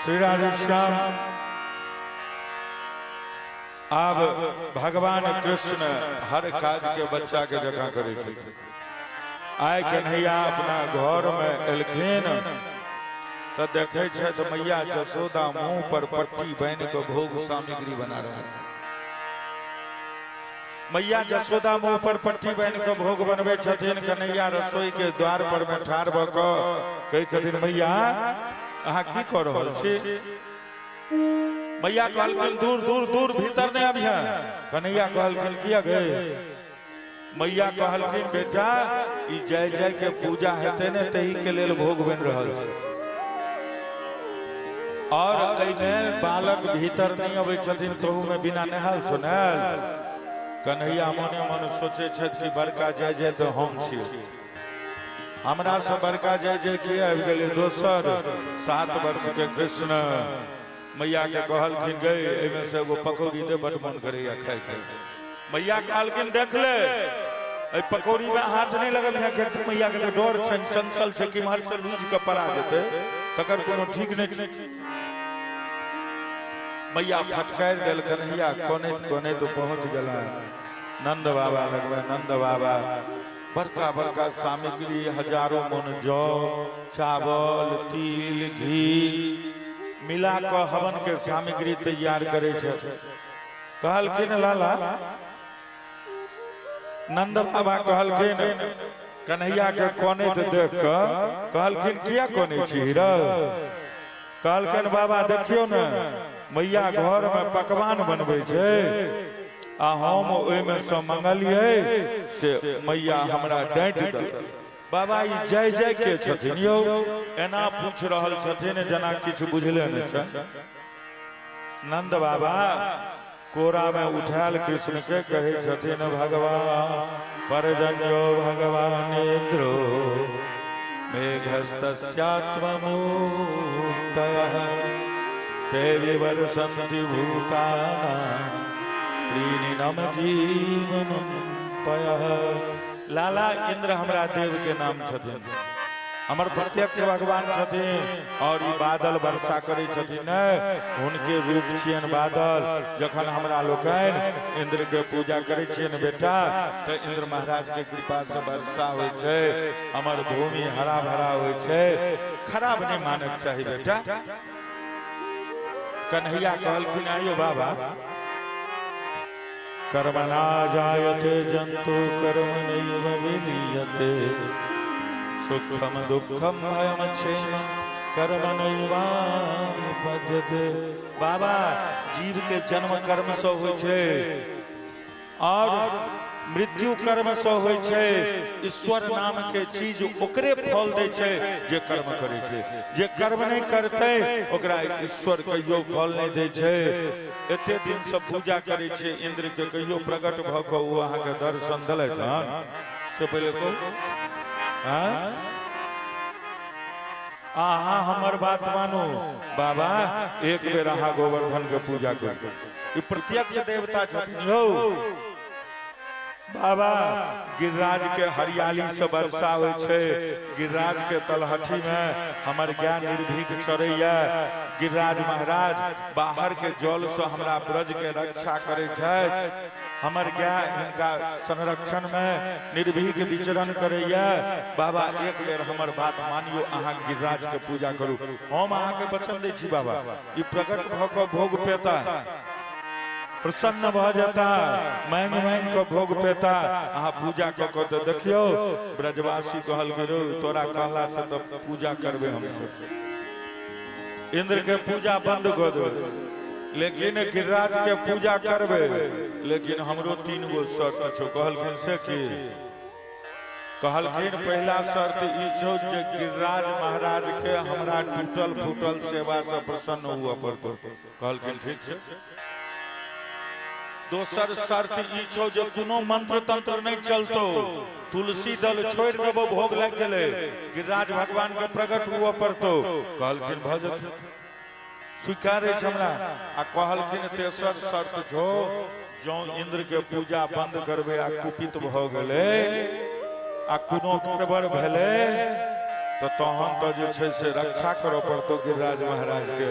श्री राधेश्याम। आब भगवान कृष्ण हर काज के बच्चा के जकाँ करै छथिन। आइ कन्हैया अपना घर में एलखिन तऽ देखै छथि मैया जसोदा मुंह पर पट्टी बान्हि कऽ भोग सामग्री बना रहल छथि। मैया जसोदा मुंह पर पट्टी बान्हि कऽ भोग बनबै छथिन। कन्हैया रसोई के द्वार पर में ठाढ़ भऽ कऽ कहै छथिन, मैया अहाँ की कऽ रहल छी? मैया कहलखिन, दूर दूर दूर, भीतर नहि अबिहे। कन्हैया कहलखिन, किया गए? मैया कहलखिन, बेटा ई जय जय के पूजा हेतै ने, तही के लेल भोग बनि रहल छै और एहिमे बालक भीतर नहि अबै छथिन, तहूमे बिना नहायल सोनायल। कन्हैया मने मन सोचै छथि कि बड़का जय जय तऽ हम छी, हमरा से बड़का जय जय के आबि गेलै दोसर 7 वर्ष के कृष्ण। मैया के कहलखिन, गई एहिमे से एगो पकौड़ी दे, बड मन करैया खाइके। मैया कहलखिन, देख ले, एहि पकौड़ी में हाथ नहीं लगबिहे, कियाकि मैया के डर छनि, चंचल छै, किम्हर से लूझ के पड़ा जेतै तकर कोनो ठीक नहि छै। मैया फटकारि देल। कन्हैया कनैत कनैत पहुंच गेला नंद बाबा लगमे। नंद बाबा बड़का बड़का सामग्री, हजारों मन जौ, चावल, तिल, घी मिला कऽ हवन के सामग्री तैयार करै छै। कहलखिन, लाला, नंद बाबा कहलखिन, कन्हैया के कनैत देख कऽ कहलखिन, किया कनै छी हीरा? कहलखिन, बाबा देखियौ ने, मैया घर में पकवान बनबै छै आ हम ओहिमे से मंगलियै से मैया हमरा डांटि देलक। बाबा, ई जय जय के छथिन यौ? एना पूछ रहल छथिन जेना किछु बुझले नहि छै। नंद बाबा कोरा में उठायल कृष्ण के कहै छथिन, भगवान परजन्यो भगवान इन्द्रो मेघस्तस्यात्ममूर्तयः ते विवर्षन्ति भूतानां प्रीणिनम जीवनं पयः। लाला, इंद्र हमरा देव के नाम छथिन, हमर प्रत्यक्ष भगवान छथिन और ई बादल वर्षा करै छथिन ने, हुनके रूप छियनि बादल। जखन हमरा लोकनि इंद्र के पूजा करै छियनि बेटा, तऽ इंद्र महाराज के कृपा से वर्षा होइ छै, हमर भूमि हरा भरा होइ छै। खराब नहि मानक चाही बेटा। कन्हैया कहलखिन, आइयो बाबा, कर्मणा जायते जन्तु कर्म नैव विलीयते, सुखम दुःखम भयम क्षेमम कर्म नैवानुपद्यते। बाबा, जीव के जन्म कर्म से होइ छै और मृत्यु कर्म से होइ छै। ईश्वर नाम के चीज ओकरे फल दै छै जे कर्म करै छै। जे कर्म नहि करतै, ओकरा ईश्वर कहियो फल नहि दै छै। एते दिन से पूजा करै छै इंद्र के, कहियो प्रकट भऽ कऽ ओ अहाँके दर्शन देलथि हन से पहिले कहू। हाँ, अहाँ हमर बात मानू बाबा, एक बेर अहाँ गोवर्धन के पूजा करू, ई प्रत्यक्ष देवता छथिन यौ। बाबा, गिरिराज के हरियाली से वर्षा होइ छै, गिरिराज के तलहटी में हमर ज्ञान निर्भीक चरैया, गिरिराज महाराज बाहर के जल से हमरा ब्रज के रक्षा करै छथि, हमर गाय हिनका संरक्षण में निर्भीक विचरण करैया। बाबा, एक बेर हमर बात मानियो, अहाँ गिरिराज के पूजा करू। हम अहाँके वचन दै छी बाबा, ई प्रकट भऽ कऽ भोग पेता, प्रसन्न भऽ जेता, मांगि मांगि कऽ भोग पेता। अहाँ पूजा कऽ कऽ तऽ देखियौ। ब्रजवासी कहलकै, रौ, तोरा कहला से तऽ पूजा करबै हमसब, इंद्र के पूजा बंद कऽ देबै, लेकिन गिरिराज के पूजा करबै, लेकिन हमरो 3 गो शर्त छौ। कहलखिन, से की? कहलखिन, पहिला शर्त ई छौ जे गिरिराज महाराज के हमरा टूटल फूटल सेवा से प्रसन्न हुअ पड़तौ। कहलखिन, ठीक छै। दोसर शर्त ई छौ जे कोनो मंत्र तंत्र नहि चलतौ, तुलसी दल छोड़ि देबो, भोग लागि गेलै, गिरिराज भगवान के प्रकट हुअ पड़तौ। कहलखिन, भऽ जेतौ, स्वीकार अछि हमरा। आ कहलखिन, तेसर शर्त छौ, जँ इंद्र के पूजा बंद करबै आ कुपित भऽ गेलै आ कोनो गड़बड़ भेलै तऽ तहन तऽ जे छै से रक्षा करऽ पड़तौ गिरिराज महाराज के।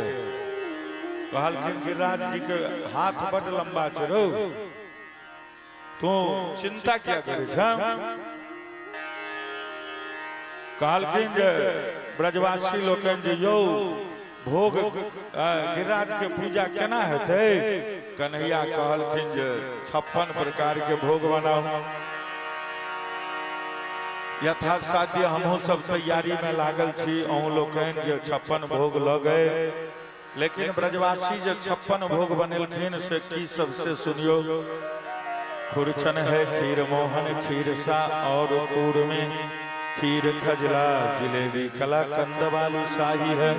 कहलखिन गिरिराज जी के हाथ बड लंबा छै रौ, तू चिंता किया करै छ? कहलखिन जे ब्रजवासी लोकनि जे यौ भोग गिरिराज के पूजा केना हेतै? कन्हैया कहलखिन जे 56 प्रकार के भोग बनाउ। यथासाध्य हमहूँ सब तैयारी में लागल छी, अहूँ लोकनि जे 56 भोग लऽ गए। लेकिन ब्रजवासी जे 56 भोग बनेलखिन से की सब से सुनियो। खुरचन है खीर मोहन खीर सा और खूर में खीर खजला जिलेबी कला कंद वाली शाही है।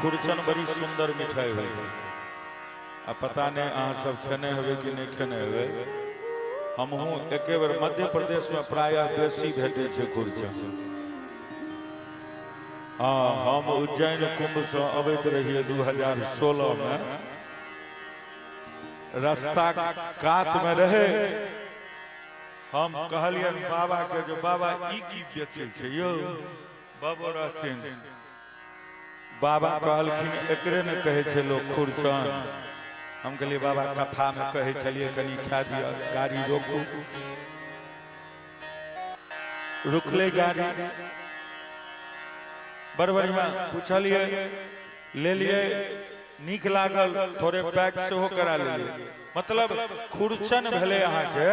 खुरचन बड़ी सुंदर मिठाई होइ छै, आ पता नहीं अहाँ सब खेने हेबै कि नहीं खेने हेबै। हमहूँ एके बेर मध्य प्रदेश में प्रायः बेसी भेटै छै खुरचन। हाँ, हम उज्जैन कुंभ से अबैत रहियै 2016 में, रास्ता कात में रहे। हम कहलियनि बाबा के जो बाबा ई की बेचै छै यौ? बाबो रहथिन। बाबा कहलखिन एकरे ने कहै छै लोक खुरचन। हम कहलियै बाबा कथा में कहै छलियै कनि खा दिअ, गाड़ी रोकू। रुकलै गाड़ी, बड़ बढ़िया पूछलियै, लेलियै, नीक लागल, थोड़े पैक सेहो करा लेलियै। मतलब खुरचन भेलै अहाँके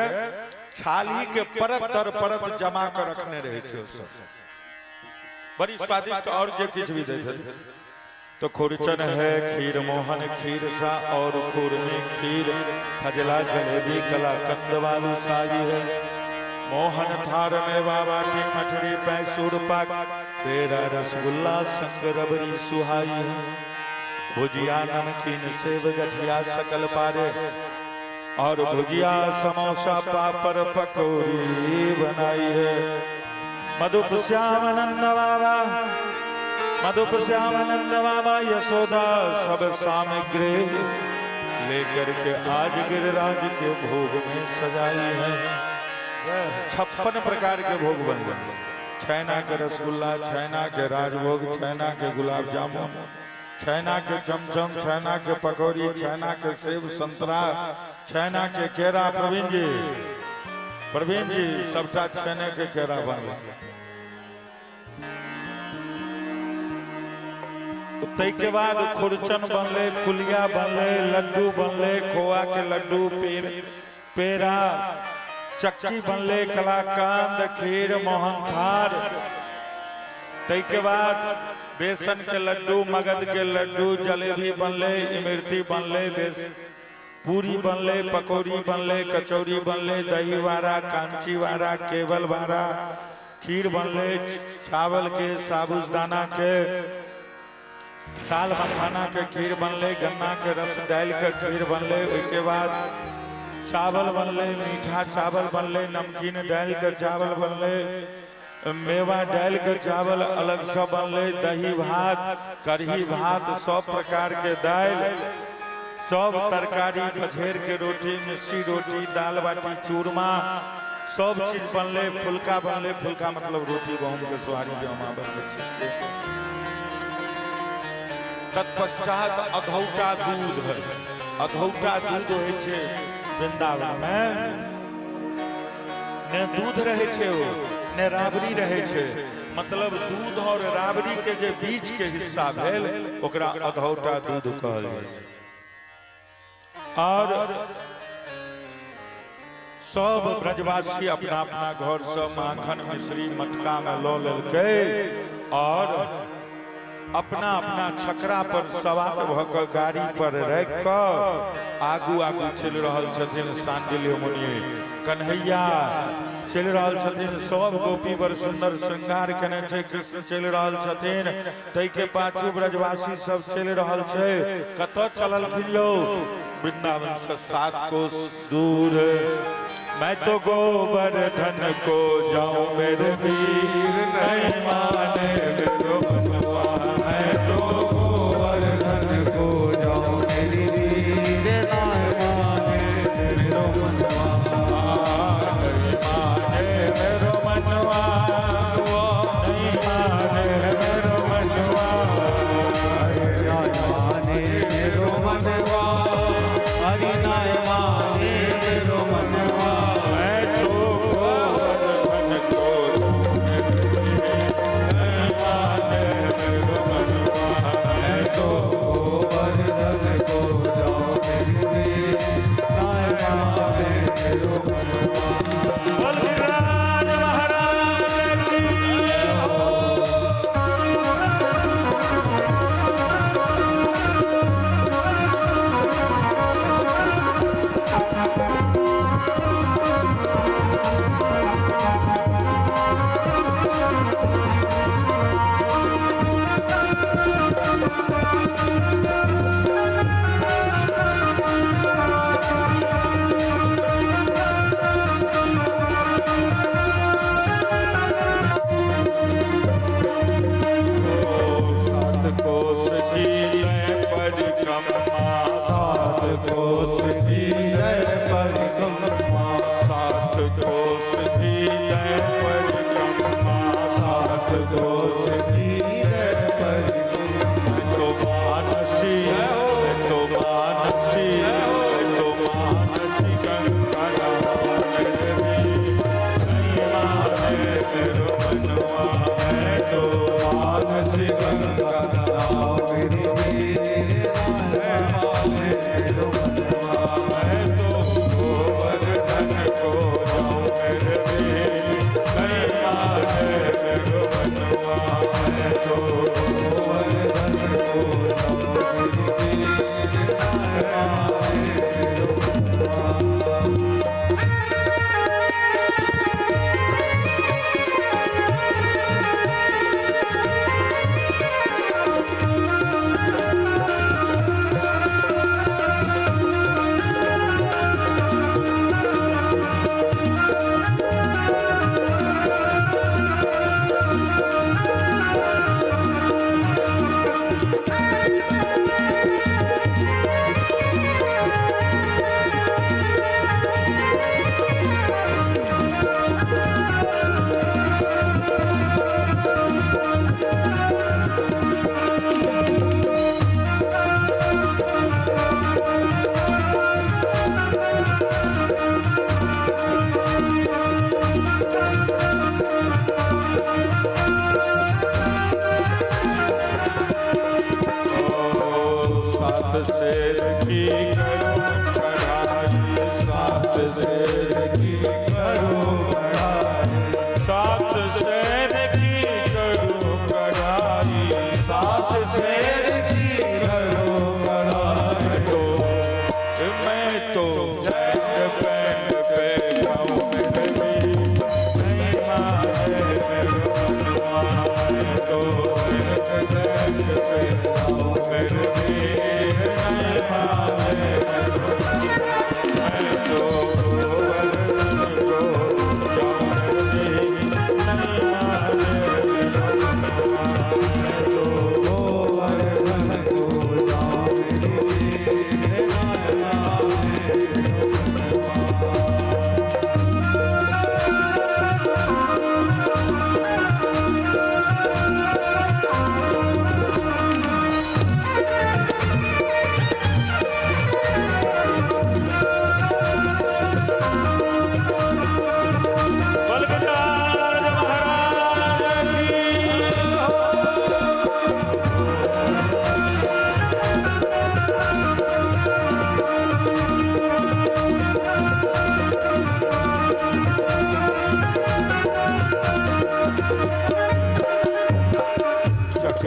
छाली के परत दर परत जमा कऽ रखने रहै छै ओ सब, बड़ी स्वादिष्ट। और जे किछु भी दैत हेतै। तो खुरचन है खीर मोहन खीर सा और खुरमी खीर खजला जलेबी कला कंद वाली साई है। मोहन थार में बाबा की मठरी पैसूर पाक तेरा रसगुल्ला संग रबड़ी सुहाई है। भुजिया नमकीन सेव गठिया सकल पारे और भुजिया समोसा पापड़ पकौड़ी बनाई है। मधुप श्यामानंद बाबा, मधुप श्यामानंद बाबा यशोदा सब सामग्री लेकर के आज गिरिराज के भोग में सजाई है। 56 प्रकार के भोग बन गए। छैना के रसगुल्ला, छैना के राजभोग, छैना के गुलाब जामुन, छैना के चमचम, छैना के पकौड़ी, छैना के सेब संतरा, छैना के केरा। प्रवीण जी, प्रवीण जी सबटा छेने के केरा बनल। ताहिके बाद खुरचन बनलै, कुलिया बनलै, लड्डू बनलै, खोआ के लड्डू, पेड़ा, चक्की बनलै, कलाकंद, खीर, मोहनथार। ताहिके बाद बेसन के लड्डू, मगध के लड्डू, जलेबी बनलै, इमरती बनलै, पूरी बनलै, पकौड़ी बनलै, कचौड़ी बनलै, दही वाड़ा, कांची वाड़ा, केवल वाड़ा, खीर बनलै, चावल के, साबुदाना के, ताल मखाना के खीर बनलै, गन्ना के रस डालि के खीर बनलै। ओहिके बाद चावल बनलै, मीठा चावल बनलै, नमकीन डालि के चावल बनलै, मेवा डालि के चावल अलग से बनलै, दही भात, कढ़ी भात, सब प्रकार के दालि, सब तरकारी, बझेर के रोटी, मिस्सी रोटी, दाल बाटी चूरमा, सब चीज बनलै। फुलका बनलै, फुलका मतलब रोटी गहूम के सोहारी जे हम बनबै छी से। तत्पश्चात अधौटा दूध है, अधौटा दूध होइ छै वृंदावन में, ने दूध रहै छै ओ, ने राबड़ी रहै छै। मतलब दूध और राबड़ी के जे बीच के हिस्सा भेल ओकरा अधौटा दूध कहल जाइ छै। और सब ब्रजवासी अपना अपना घर से माखन मिश्री मटका में लऽ लेलकै और अपना अपना छकरा पर सवार भऽ कऽ गाड़ी पर राखि कऽ आगू आगू चलि रहल छथिन। शांडिल्य मुनि कन्हैया चलि रहल छथिन, सब गोपी बड़ सुंदर श्रृंगार केने छै, कृष्ण चलि रहल छथिन, ताहिके पाछू ब्रजवासी सब चलि रहल छै। कतऽ चललखिन यौ? वृंदावन से 7 कोस दूर। मैं तो गोवर्धन को जाऊं मेरे वीर, नहीं माने मेरो मनवा। मैं तो गोवर्धन को जाऊं मेरी वीर, नहीं माने मेरो मनवा। नहीं माने मेरो मनवा, नहीं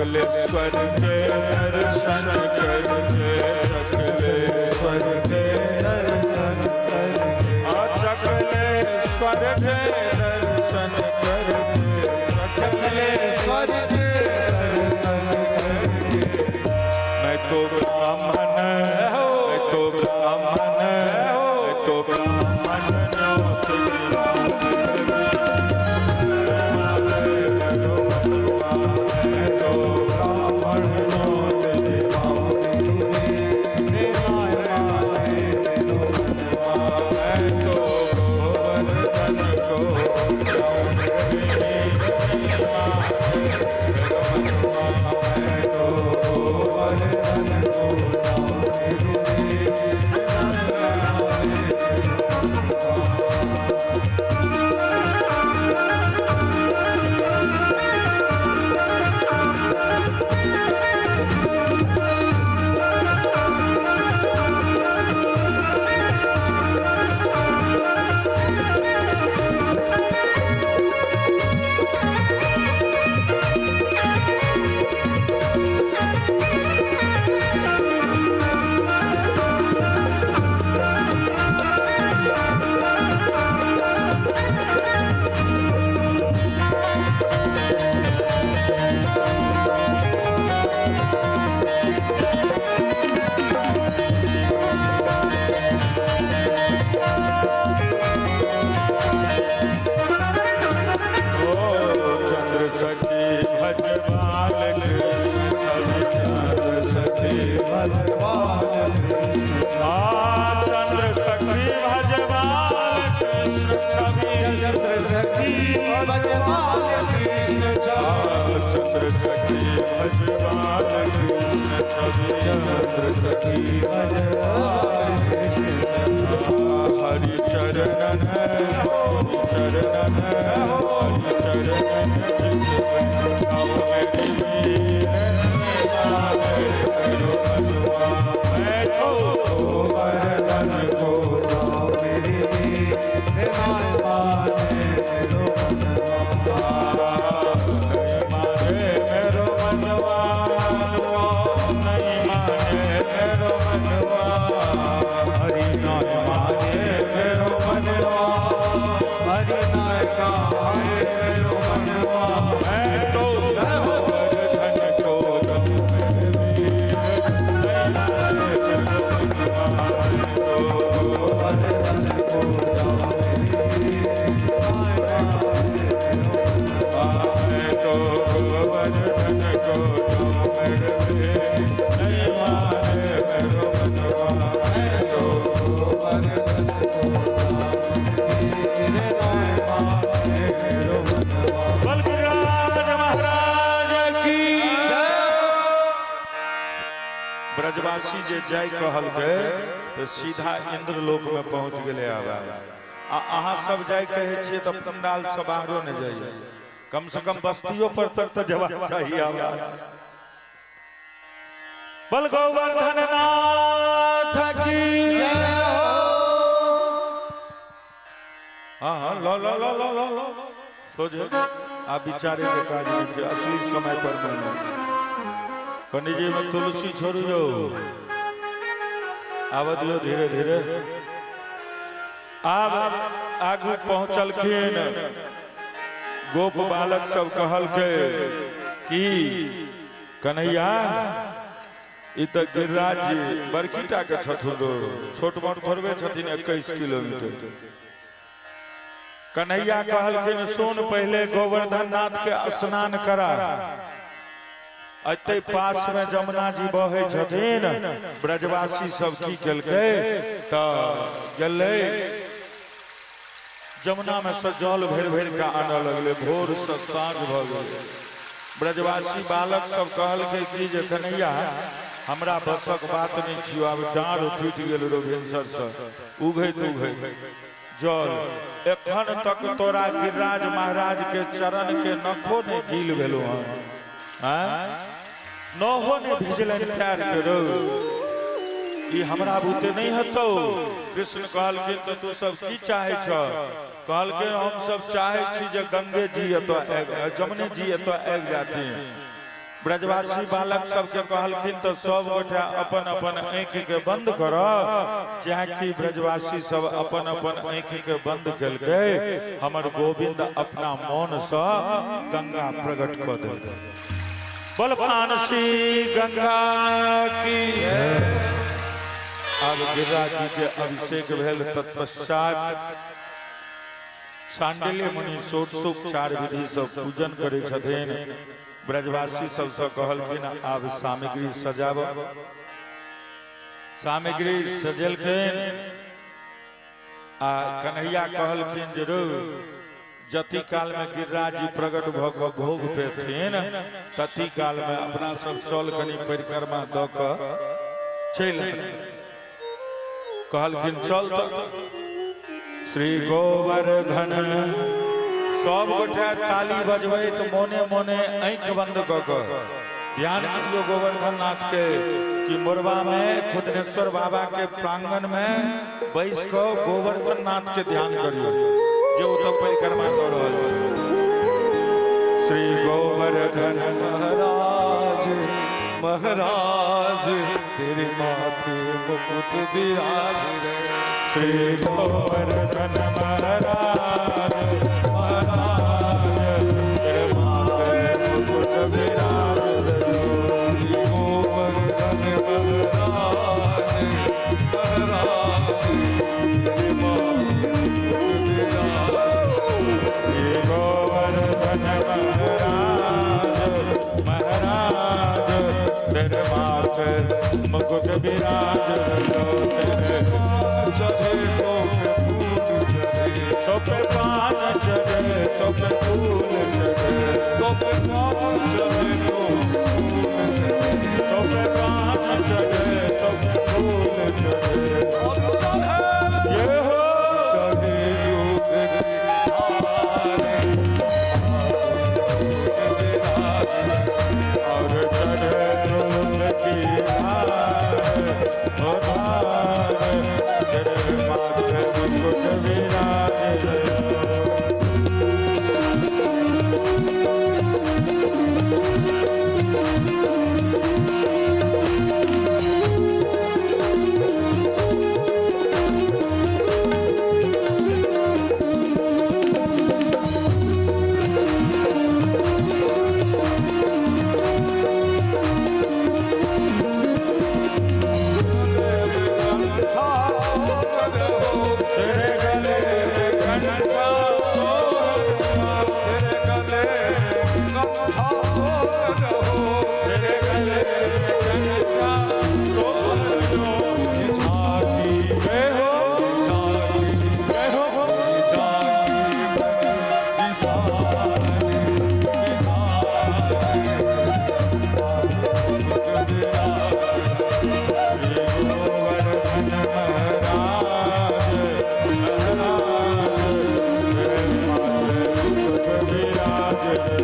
चकलेश्वर के दर्शन करके, चकलेश्वर के दर्शन करके, आ चकलेश्वर के दर्शन करके, चकलेश्वर के दर्शन करके। मैं तो ब्राह्मण, मैं तो ब्राह्मण, मैं तो ब्राह्मण मैं तो ब्राह्मण न्योत जिवाऊं रे नाय माने मेरो मनवा। मैं तो गोवर्धन को जाऊं मैं तो गोवर्धन को जाऊं रे नाय माने मेरो मनवा। ओ चंद्र सखी भजवाल कृष्ण छवि, चंद्र सखी भगवान कृष्ण, आ चंद्र सखी भजवाल कृष्ण छवि, चंद्र सखी भगवान कृष्ण, चंद्र सखी भजवाल कृष्ण छवि, चंद्र सखी भगवान कृष्ण। हरि चरणन, हरि चरणन, हरि चरणन चित आओ मेरी वीर मेरो मनवा। मैं तो गोवर्धन को जाऊं मेरी वीर नाय माने मेरो मनवा। नहीं माने मेरो मनवा, नहीं माने मेरो मनवा, हरि नाय माने मेरो मनवा, हरि नाय माने मेरो मनवा। मैं तो गोवर्धन को जाऊं मेरे वीर, नहीं माने मेरो मनवा। मैं तो गोवर्धन को जाऊं मेरी वीर नाय माने मेरो मनवा। मैं तो गोवर्धन को जाऊं मेरे वीर, नहीं माने मेरो मनवा। मैं तो गोवर्धन को जाऊं मेरी वीर नाय माने मेरो मनवा। बलराज महाराज की। ब्रजवासी जे जाय कहलकै तो सीधा इंद्रलोक में पहुंच गेलै आवाज। आ अहाँ सब जाय कहै छियै तऽ पंडाल से बाहरो नहि जाइए, कम से कम बस्तियों पर तक तो जवाब चाहिए आवाज। बल गोवर्धन नाथ की। हाँ हाँ लो लो लो लो लो लो सोझे आ बिचारे के काज नहि छै, असली समय पर नहीं। पंडित जी में तुलसी छोड़ू जो, आब दियो धीरे धीरे। आब आगू पहुंचलखिन गोप बालक सब कहलकै कि कन्हैया ई तऽ गिरिराज जी बड़की टा के छथुन, छोट मोट थोड़बे छथिन 21 किलोमीटर। कन्हैया कहलखिन सुन पहले गोवर्धन नाथ के स्नान करा, अते पास में जमुना जी बहे छथिन। ब्रजवासी सब की केलकै तऽ गेलै जमुना में से जल भरि भरि के आनऽ लगलै, भोर से साँझ भऽ गेलै। ब्रजवासी बालक सब कहलकै कि जे कन्हैया हमरा बसक बात नहीं छियो, आब डाँड़ टूटि गेल रो भिनसर से उघैत उघैत जल, एखन तक तोरा गिरिराज महाराज के चरण के नखो नहीं गील भेलो हन, नहो नहीं भिजलनि पैर के रो, ई हमरा बूते नहीं हतो। कृष्ण कहलखिन तऽ तू सब की चाहे छ? कहलखिन हम सब चाहे छी जे गंगे जी एतऽ आबि, जमुने जी एतऽ आबि जाथिन। ब्रजवासी बालक सबके कहलखिन तो सब गोटा अपन अपन आँखि के बंद कर। जाकि ब्रजवासी सब अपन अपन आँखि के बंद केलकै, हमर गोविंद अपना मन से गंगा प्रकट कऽ देलकै। बोल पानसी गंगा की। अब गिरिराज जी के अभिषेक भेल। तत्पश्चात शांडिल्य मुनि षोडशोपचार विधि से पूजन करै छथिन। ब्रजवासी सबसे कहलखिन आब सामग्री सजाब। सामग्री सजेलखिन आ कन्हैया कहलखिन जे रो जति काल में गिरिराज जी प्रकट भऽ कऽ भोग पेथिन तति काल में अपना सब चल कनी परिक्रमा दऽ कऽ चलि। कहलखिन चल तऽ श्री गोवर्धन। सब गोटे ताली बजबैत मोने मोने आँखि बंद कऽ कऽ ध्यान करियौ गोवर्धन नाथ के कि मोरबा में खुदनेश्वर बाबा के प्रांगण में बैस कऽ गोवर्धन नाथ के ध्यान करियौ जे ओतऽ परिक्रमा कऽ रहल छै। श्री गोवर्धन महाराज महाराज तेरे माथे मुकुट विराज रे। श्री गोवर्धन महाराज महाराज तेरे माथे मुकुट विराज रे। श्री गोवर्धन महाराज महाराज तेरे माथे मुकुट विराज। श्री गोवर्धन महाराज महाराज तेरे माथे मुकुट विराज रे। तेरे चढ़े तो पे फूल चढ़े, तो पे पान चढ़े, तो पे फूल चढ़े, तो पे पान चढ़े, तो पे फूल चढ़े, तो पे पान चढ़े, तो पे फूल चढ़े। और चढ़े ये हो चढ़े दूध की धारे, और चढ़े दूध की धार, ओ धार, तेरे माथे मुकुट विराज रे। तेरे गले में कंठा सोहर, तेरे गले कंठा सोहर हो, तेरे गले में कंठा सोहर हो। झांकी जय हो, झांकी जय हो। झांकी विशाल श्री गोवर्धन महाराज महाराज तेरे माथे मुकुट विराज रे।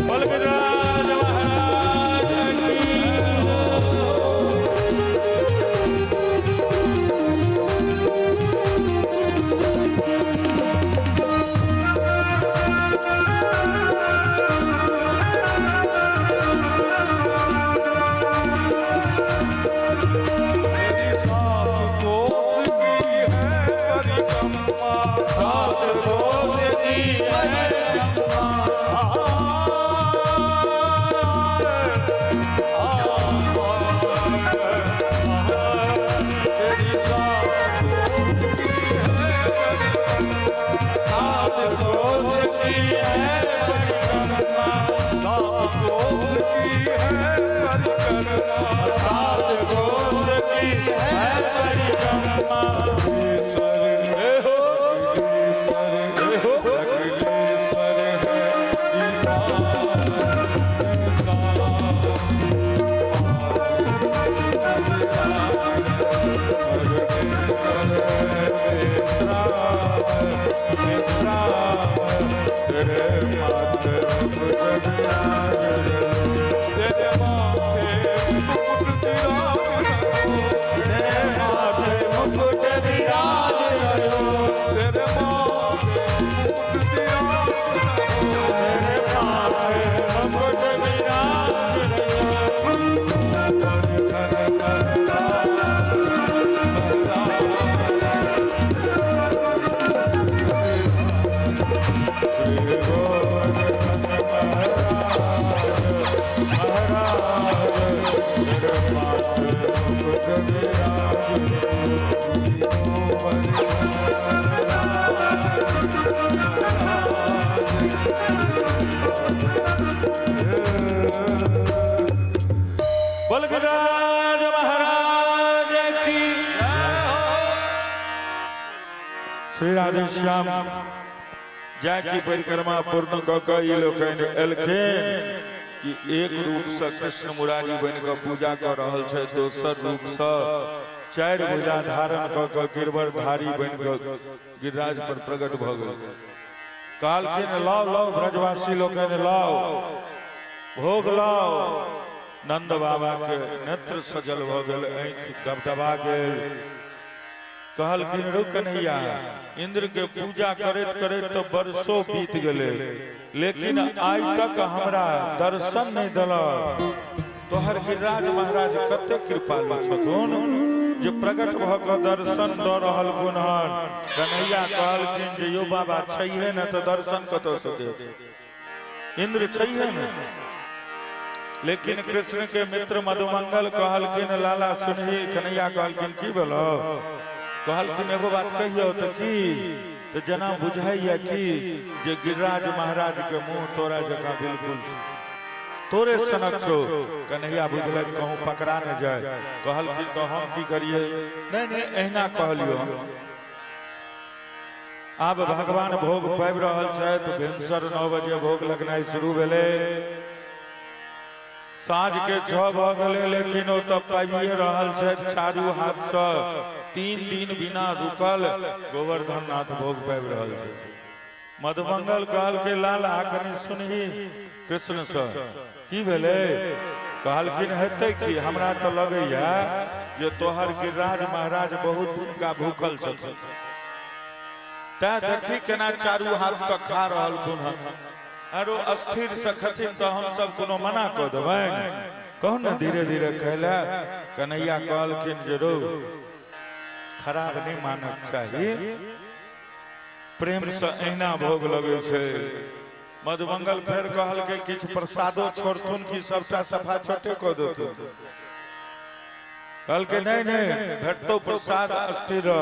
बोल गिरिराज महाराज की। तेरी सात कोस की है परिक्रमा, सात कोस की है तेरी सात कोस की है परिक्रमा, सात कोस की है परिक्रमा, सात कोस की है परिक्रमा, सात कोस की है परिक्रमा। ईश्वर हे हो, ईश्वर हे हो। अखिलेश्वर है ईशान तेरे माथे मुकुट विराज रे। तेरे माथे मुकुट विराज। श्री राधे श्याम जाकि परिक्रमा पूर्ण कऽ कऽ ई लोकनि एलखिन कि एक रूप से कृष्ण मुरारी बनि कऽ पूजा कऽ रहल छै, दोसर रूप से चारि भुजा धारण कऽ कऽ गिरवरधारी बनि कऽ गिरिराज पर प्रकट भऽ गेल। कहलखिन लाओ लाओ ब्रजवासी लोकनि लाओ भोग लाओ। नंद बाबा के नेत्र सजल भऽ गेल, आँखि डबडबा गेल। कहलखिन रौ कन्हैया, इंद्र के पूजा करैत करैत तो बरसों बीत गेलै, लेकिन आइ तक हमरा दर्शन नहीं देलक। तोहर गिरिराज महाराज कते कृपालु छथुन जे प्रकट भऽ कऽ दर्शन दऽ रहल हन। कन्हैया कहलखिन जे यौ बाबा छैहे ने तऽ दर्शन कतऽ से देत, इंद्र छैहे ने। लेकिन कृष्ण के मित्र मधुमंगल कहलखिन लाला सुनही। कन्हैया कहलखिन की भेलो? कहलखिन एगो बात कहियो तऽ की? तऽ जेना बुझाइया कि जे गिरिराज महाराज के मुंह तोरा जकाँ बिल्कुल छौ, तोरे सनक छौ। कन्हैया बुझलक कहूँ पकड़ा ने जाय। कहलखिन तऽ हम की करियै? नहीं नहीं एहिना कहलियो। आब भगवान भोग पाबि रहल छथि। भिनसर 9 बजे भोग लगनाइ शुरू भेलै, साँझ के 6 भऽ गेलै, लेकिन ओ तऽ पाबिए रहल छथि चारू हाथसँ। 3 दिन बिना रुकल गोवर्धन नाथ भोग पाबि रहल छथि। मधुमंगल कहलकै लाला कनि सुनही कृष्ण सँ की भेलै? कहलखिन हेतै की, हमरा तऽ लगैया जे तोहर गिरिराज महाराज बहुत दिनका भूखल छथिन, तैं देखी केना चारू हाथसँ खा रहलखुन हन। आरो अस्थिर से खथिन तऽ हम सब कोनो मना कऽ देबनि? कहू ने धीरे धीरे कहला। कन्हैया कहलखिन जे रौ खराब नहि मानक चाही, प्रेम से एहिना भोग लगै छै। मधुमंगल फेर कहलकै किछु प्रसादो छोड़थुन कि सबटा सफा छोटे कऽ देथुन? कहलकै नहीं नहीं भेटतो प्रसाद, अस्थिर रह।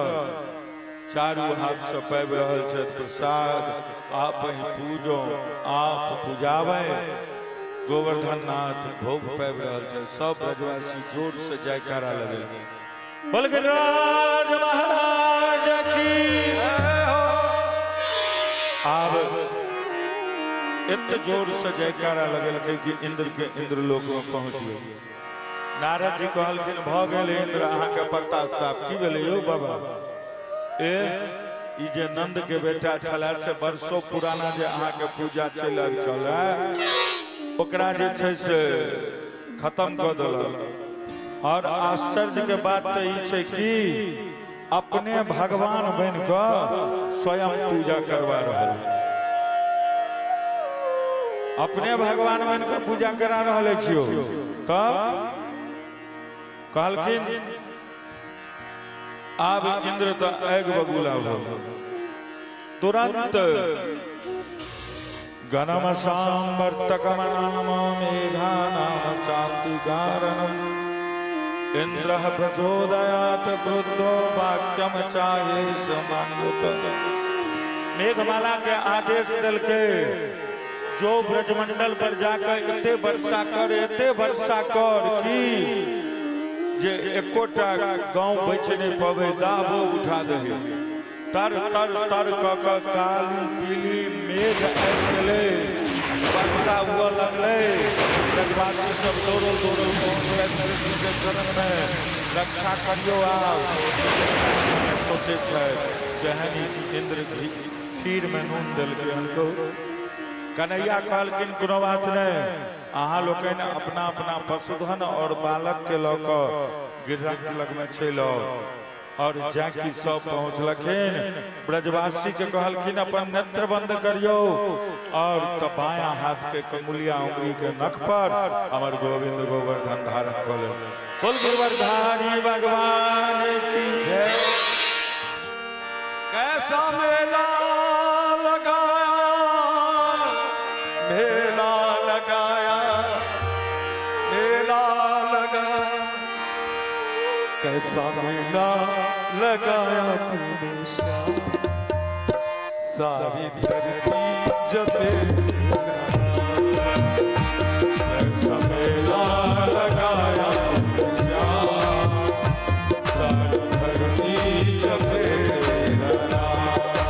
चारू हाथ से पाबि रहल छथि प्रसाद। आप ही पूजो आप पूजावे। गोवर्धन नाथ भोग पाबि रहल छथि। सब ब्रजवासी जोर से जयकारा लगल। बोल गिरिराज महाराज की। आब एते जोर से जयकारा लगलकै कि इंद्र के इंद्रलोक में पहुंच गेल। नारद जी कहलखिन भऽ गेल इंद्र अहाँके पत्ता साफ। की भेलै यौ बाबा? ए ई जे नंद के बेटा छलै से वर्षों पुराना जे अहाँके पूजा चलि आबि छलै ओकरा जे छै से खत्म कऽ देलक। और आश्चर्य के बात तऽ ई छै कि अपने भगवान बनि कऽ स्वयं पूजा करवा रहल, अपने भगवान बनि कऽ पूजा करा रहल अछि। तब कहलखिन आब इंद्र तऽ आगि बबूला भऽ गेल। तुरंत गणम सांवर्तकम नाम मेघा नाम चांति कारणम इंद्र प्रचोदयात क्रुद्धो वाक्यम चाहे समानुत। मेघमाला के आदेश देलकै जो ब्रजमंडल पर जाकर एते वर्षा कर, एते वर्षा कर कि जे एकोटा गांव बचि नहीं पवे, दाबो उठा दही। तर तर तर कऽ कऽ काली पीली मेघ आबि गेलै, वर्षा हुअ लगलै। ब्रजवासी सब दौड़ल दौड़ल पहुँचलथि कृष्ण के शरण में, रक्षा करियौ। आब सोचै छथि केहन इंद्र खीर में नून देलकै हन। कहू कन्हैया कहलखिन कोनो बात नहि, अहाँ लोकनि अपना अपना पशुधन और बालक के लऽ कऽ गिरिराज लगमे चलि आउ। और जाकि सब पहुँचलखिन ब्रजवासी के कहलखिन अपन नेत्र बंद करियौ और तऽ बायां हाथ के कंगुलिया उंगली के नख पर हमर गोविंद गोवर्धन धारण कऽ लेल। बोल गिरवरधारी भगवान की जय। कैसा मेला लगाया, मेला लगाया, मेला लगाया, कैसा मेला लगाया तूने श्याम, सारी धरती जपे। कैसा मेला लगाया तूने श्याम, सारी धरती जपे तेरा नाम।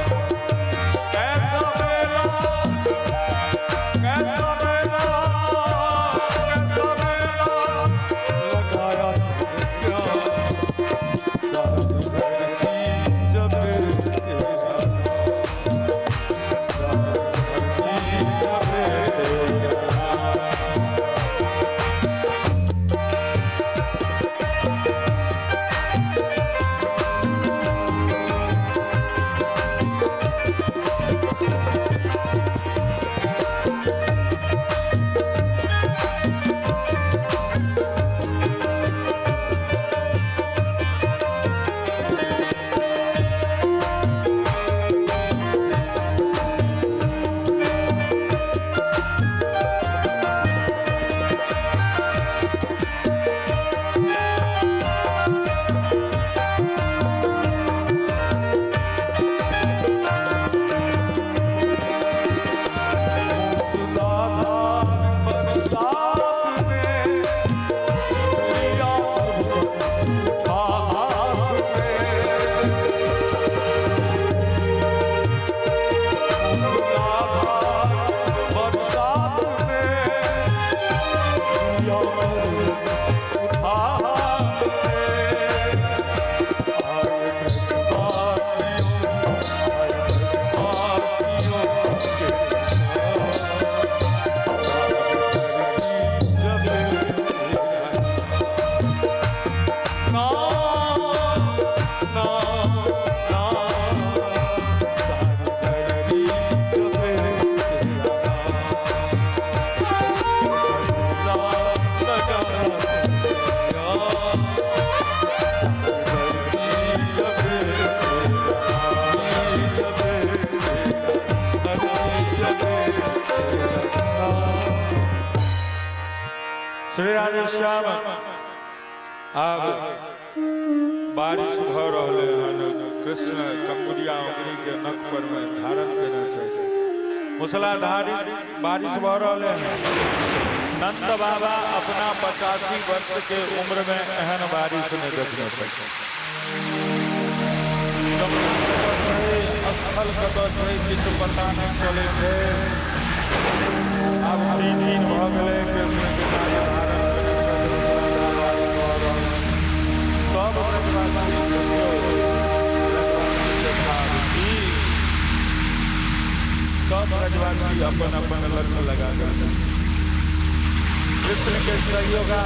Shri Radhe Shyam. आब बारिश भऽ रहलै हन। कृष्ण कंगुरिया उंगली के नख पर में धारण केने छै। मूसलाधारी बारिश भऽ रहलै हन। नंद बाबा अपना 85 वर्ष के उम्र में एहन बारिश नहि देखने छथिन। जमुना कतऽ छै, स्थल कतऽ छै, किछु पता नहि चलै छै। आब 3 दिन भऽ गेलै कृष्ण कृपा धारण केने छथि। मूसलाधार बारिश भऽ रहल छै। सब ब्रजवासी, देखियौ ब्रजवासीके भाव की, सब ब्रजवासी अपन अपन लक्ष्य लगा कऽ कृष्ण के सहयोगा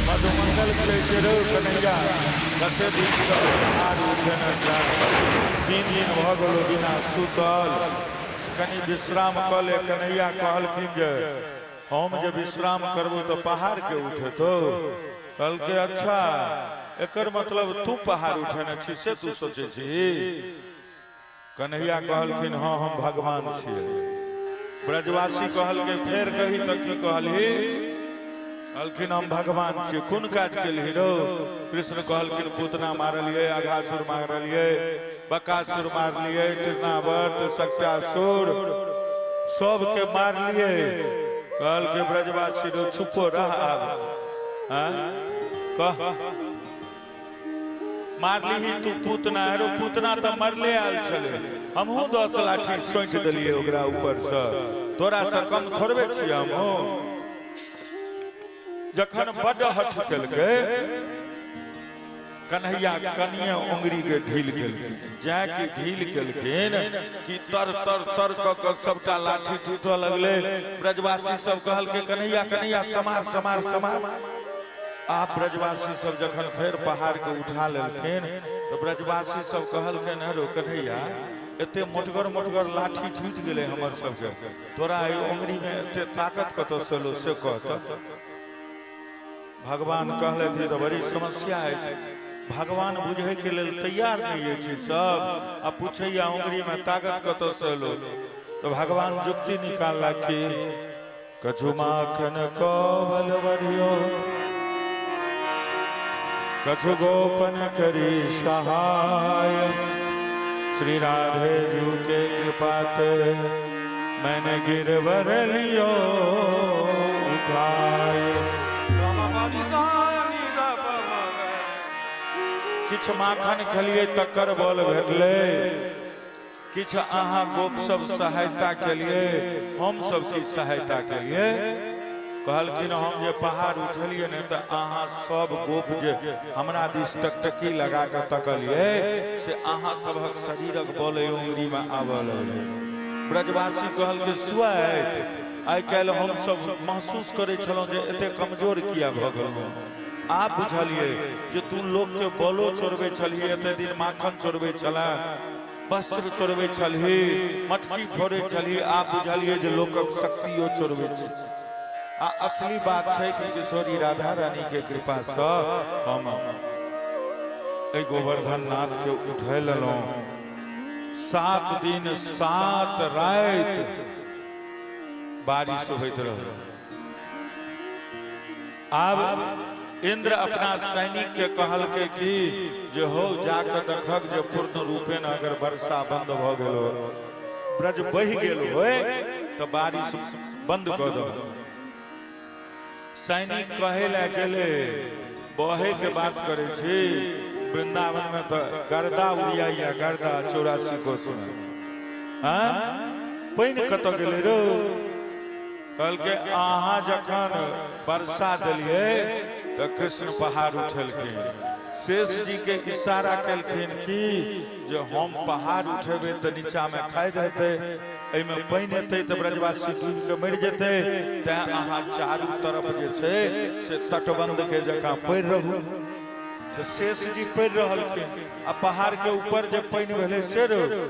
मधुमंगल कहै छै, रौ कन्हैया, कते दिनसँ पहाड़ उठेने छल, 3 दिन भऽ गेलो बिना सुतल, कनि विश्राम कऽ ले। कन्हैया कहलखिन जे हम जे विश्राम करबो तऽ पहाड़ के उठेतो? कहलकै अच्छा, एकर मतलब तू पहाड़ उठेने छी से तू सोचै छी? कन्हैया कहलखिन हँ, हम भगवान छियै। ब्रजवासी कहलकै फेर कही तऽ की कहलही? कहलखिन हम भगवान छियै। कोन काज केलही रौ? कृष्ण कहलखिन पूतना मारलियै, अघासुर मारलियै, बकासुर मारलियै, तृणावर्त, सक्टासुर, सबके मारलियै। कहलकै ब्रजवासी रौ, चुपो रह आब। हाँ कह, मारलीही तू पूतना? रो पूतना तऽ मरले आयल छलै, हमहूँ 10 लाठी सोंटि देलियै ओकरा ऊपरसँ, तोरा से कम थोड़बे छियै हमहूँ। जखन बड्ड हठ केलकै कन्हैया, कनिये उंगरी के ढील केलखिन। जाय कि ढील केलखिन कि तर तर तर कऽ कऽ सबटा लाठी टूटऽ लगलै। ब्रजवासी सब कहलकै कन्हैया कन्हैया, समार समार समार। आब ब्रजवासी सब जखन फेर पहाड़ के उठा लेलखिन तऽ ब्रजवासी सब कहलखिन, हरो कन्हैया, एते मोटगर मोटगर लाठी टूटि गेलै हमर सबके, तोरा एहि उंगरी में एते ताकत कतऽ से एलो से कह। तऽ भगवान कहलथि तऽ बड़ी समस्या अछि, भगवान बुझै के लेल तैयार नहि अछि सब आ पूछैया उंगरी में ताकत कतऽ से एलो। तऽ भगवान जुक्ति निकालला कि कछु माखन कौबल बढ़ियो, कछु गोपन करी सहाय, श्री राधे जू के कृपाते मैंने गिरवर लियो उठाए। किछु माखन खेलिए तकर बल भेटलै, किछु अहाँ गोप सब सहायता केलिए, हम सब की सहायता केलिए? कहलखिन हम जे पहाड़ उठलिए ने तऽ अहाँ सब गोप जे हमरा दिस टकटकी लगा कऽ तकलिए से अहाँ सबहक शरीरक बल एहि उंगरी में आबऽ लगलै। ब्रजवासी कहलकै सुआइत, आइ काल्हि हम सब महसूस करै छलहुँ जे एते कमजोर किया भऽ गेलहुँ, आब बुझलिए जे तू लोक के बलो चोरबै छलही, एते दिन माखन चोरबै छलह, वस्त्र चोरबै छलही, मटकी फोड़ै छलही, आब बुझलिए जे लोकक शक्तियो चोरबै छै। आ असली बात छै कि किशोरी राधा रानी के कृपा से हम एहि गोवर्धन नाथ के उठै लेलहुँ। 7 दिन 7 राति बारिश होइत रहल। आब इंद्र अपना सैनिक के कहलकै कि जे हो जाके देखक जे पूर्ण रूपेण अगर वर्षा बंद भऽ गेल हो, ब्रज बहि गेल होय तऽ बारिश बंद कऽ दो। सैनिक कहे लए गेलै, बहे के बात करै छी, वृंदावन में तऽ गर्दा उड़ियाइया, गर्दा 84 कोस में। हाँ, पानि कतऽ गेलै रो? कहलकै अहाँ जखन वर्षा देलियै तऽ कृष्ण पहाड़ उठेलखिन। शेष जी के इशारा केलखिन कि जे हम पहाड़ उठेबै तऽ नीचा में खाइ हेतै, एहिमे पानि एतै तऽ ब्रजवासी डूबि के मरि जेतै, तैं अहाँ चारू तरफ जे छै से तटबंध के जकाँ पड़ि रहू। तऽ शेष जी पड़ि रहलखिन आ पहाड़ के ऊपर जे पानि भेलै से रहू।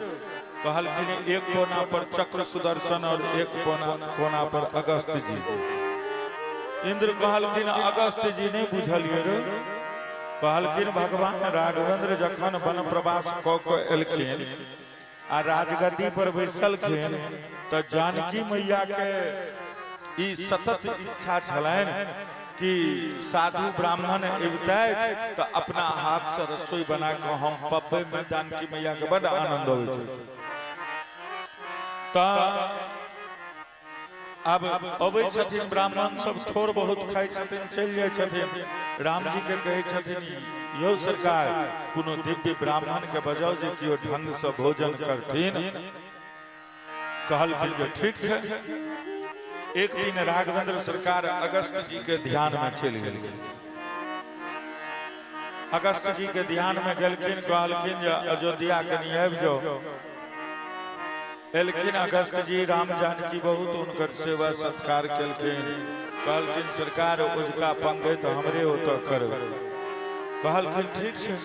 कहलखिन एक कोना पर चक्र सुदर्शन और एक कोना कोना पर अगस्त जी। इंद्र कहलखिन अगस्त जी नहीं बुझलियै रे। कहलखिन भगवान राघवेंद्र जखन वन प्रवास कऽ के एलखिन आ राजगद्दी पर बैसलखिन तऽ जानकी मैया के ई सतत इच्छा छलनि कि साधु ब्राह्मण अबितै तऽ अपना हाथ से रसोई बना कऽ हम पबबै में जानकी मैया के बड आनंद अबै छै। तऽ आब अबै छथिन ब्राह्मण सब, थोड़ बहुत खाइ छथिन, चलि जाइ छथिन। रामजी के कहै छथिन यौ सरकार कोनो दिव्य ब्राह्मण के बजाउ जे केओ ढंग से भोजन करथिन। कहलखिन जे ठीक छै। एक दिन राघवेंद्र सरकार अगस्त जी के ध्यान में चलि गेलखिन। अगस्त जी के ध्यान में गेलखिन, कहलखिन जे अयोध्या कनि आबि जाओ। एलखिन अगस्त जी, राम जानकी बहुत हुनकर सेवा सत्कार केलखिन। कहलखिन सरकार उजका पंगैत हमरे ओतऽ करबै। कहलखिन ठीक छै।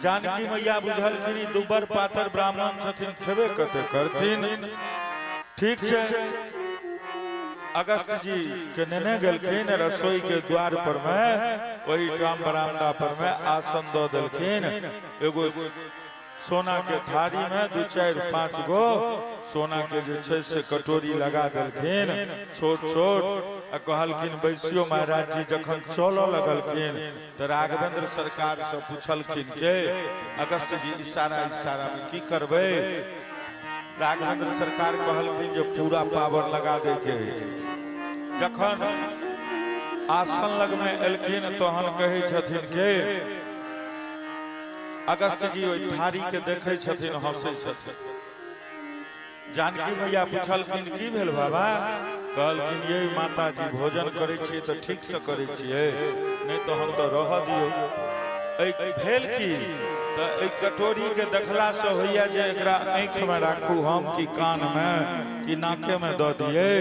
जानकी मैया बुझलखिन ई दुबर पातर ब्राह्मण छथिन, खेबे कते करथिन। ठीक छै। अगस्त जी के नेने गेलखिन रसोई के द्वार पर में, ओहिठाम बरामदा पर में आसन दऽ देलखिन। एगो सोना के थारी में 2 4 5 गो सोना के जे छै से कटोरी लगा देलखिन छोट छोट, आ कहलखिन बैसियो महाराज जी। जखन चलऽ लगलखिन तऽ राघवेंद्र सरकार से पूछलखिन के अगस्त जी इशारा इशारा में की करबै। राघवेंद्र सरकार कहलखिन जे पूरा पावर लगा दे के। जखन आसन लग में एलखिन तहन कहै छथिन के अगस्त जी ओहि थारी के देखै छथिन, हंसै छथिन। जानकी मैया पूछलखिन की भेल बाबा? कहलखिन ये माता जी भोजन करै छियै तऽ ठीक से करै छियै, नहि तऽ हम तऽ रहऽ दियौ। भेल की तऽ एहि कटोरी के देखला से होइया जे एकरा आँखि में राखू हम कि कान में कि नाके में दऽ दियै।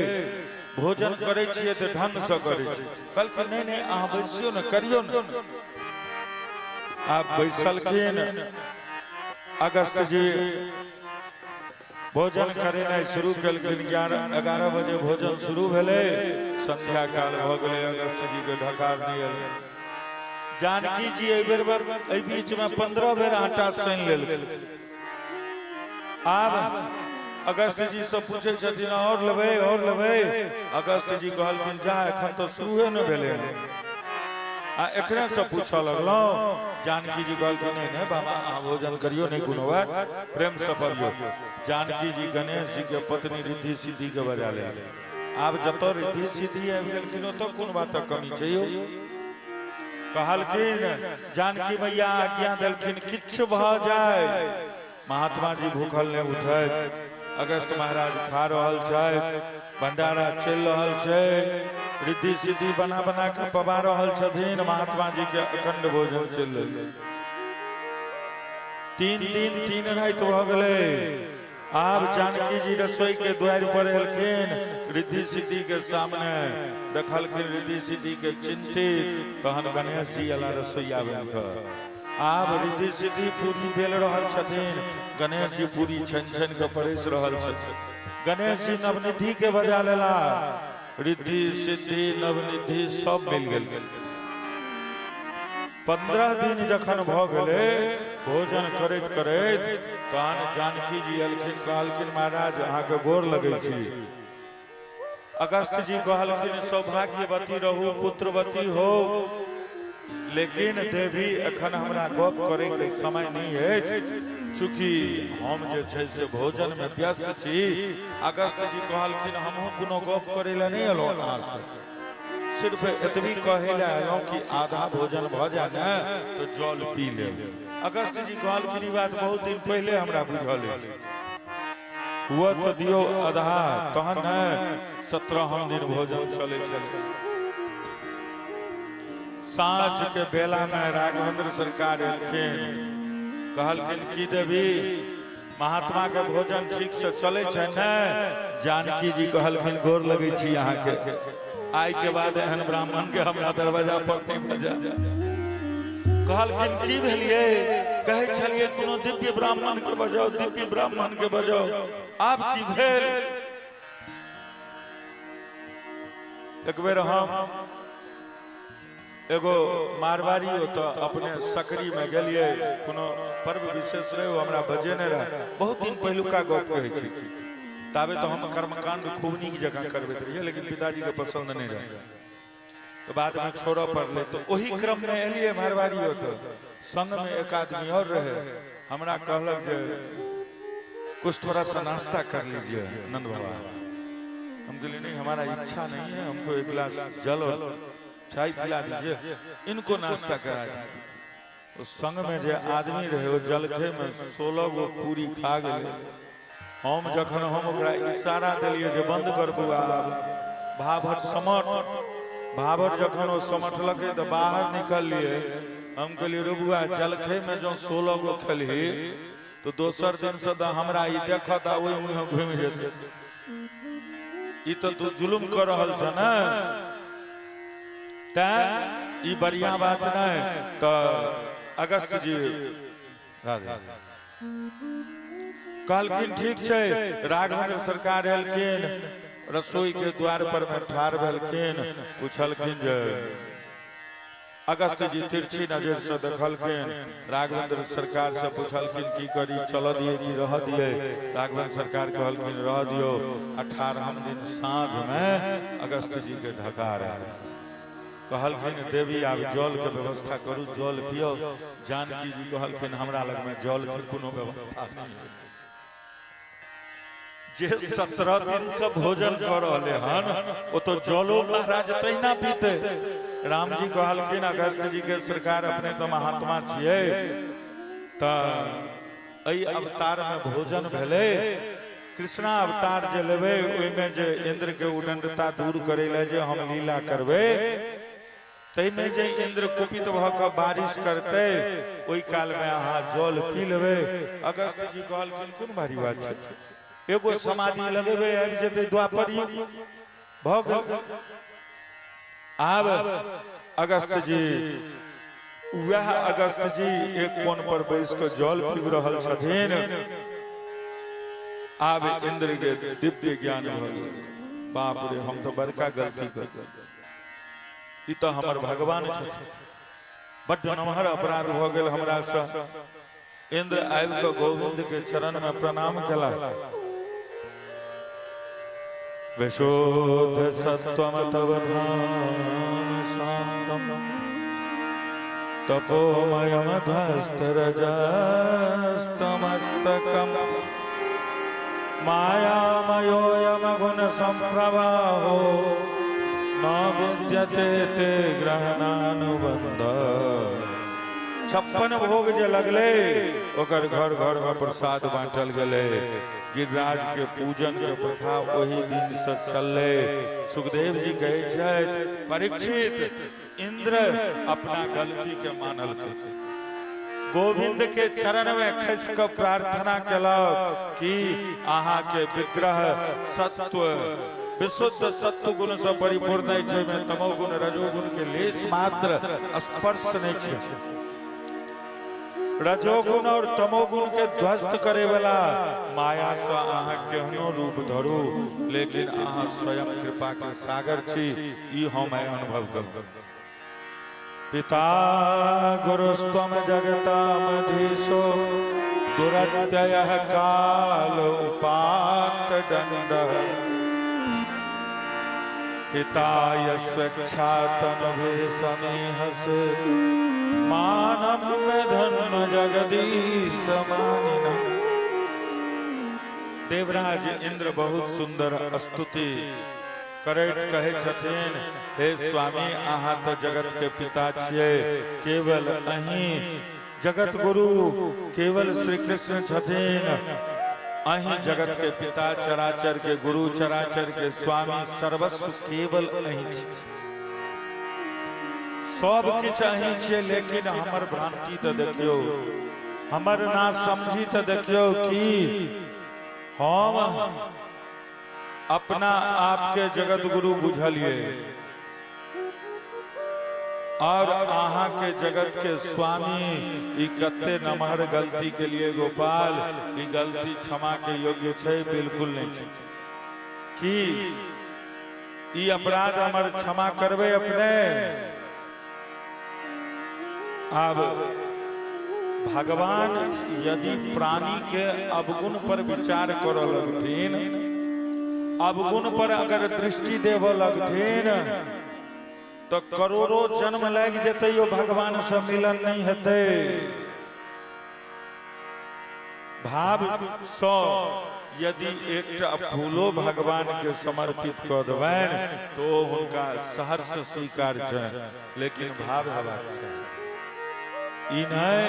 भोजन करै छियै तऽ ढंग से करै छियै। कहलखिन नहीं नहीं अहाँ बैसियो ने, करियो ने। आब बैसलखिन अगस्त जी, भोजन करेनाइ शुरू केलखिन। 11 बजे भोजन शुरू भेलै, संध्या काल भऽ गेलै, अगस्त जी के ढकार नहि एलै। जानकी जी एहि बेर एहि बीच में 15 बेर आटा सानि लेलखिन। आब अगस्त जी से पूछै छथिन और लेबै और लेबै। अगस्त जी कहलखिन जा एखन तऽ शुरूए नहि भेलै आ एखने से पूछऽ लगलहुँ। जानकी जी कहलखिन नहीं नहीं बाबा अहाँ भोजन करियो, नहीं कोनो बात, प्रेम से पबियो। जानकी जी गणेश जी के पत्नी रिद्धि सिद्धि के बजा ले। आब जतऽ रिद्धि सिद्धि आबि गेलखिन ओतऽ कोन बातक कमी छै यौ। कहलखिन जानकी मैया आज्ञा देलखिन किछु भऽ जाय महात्मा जी भूखल नहीं उठे। अगस्त महाराज खा रहल छथि, भंडारा चलि रहल छै, रिद्धि सिद्धि बना बना के पबा रहल छथिन। महात्मा जी के अखंड भोजन चलि रहल। 3 दिन 3 राति भऽ गेलै। आब जानकी जी रसोई के द्वार पर एलखिन, रिद्धि सिद्धि के सामने देखलखिन रिद्धि सिद्धि के चिंतित। तहन गणेश जी अला रसोईया बनि कऽ। आब रिद्धि सिद्धि पूरी बेल रहल छथिन, गणेश जी पूरी छानि छानि कऽ परसि रहल छथिन। गणेश जी नवनिधि के बजा लेला, रिद्धि सिद्धि नवनिधि सब मिल गेल। 15 दिन जखन भऽ गेलै भोजन करैत करैत तहन जानकी जी एलखिन, कहलखिन महाराज अहाँके गोर लगै छी। अगस्त जी कहलखिन सौभाग्यवती रहू, पुत्रवती हो, लेकिन देवी एखन हमरा गप करे के समय नहीं अछि, चूँकि हम जे छै से भोजन में व्यस्त छी। अगस्त जी कहलखिन हमहूँ कोनो गप करे लए नहीं एलहुँ अहाँ से, सिर्फ एतबी कहै लए एलहुँ कि आधा भोजन भऽ जाय ने तऽ जल पी लेब। अगस्त जी कहलखिन ई बात बहुत दिन पहिले हमरा बुझल अछि। हुअ तऽ दियौ आधा तहन ने। 17हम दिन भोजन चलै छलै। साँझ के बेला में राघवेंद्र सरकार एलखिन, कहलखिन की देवी महात्मा के भोजन ठीक से चले छै ने? जानकी जी कहलखिन गोर लगै छी अहाँके, आइ के बाद एहन ब्राह्मण के हमरा दरवाजा पर नहि बजा। कहलखिन की भेलियै? कहै छलियै कोनो दिव्य ब्राह्मण के बजाओ, दिव्य ब्राह्मण के बजाओ, आब की भेल? एक बेर हम एगो मारवाड़ी ओतऽ अपने सकरी में गेलियै, कोनो पर्व विशेष रहे, हमरा बजेने रहे, बहुत दिन पहिलुका गप कहै छी। ताबे तऽ हम कर्मकांड खूब नीक जकाँ करबैत रहियै, लेकिन पिताजी के पसंद नहीं रहे, तो बाद में छोड़ऽ पड़लै। तो ओही क्रम में एलियै मारवाड़ी ओतऽ, संग में एक आदमी और रहे, हमरा कहलक जे कुछ थोड़ा सा नाश्ता कर लीजिए नंद बाबा। हम कहलिए नहीं, हमारा इच्छा नहीं है, हमको एक गिलास जल और चाय पिला दीजिए, इनको नाश्ता करा दीजिए। तो संग में जे आदमी रहे वो जलखे में 16 गो पूरी खा गए। हम जखन हम ओकरा इशारा देलिए जे बंद कर बउआ, भाभट समट, भाभट जखन ओ समटलकै तऽ बाहर निकललिए। हम कहलिए रे बउआ, जलखे में जो 16 गो खेलही तो दोसर दिन से तऽ हमरा ई देखत आ ओहि मुँहे घुमि जेतै, ई तऽ तू जुलुम कऽ रहल छ ने, तैं ई बढ़िया बात नहि। तऽ अगस्त जी राधे कहलखिन ठीक छै। राघवेंद्र सरकार एलखिन, रसोई के द्वार पर में ठाढ़ भेलखिन, पूछलखिन जे अगस्त जी तिरछी नजर से देखलखिन, राघवेंद्र सरकार से पूछलखिन की करी, चल दिए कि रह दिए? राघवेंद्र सरकार कहलखिन रह दियो। 18हम दिन साँझ में अगस्त जी के ढकार आयल, कहलखिन देवी आब जल के व्यवस्था करू, जल पियो। जानकी जी कहलखिन हमरा लग में जल के कोनो व्यवस्था नहीं है। जे 17 दिन से भोजन कर रहे हन वो तो जलो महाराज तहिना पीते। राम जी कहलखिन अगस्त जी के सरकार अपने तो महात्मा छियै, तऽ एहि अवतार में भोजन भेलै। कृष्णा अवतार जे लेबै ओहिमे जे इंद्र के उदंडता दूर करै लए जे हम लीला करबै, ताहिमे जे इंद्र कुपित भऽ कऽ बारिश करतै ओहि कालमे अहाँ जल पी लेबै। अगस्त जी कहलखिन कोन भारी बात छै, एगो समाधि लगेबै आबि जेतै द्वापर युग भऽ गेल। आब अगस्त जी वएह अगस्त जी एक कोन पर बैस कऽ जल पीब रहल छथिन। आब इंद्र के दिव्य ज्ञान भऽ गेल, बाप रे हम तऽ बड़का गलती कर, ई तऽ हमर भगवान छथिन, बड्ड नमहर अपराध भऽ गेल हमरा सँ। इंद्र आबि कऽ गोविंद के चरण में प्रणाम केला। विशुद्ध सत्वम तव धाम शांतम तपोमयम ध्वस्तरजस्तमस्तकम मायामयोऽयम गुण संप्रवाहो न विद्यते ते ग्रहणानुबंध। 56 भोग जे लगले ओकर घर घर में प्रसाद बांटल गेलै। गिरिराज के पूजन के प्रथा ओहि दिन से चललै। सुखदेव जी कहै छथि परीक्षित इंद्र अपना गलती के मानलकै, गोविंद के चरण में खसि कऽ प्रार्थना केलक कि अहाँ के विग्रह सत्व विशुद्ध सत्व गुण से परिपूर्ण अछि, ओहिमे तमोगुण रजोगुण के लेश मात्र स्पर्श नहि छै। रजोगुण और तमोगुण के ध्वस्त करे वाला माया से अहाँ केहनो रूप धरू, लेकिन अहाँ स्वयं कृपा के सागर छी, ई हम अनुभव करू। पिता गुरुस्त्वम जगतामधीशो दुरत्ययः काल उपात दण्डः हिताय स्वेच्छा तनुभे समीहसे मानम धन्म जगदीश मानिना। देवराज इंद्र बहुत सुंदर स्तुति करैत कहै छथिन, हे स्वामी अहाँ तऽ जगत के पिता छियै, केवल अहीं जगत गुरु केवल श्री कृष्ण छथिन। अहीं जगत के पिता, चराचर के गुरु, चराचर के स्वामी, सर्वस्व केवल अहीं छी, सब किछु अहीं छियै, लेकिन हमर भ्रांति तऽ देखियौ, हमर ना समझी तऽ देखियौ कि हम अपना आपके जगत गुरु बुझलिए और अहाँ के जगत के स्वामी। ई कते नमहर गलती के लिए गोपाल, ई गलती क्षमा के योग्य छै? बिल्कुल नहीं छै। की ई अपराध हमर क्षमा करबै अपने? आब भगवान यदि प्राणी के अवगुण पर विचार करऽ लगथिन, अवगुण पर अगर दृष्टि देबऽ लगथिन, तो करोड़ों जन्म लागि जेतै, यो भगवान से मिलन नहीं हेतै। भाव सँ यदि एकटा फूलो भगवान के समर्पित कऽ देबनि तो हुनका सहर्ष स्वीकार छनि, लेकिन भाव हेबाक चाही। ई नहि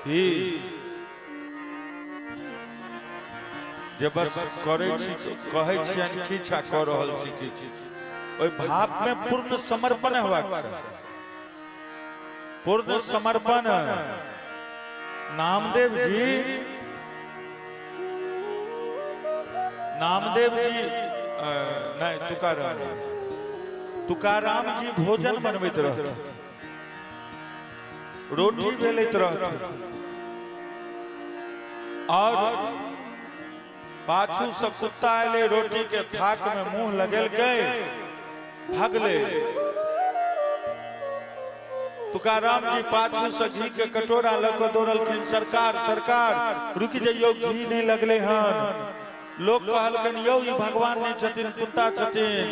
कि जे बस करै छी, कहै छियनि किछु आ कऽ रहल छी किछु। ओहि भाव में पूर्ण समर्पण हेबाक चाही, पूर्ण समर्पण। नामदेव जी, नामदेव जी नहीं, तुकाराम जी, तुकाराम जी भोजन बनबैत रहथिन, रोटी बेलैत रहथिन और पाछू से कुत्ता एले, रोटी के थाक में मुंह लगेलकै, भगले। तुकाराम जी पाछू से घी के कटोरा लऽ कऽ दौड़लखिन, सरकार सरकार रुकि जइयौ, घी नहीं लगले हन। लोग कहलखिन, यौ ई भगवान नहीं छथिन, कुत्ता छथिन।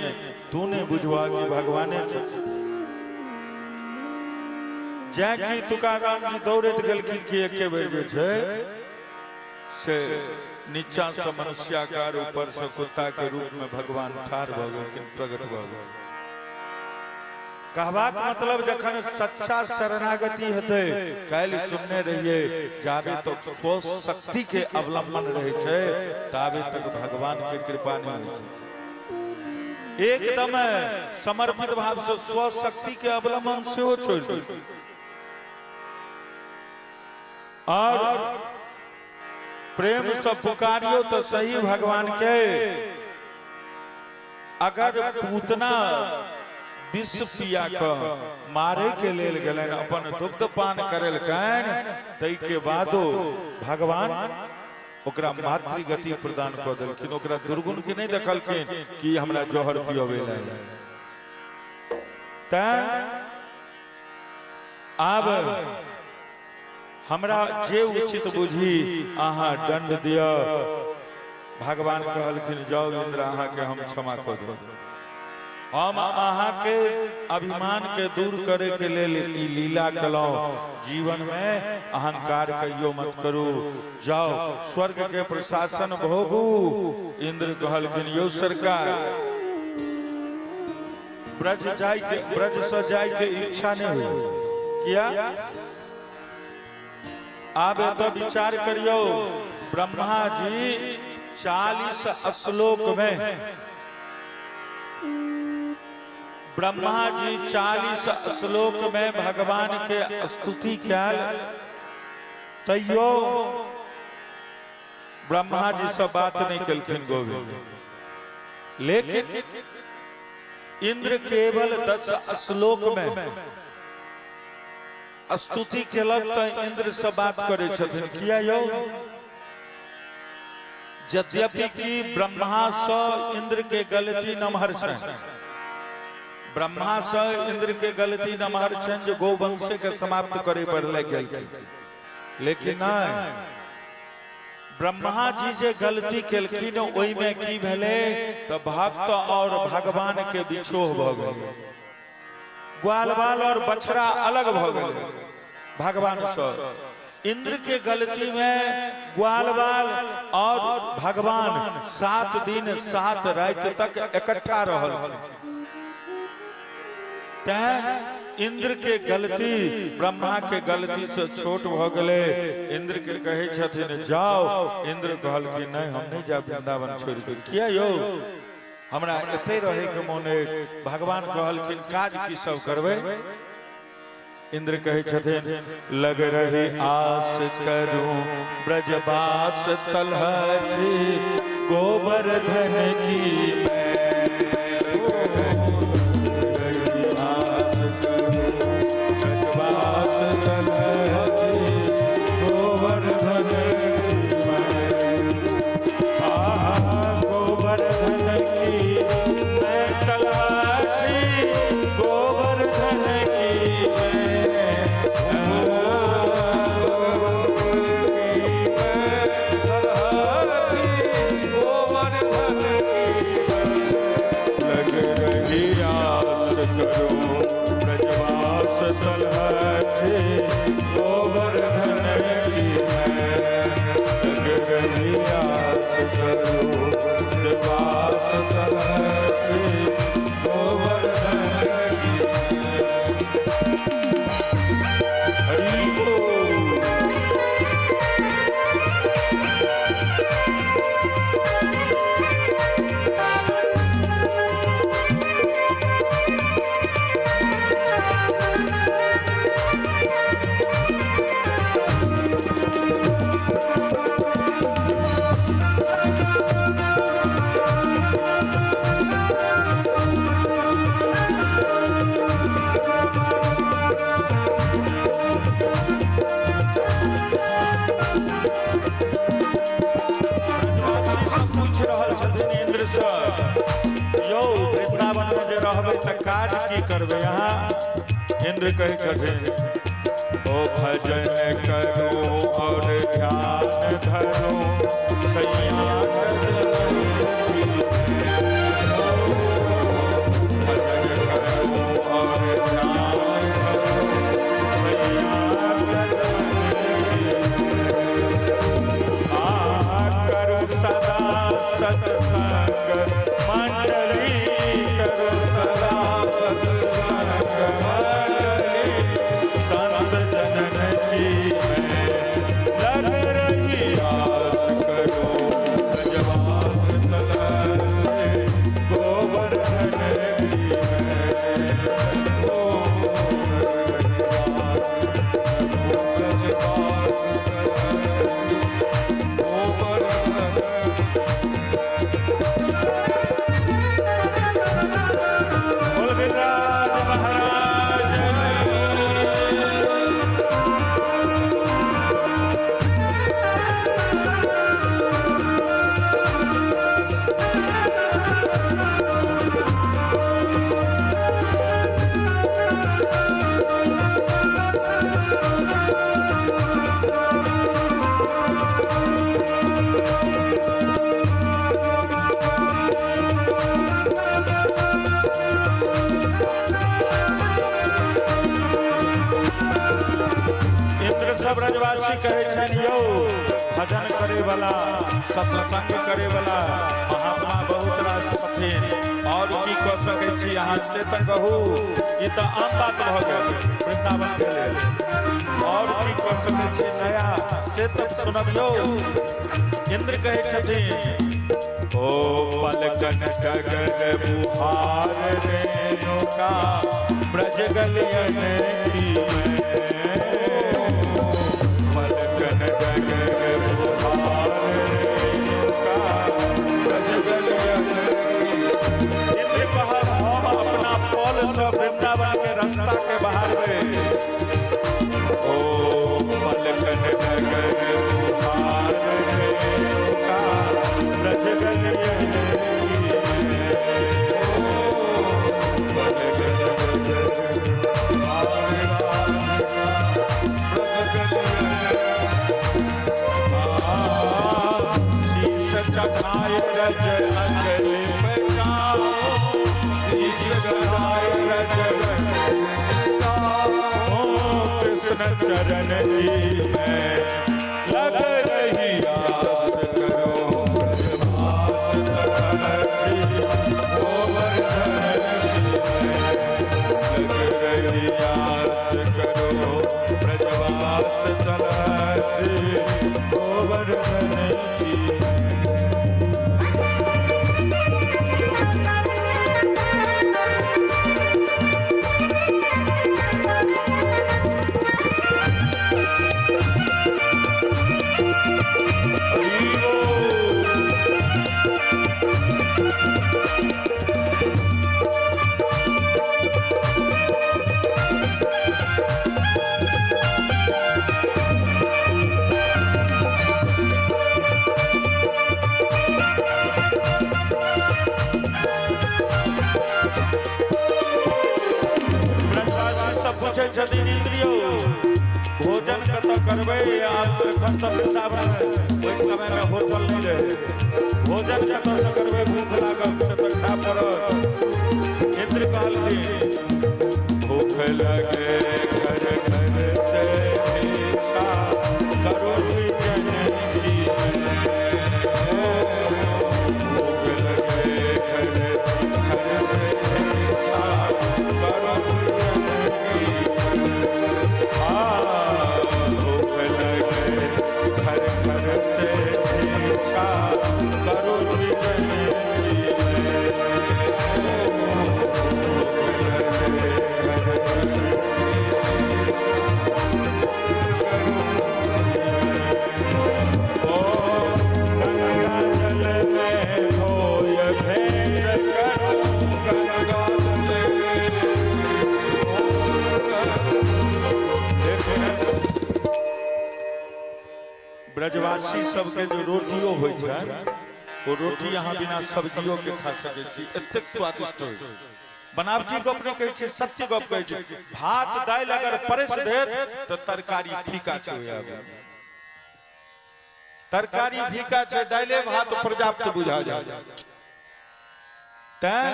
तू नहीं बुझवा कि भगवाने छथिन। जै कि तुकाराम जी दौड़ैत गेलखिन कि एके बेर जे छै से नीचा से मनुष्याकार, ऊपर से कुत्ता के रूप में भगवान ठाढ़ भऽ गेलखिन, प्रकट भऽ गेल। कहबाक मतलब जखन सच्चा शरणागति हेतै, काल्हि सुनने रहियै, जाबे तक स्व शक्ति के अवलंबन रहै छै ताबे तक भगवान के कृपा नहीं होइ छै। एकदम समर्पित भाव से स्व शक्ति के अवलंबन सेहो छोड़ि दियौ और प्रेम से पुकारियो तो सही भगवान के। अगर पूतना विष पिया क मारे के लेल गेलनि, अपन दुग्ध पान करेलकनि, तै के बादो भगवान ओकरा मातृगति प्रदान कऽ देलखिन। ओकरा दुर्गुण के नहीं देखलखिन कि हमरा जहर पियबे लेल। तैं आब हमरा जे उचित बुझी अहाँ दंड दिअ। भगवान कहलखिन, जाओ इंद्र, अहाँ के हम क्षमा कऽ देब। हम अहाँ के अभिमान के दूर करे के लेल ई लीला केलहुँ। जीवन में अहंकार कहियो मत करू, जाओ स्वर्ग के प्रशासन भोगू। इंद्र कहलखिन, यौ सरकार, ब्रज जाय के, ब्रज से जाय के इच्छा नहीं हुई। किया? आब एतऽ विचार करियौ, ब्रह्मा जी 40 श्लोक में, ब्रह्मा जी 40 श्लोक में भगवान के स्तुति कैल, तैयो ब्रह्मा जी से बात नहीं केलखिन गोविंद। लेकिन इंद्र केवल 10 श्लोक में स्तुति केलक तऽ इंद्र से बात करै छथिन। किया यौ? यद्यपि कि ब्रह्मा से इंद्र के गलती नमहर छनि, ब्रह्मा से इंद्र के गलती नमहर छनि जे गोवंश के समाप्त करे पर लागि गेलखिन, लेकिन नहीं, ब्रह्मा जी जे गलती केलखिन ओहिमे की भेलै तऽ भक्त और भगवान के बिछोह भऽ गेलै, ग्वाल बाल और बछड़ा अलग भऽ गेलै भगवान से। इंद्र के गलती में ग्वाल बाल और भगवान 7 दिन 7 राति तक इकट्ठा रहल। तैं इंद्र के गलती ब्रह्मा के गलती से छोट भ गेलै। इंद्र के कहै छथिन जाओ, इंद्र कहलखिन नहीं हम नहीं जाब वृंदावन छोड़ के। किया यौ, हमरा एते रहे के मोन अछि। भगवान कहलखिन काज की सब करबै? इंद्र कहै छथिन लग रही आस करूं ब्रजवास तलहटी गोवर्धन की मैं, आस करूं ब्रजवास तलहटी गोवर्धन की मैं, गोवर्धन की मैं तलहटी गोवर्धन की मैं, लग रही आस करूं ब्रजवास तलहटी गोवर्धन की मैं, लग रही आस करूं ब्रजवास तलहटी गोवर्धन की मैं। हरि बोल। ब्रजवासी सब पूछि रहल छथिन इंद्र से, यौ वृंदावन में जे रहबै तऽ काज की करबै अहाँ? इंद्र कहै छथिन ओ भजन करो और ध्यान धरो छैया भजन करो और ध्यान धरो छैया करो सदा सत्संग मंडली, करो सदा सत्संग मंडली संत जनन की मैं, लग रही आस करो ब्रजवास तलहटी गोवर्धन की मैं, बोल गिरिराज महाराज की। इंद्र सब ब्रजवासी कहै छनि यौ भजन करे वाला सत्संग करे वाला महात्मा बहुत रास छथिन, और की कऽ सकै छी अहाँ से तऽ कहू। ई तऽ आम बात भऽ गेल वृंदावन के लेल, और की कऽ सकै छी नया से तऽ सुनबियौ। इंद्र कहै छथिन ओ पलकन डगर बुहार रेणुका ब्रज गलियन की मैं, पलकन डगर बुहार रेणुका ब्रज गलियन की। इंद्र कहब हम अपना पल से वृंदावन के रास्ता के बहारबै। ओ पलकन डगर बुहार रेणुका ब्रज गलियन की मैं, पलकन डगर शीश चढ़ाए रज अंजलि पटाओ, शीश चढ़ाए रज ओ कृष्ण चरण की मैं, लग रही आस करो ब्रजवास तलहटी गोवर्धन की मैं, लग रही पूछै छथिन, इंद्रियो, भोजन कतऽ करबै? आब एखन तऽ वृंदावन मे, ओहि समय में होटल नहि रहै। भोजन कतऽ से करबै? भूख लागल, से तऽ खाय पड़त। इंद्र कहलखिन, भूख लगे घर घर से भिक्षा करो जन की, भूख लगे घर घर से भिक्षा करो जन की, भूख लगे घर घर से भिक्षा करो जन की, भूख लगे घर ओ गंगा जल में धोय भेंट करो, गंगा जल में। एक मिनट। ब्रजवासी सबके जो रोटियो होइ छै, ओ रोटी अहाँ बिना सब्जियों के खा सकै छी, एतेक स्वादिष्ट होइ छै। बनावटी गप नहि कहै छै, सत्य गप कहै छै। भात दालि अगर परसि देत तऽ तरकारी फीका छै ओहि आगू। तरकारी फीका छै, दालिए भात पर्याप्त बुझा जाय। तैं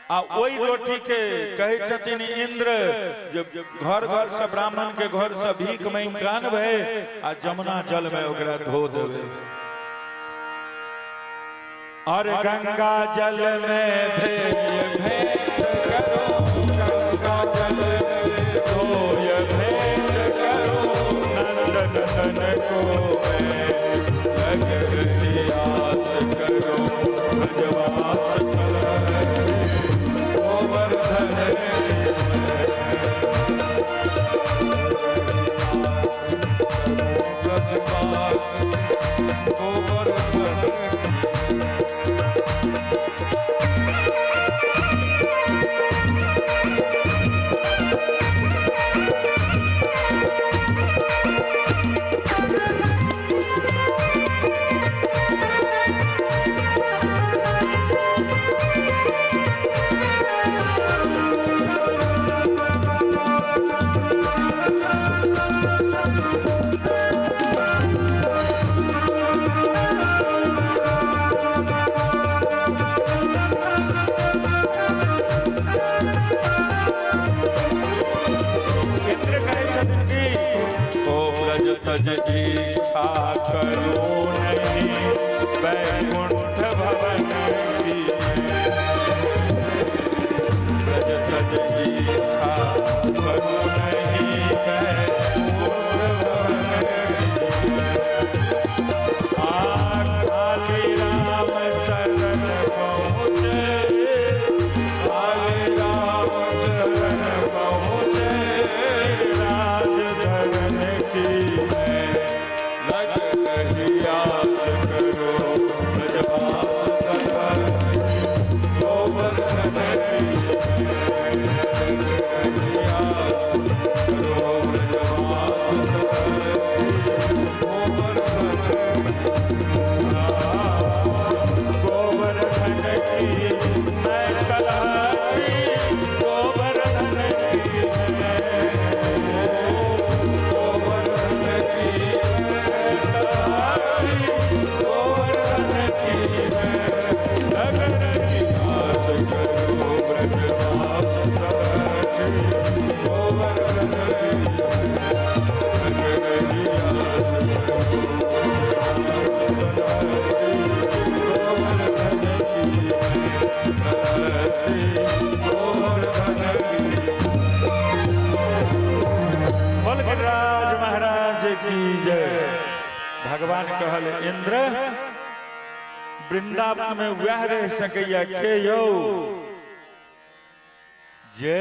आ ओहि रोटी के कहै छथिन इंद्र जे घर घर से, ब्राह्मण के घर से भीख मांगि कऽ आनबै आ जमुना जल में ओकरा धो देबै और गंगा जल में भेल भेंट करो, गंगा जल में धोय भेंट करो, नंद नंदन को मैं लग रही आस करो, ब्रजवास तलहटी गोवर्धन की। ब्रजवास गोवर्धन की। इंद्र कहै छथिन कि ओ ब्रज तज इच्छा करो नहीं वैकुंठ भवन की, ब्रज तज इच्छा करो नहीं वैकुंठ भवन की, आ खाली राम शरण पहुँचे, खाली राम शरण पहुँचे, राज धरन की मैं लग रही आस करो, ब्रजवास तलहटी गोवर्धन की मैं लग रही आस करो, ब्रजवास तलहटी गोवर्धन, गोवर्धन की मैं तलहटी, गोवर्धन की मैं, गोवर्धन की मैं तलहटी, गोवर्धन की मैं लग रही आस करो, ब्रजवास तलहटी गोवर्धन की लग रही आस करो, ब्रजवास तलहटी गोवर्धन की मैं तलहटी गोवर्धन की। बोल गिरिराज महाराज की जय। भगवान कहल, इंद्र, वृंदावन में वह रह सकैया के यौ जे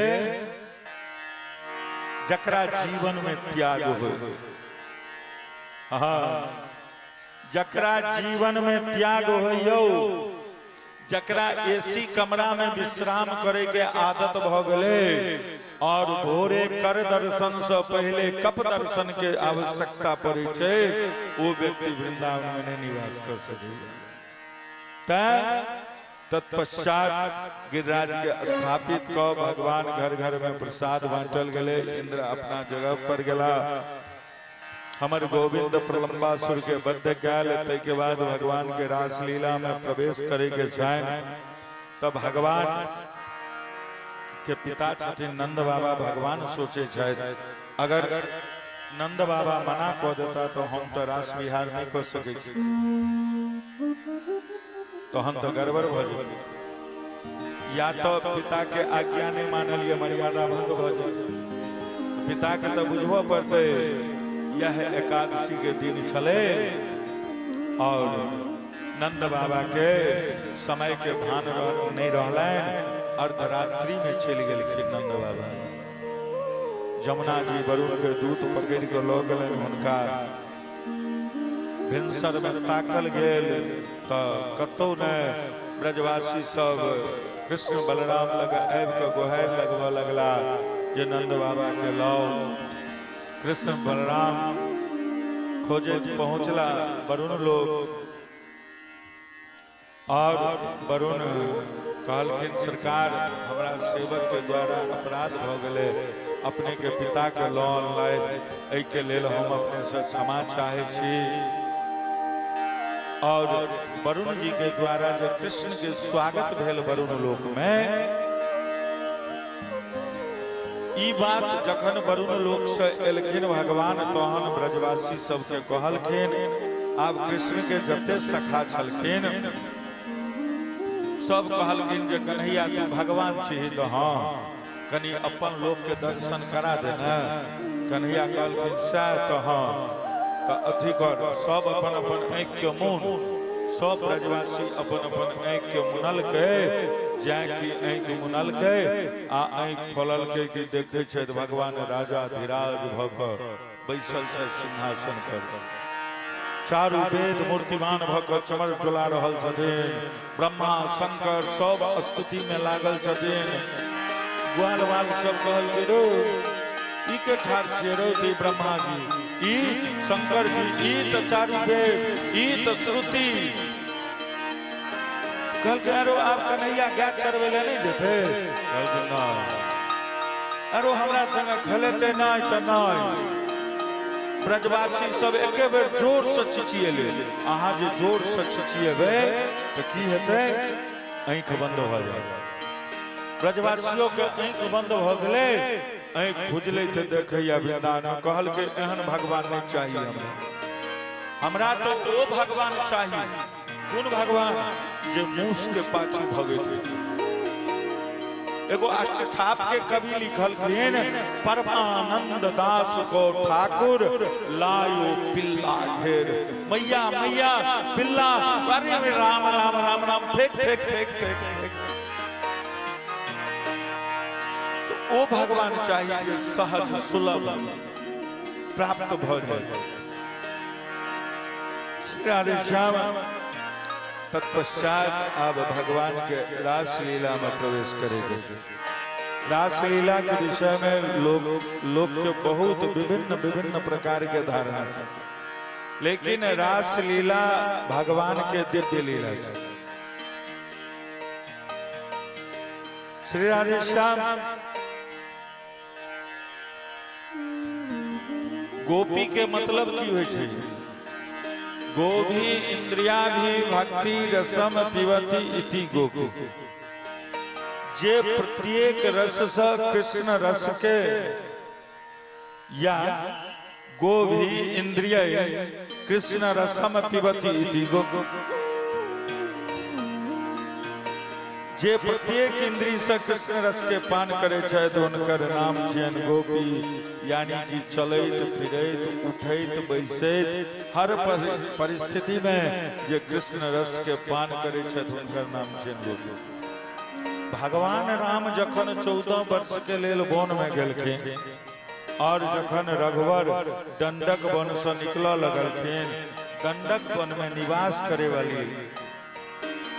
जकरा जीवन में त्याग हो। हाँ, जकरा जीवन में त्याग हो यौ, जकरा एसी कमरा में विश्राम करे के आदत भ गेलै और भोरे कर दर्शन से पहले कप दर्शन के आवश्यकता पड़ै छै, ओ व्यक्ति वृंदावन में नहीं निवास कर सकैया। तैं तत्पश्चात गिरिराज के स्थापित कऽ भगवान घर घर में प्रसाद बांटल गेलै। इंद्र अपना जगह पर गेला। हमर गोविंद प्रलंबासुर के बद्ध कयल। ताहिके बाद भगवान के रासलीला में प्रवेश करे के छनि। तब भगवान के पिता छथिन नंद बाबा। भगवान सोचे छथि, अगर नंद बाबा मना कऽ देता तो हम तो रास विहार नहीं कऽ सकै छी, तहन तो गड़बड़ भऽ जेतै। या तो पिता के आज्ञा नहीं मानलिए, मर्यादा भंग भऽ जेतै। पिता के तो बुझबऽ पड़तै। यह एकादशी के दिन छलै और नंद बाबा के समय के भान नहीं रहलनि। अर्धरात्रि में चलि गेलखिन नंद बाबा। जमुना जी वरुण के दूत पकड़ के लऽ गेलनि हुनका। भिनसर में ताकल गेल तऽ कतौ नहि। ब्रजवासी सब कृष्ण बलराम लग आबि कऽ गोहारि लगबऽ लगला जे नंद बाबा के लाउ। कृष्ण बलराम खोजैत पहुँचला वरुण लोग और वरुण कहलखिन, सरकार, हमरा सेवक के द्वारा अपराध भऽ गेलै, अपने के पिता के लऽ अनलथि, एहिके लेल हम अपने से क्षमा चाहै छी। और वरुण जी के द्वारा जे कृष्ण के स्वागत भेल वरुण लोक में, ई बात जखन वरुण लोक से एलखिन भगवान, तहन ब्रजवासी सबके कहलखिन। आब कृष्ण के जते सखा छलखिन सब कहलखिन जे कन्हैया, तू भगवान छी तऽ हाँ, कनि अपन लोक के दर्शन करा दे ने। कन्हैया कहलखिन, सएह तऽ हाँ, तऽ अथी कर, सब अपन अपन आँखि के मुन। सब ब्रजवासी अपन अपन आँखि के मुनलकै। जाय कि आँखि मुनलकै आ आँखि खोललकै कि देखै छथि भगवान राजा धीराज भऽ कऽ बैसल छथि सिंहासन पर। चारू वेद मूर्तिमान भऽ कऽ चमर डोला रहल छथिन। ब्रह्मा शंकर सब स्तुति में लागल छथिन। ग्वाल वाल सब कहलकै, रो, ई के ठाढ़ छियै रौ? तऽ ई ब्रह्मा जी, ई शंकर जी, ई तऽ चारू वेद, ई तऽ श्रुति। कहलकै, अरो, आब कन्हैया गाय चरबै लए नहि जेतै? कहलकै, नहि। अरो, हमरा संगे खेलेतै? नहि तऽ नहि। ब्रजवासी सब एके बेर जोर से चिचिएले। अहाँ जे जोर से चिचिएबै तऽ की हेतै? आँखि बंद भऽ जायत। ब्रजवासियों के आँखि बंद भऽ गेलै। आँखि खुजलै तऽ देखैया वृंदावन। कहलकै, एहन भगवान नहि चाहिए हमरा। हमरा तऽ ओ भगवान चाही। कोन भगवान? जे मूस के पाछू भगैत। एगो अष्टछाप के कवि लिखलखिन, परमानंद दास को ठाकुर लायो पिल्ला घेर, मैया मैया पिल्ला, अरे राम राम राम राम, फेंक फेंक फेंक फेंक फेंक। तो ओ भगवान चाहिए जे सहज सुलभ प्राप्त भऽ जाए। श्री राधे श्याम। तत्पश्चात आब भगवान के रासलीला में प्रवेश करे के छै। रासलीला के विषय में लोग लोग के बहुत विभिन्न विभिन्न प्रकार के धारणा छै, लेकिन रासलीला भगवान के दिव्य लीला छै। श्री राधे श्याम। गोपी के मतलब की होइ छै? गोभी इंद्रिया भी भक्ति रसम पिबती इति गोपी। जे प्रत्येक रस से कृष्ण रस के, या गोभी इंद्रिय कृष्ण रसम पिबती इति गोपी। जे प्रत्येक इंद्रिय से कृष्ण रस के पान करे छथि, हुनकर नाम छियनि गोपी। यानी कि चलैत फिरैत, उठैत बैसैत, हर परिस्थिति में जे कृष्ण रस के पान करे छथि, हुनकर नाम छियनि गोपी। भगवान राम जखन 14 वर्ष के लेल वन में गेलखिन और जखन रघुवर दंडक वन से निकलऽ लगलखिन, दंडक वन में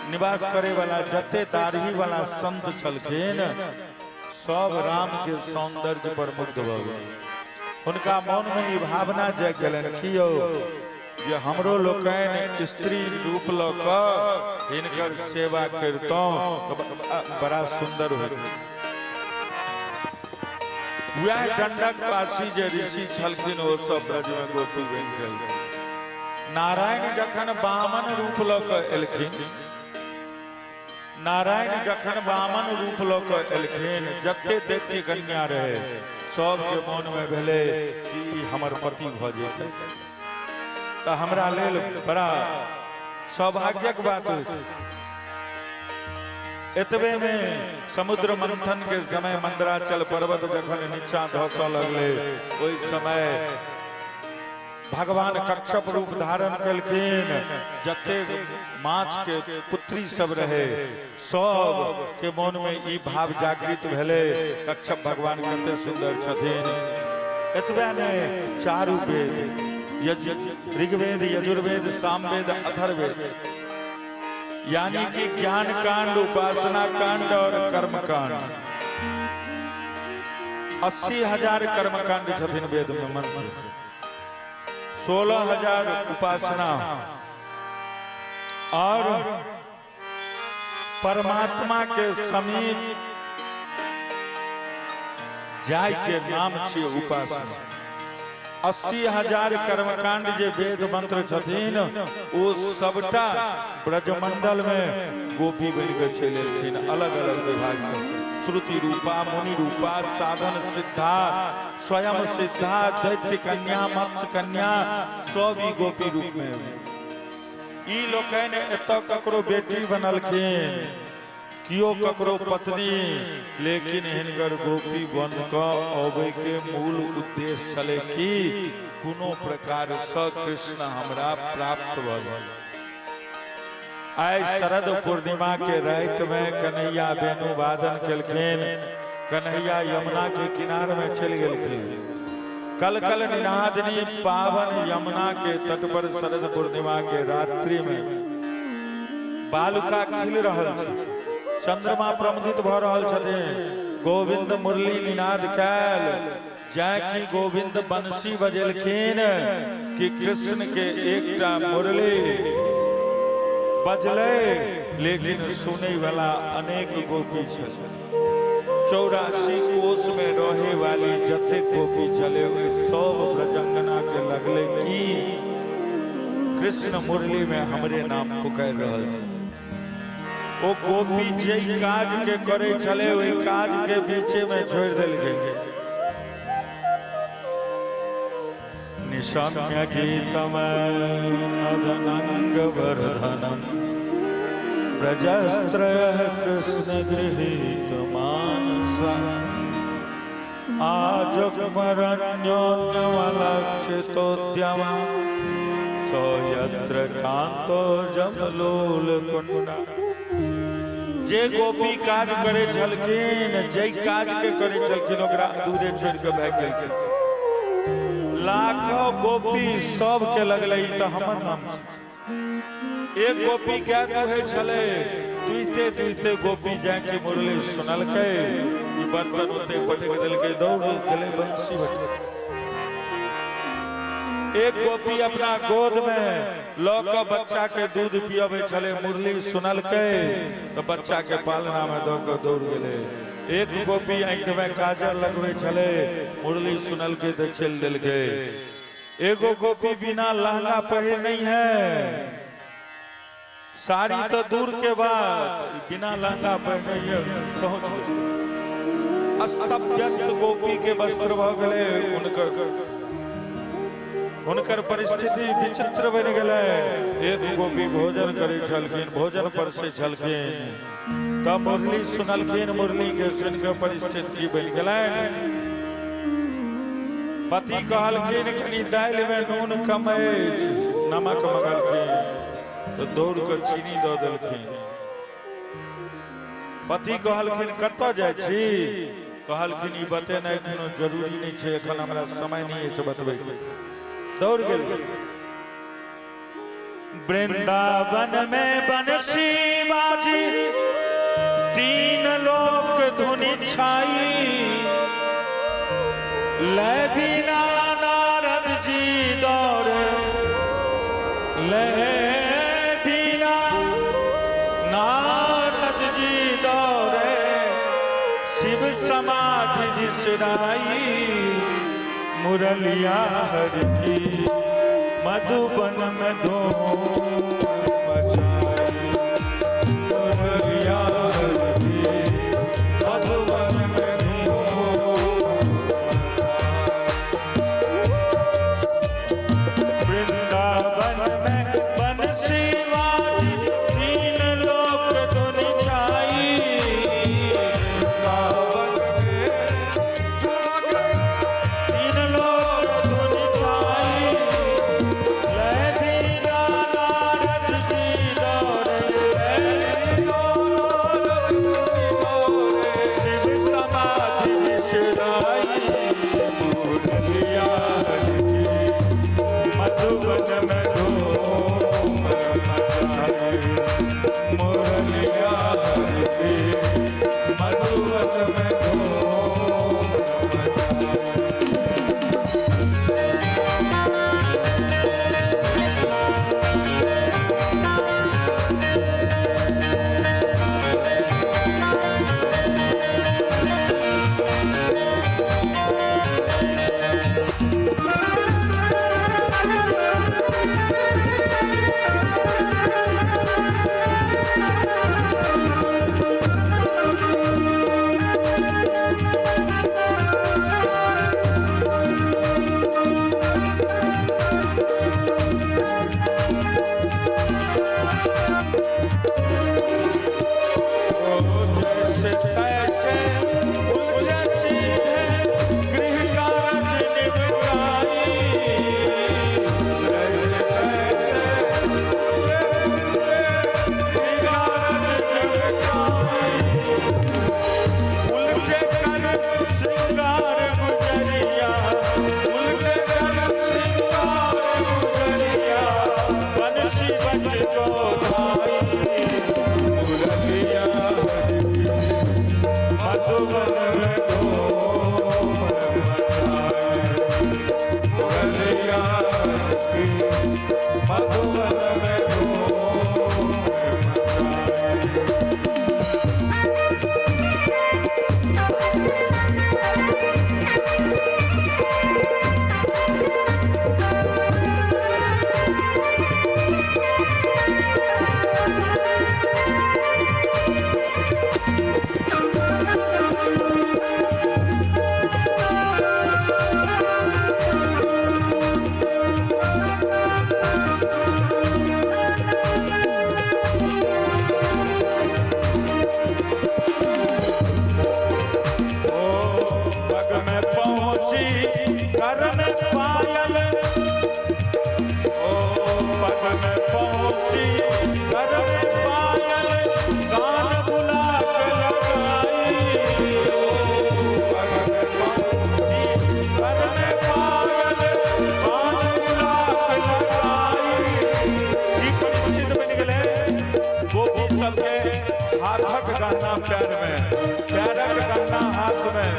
निवास करे वाला जते दाढ़ी वाला संत छलखिन, सब राम के सौंदर्य पर मुग्ध भऽ गेल। हुनका मन में ई भावना जागि गेलनि कि यौ, जे हमरो लोकनि स्त्री रूप लऽ कऽ हिनकर सेवा करितहुँ तऽ बड़ा सुन्दर होइत। वएह दंडक वासी जे ऋषि छलखिन ओ सब ब्रज में गोपी बनि गेल। नारायण जखन वामन रूप लऽ कऽ एलखिन, नारायण जखन वामन रूप लऽ कऽ एलखिन, जते दैत्य कन्या रहे सबके मन में भेलै कि ई हमर पति भऽ जेतै तऽ हमरा लेल बड़ा सौभाग्यक बात होइत। एतबे में समुद्र मंथन के समय मंदराचल पर्वत जखन नीचा धसऽ लगलै, ओहि समय भगवान कच्छप रूप धारण केलखिन। जतेक माछ के पुत्री सब रहे सब के मन में ई भाव जागृत भेलै, कच्छप भगवान कते सुंदर छथिन। एतबे ने चारू वेद, ऋग्वेद, यजुर्वेद, सामवेद, अथर्ववेद, यानी कि ज्ञान कांड, उपासना कांड और कर्म कांड, 80,000 कर्म कांड छथिन वेद में मंत्र, 16,000 उपासना और परमात्मा के समीप जाय के नाम छियै उपासना। 80,000 कर्मकांड जे वेद मंत्र छथिन ओ सबटा ब्रजमंडल में गोपी बन के चलि एलखिन अलग अलग विभाग से। श्रुति रूपा, मुनि रूपा, साधन सिद्धा, स्वयं सिद्धा, दैत्य कन्या, मत्स्य कन्या, सब ई गोपी रूप में। ई लोकनि एतऽ ककरो बेटी बनलखिन, कियो ककरो पत्नी, लेकिन हिनकर गोपी बन कऽ अबै के मूल उद्देश्य छलै कि कोनो प्रकार सँ कृष्ण हमरा प्राप्त भऽ जाय। आइ शरद पूर्णिमा के राति में कन्हैया वेणु वादन केलखिन। कन्हैया यमुना के किनार में चलि गेलखिन। कल कल निनादिनी पावन यमुना के तट पर शरद पूर्णिमा के रात्रि में बालुका खिल रहल छै, चंद्रमा प्रमुदित भऽ रहल छथिन। गोविंद मुरली निनाद कैल, जाय कि गोविंद बंसी बजेलखिन कि कृष्ण के एकटा मुरली बजलै, लेकिन सुनै वाला अनेक गोपी छल। 84 कोस में रहे वाली जतेक गोपी छलै ओहि सब ब्रजंगना के लगलै कि कृष्ण मुरली में हमरे नाम पुकारि रहल छै। ओ गोपी जे काज के करे छलै ओहि काज के बीचे में छोड़ि देलकै। निशम्य गीतम मदनंग वर्धनम ब्रजस्त्रय कृष्ण गृहीत मानस आजमरण्योन्यमलक्षितोद्यम सो यत्र कांतो जमलोल कुंडा। जे गोपी काज करे छलखिन, जे काज के करे छलखिन ओकरा दूरे छोड़ के भागि गेलखिन। लाखों गोपी सब के लगलै ई तऽ हमर नाम छै। एक गोपी गाय दुहै छलै, दुहिते दुहिते गोपी जाके मुरली सुनलकै, ई बर्तन ओते पटक देलकै, दौड़ गेलै बंसी बजबै। एक गोपी अपना गोद में लऽ कऽ बच्चा के दूध पियबै छलै, मुरली सुनलकै तऽ बच्चा के पालना में दऽ कऽ दौड़ गेलै। एक गोपी आँखि में काजल लगबै छलै, मुरली सुनलकै तऽ चलि देलकै। एगो गोपी बिना लहंगा पहिर नहीं है, साड़ी तो दूर के बात, बिना लहंगा पहिरने पहुंच गेलै। अस्त व्यस्त गोपी के वस्त्र भऽ गेलै, हुनकर हुनकर परिस्थिति विचित्र बनि गेलै। एक गोपी भोजन करै छलखिन, भोजन परसै छलखिन, तब मुरली सुनलखिन। मुरली के सुनि कऽ परिस्थिति की बनि गेलनि। पति कहलखिन कनि दालि में नून कम अछि, नमक मगलखिन तऽ दौड़ कऽ चीनी दऽ देलखिन। पति कहलखिन कतऽ जाइ छी? कहलखिन ई बतेनाइ कोनो जरूरी नहि छै, एखन हमरा समय नहि अछि बतबैके। दौड़ गेल। वृंदावन में बंसी बाजी, तीन लोक धुनि छाई, लय बिना नारद जी दौड़े बिसराई मुरलिया हर की मधुबन में धूम मचाई मुरलिया हर की मधुबन में धूम। वृंदावन में बंसी बाजी तीन लोक धुन छाई। वृंदावन में तीन लोक धुन छाई। जय दीना नारद जी दौरे, जय दीना नारद जी दौरे, शिव समाधि बिसराई मुरलिया हर की मधुबन में धूम मचाई मुरलिया हर की मधुबन में धूम मचाई। जैसे तैसे उलझे सीधे गृह कारज निपटाई। जैसे तैसे गृह कारज निपटाई। उलझे कर श्रृंगार गुजरिया, उलझे कर श्रृंगार गुजरिया, बंसी बज चौधाई मुरलिया हर की मधुबन में धूम मचाई मुरलिया हर की मधुबन में धूम मचाई। ओ पग में पहुंची कर में पायल, ओ पग में पहुंची कर में पायल, कान बुला के लगाई। ओ पग में पहुंची कर में पायल, कान बुला के लगाई। ई परिस्थिति बनि गेलै गोपी सबके हाथक गहना पैर में, पैरक गहना हाथ में।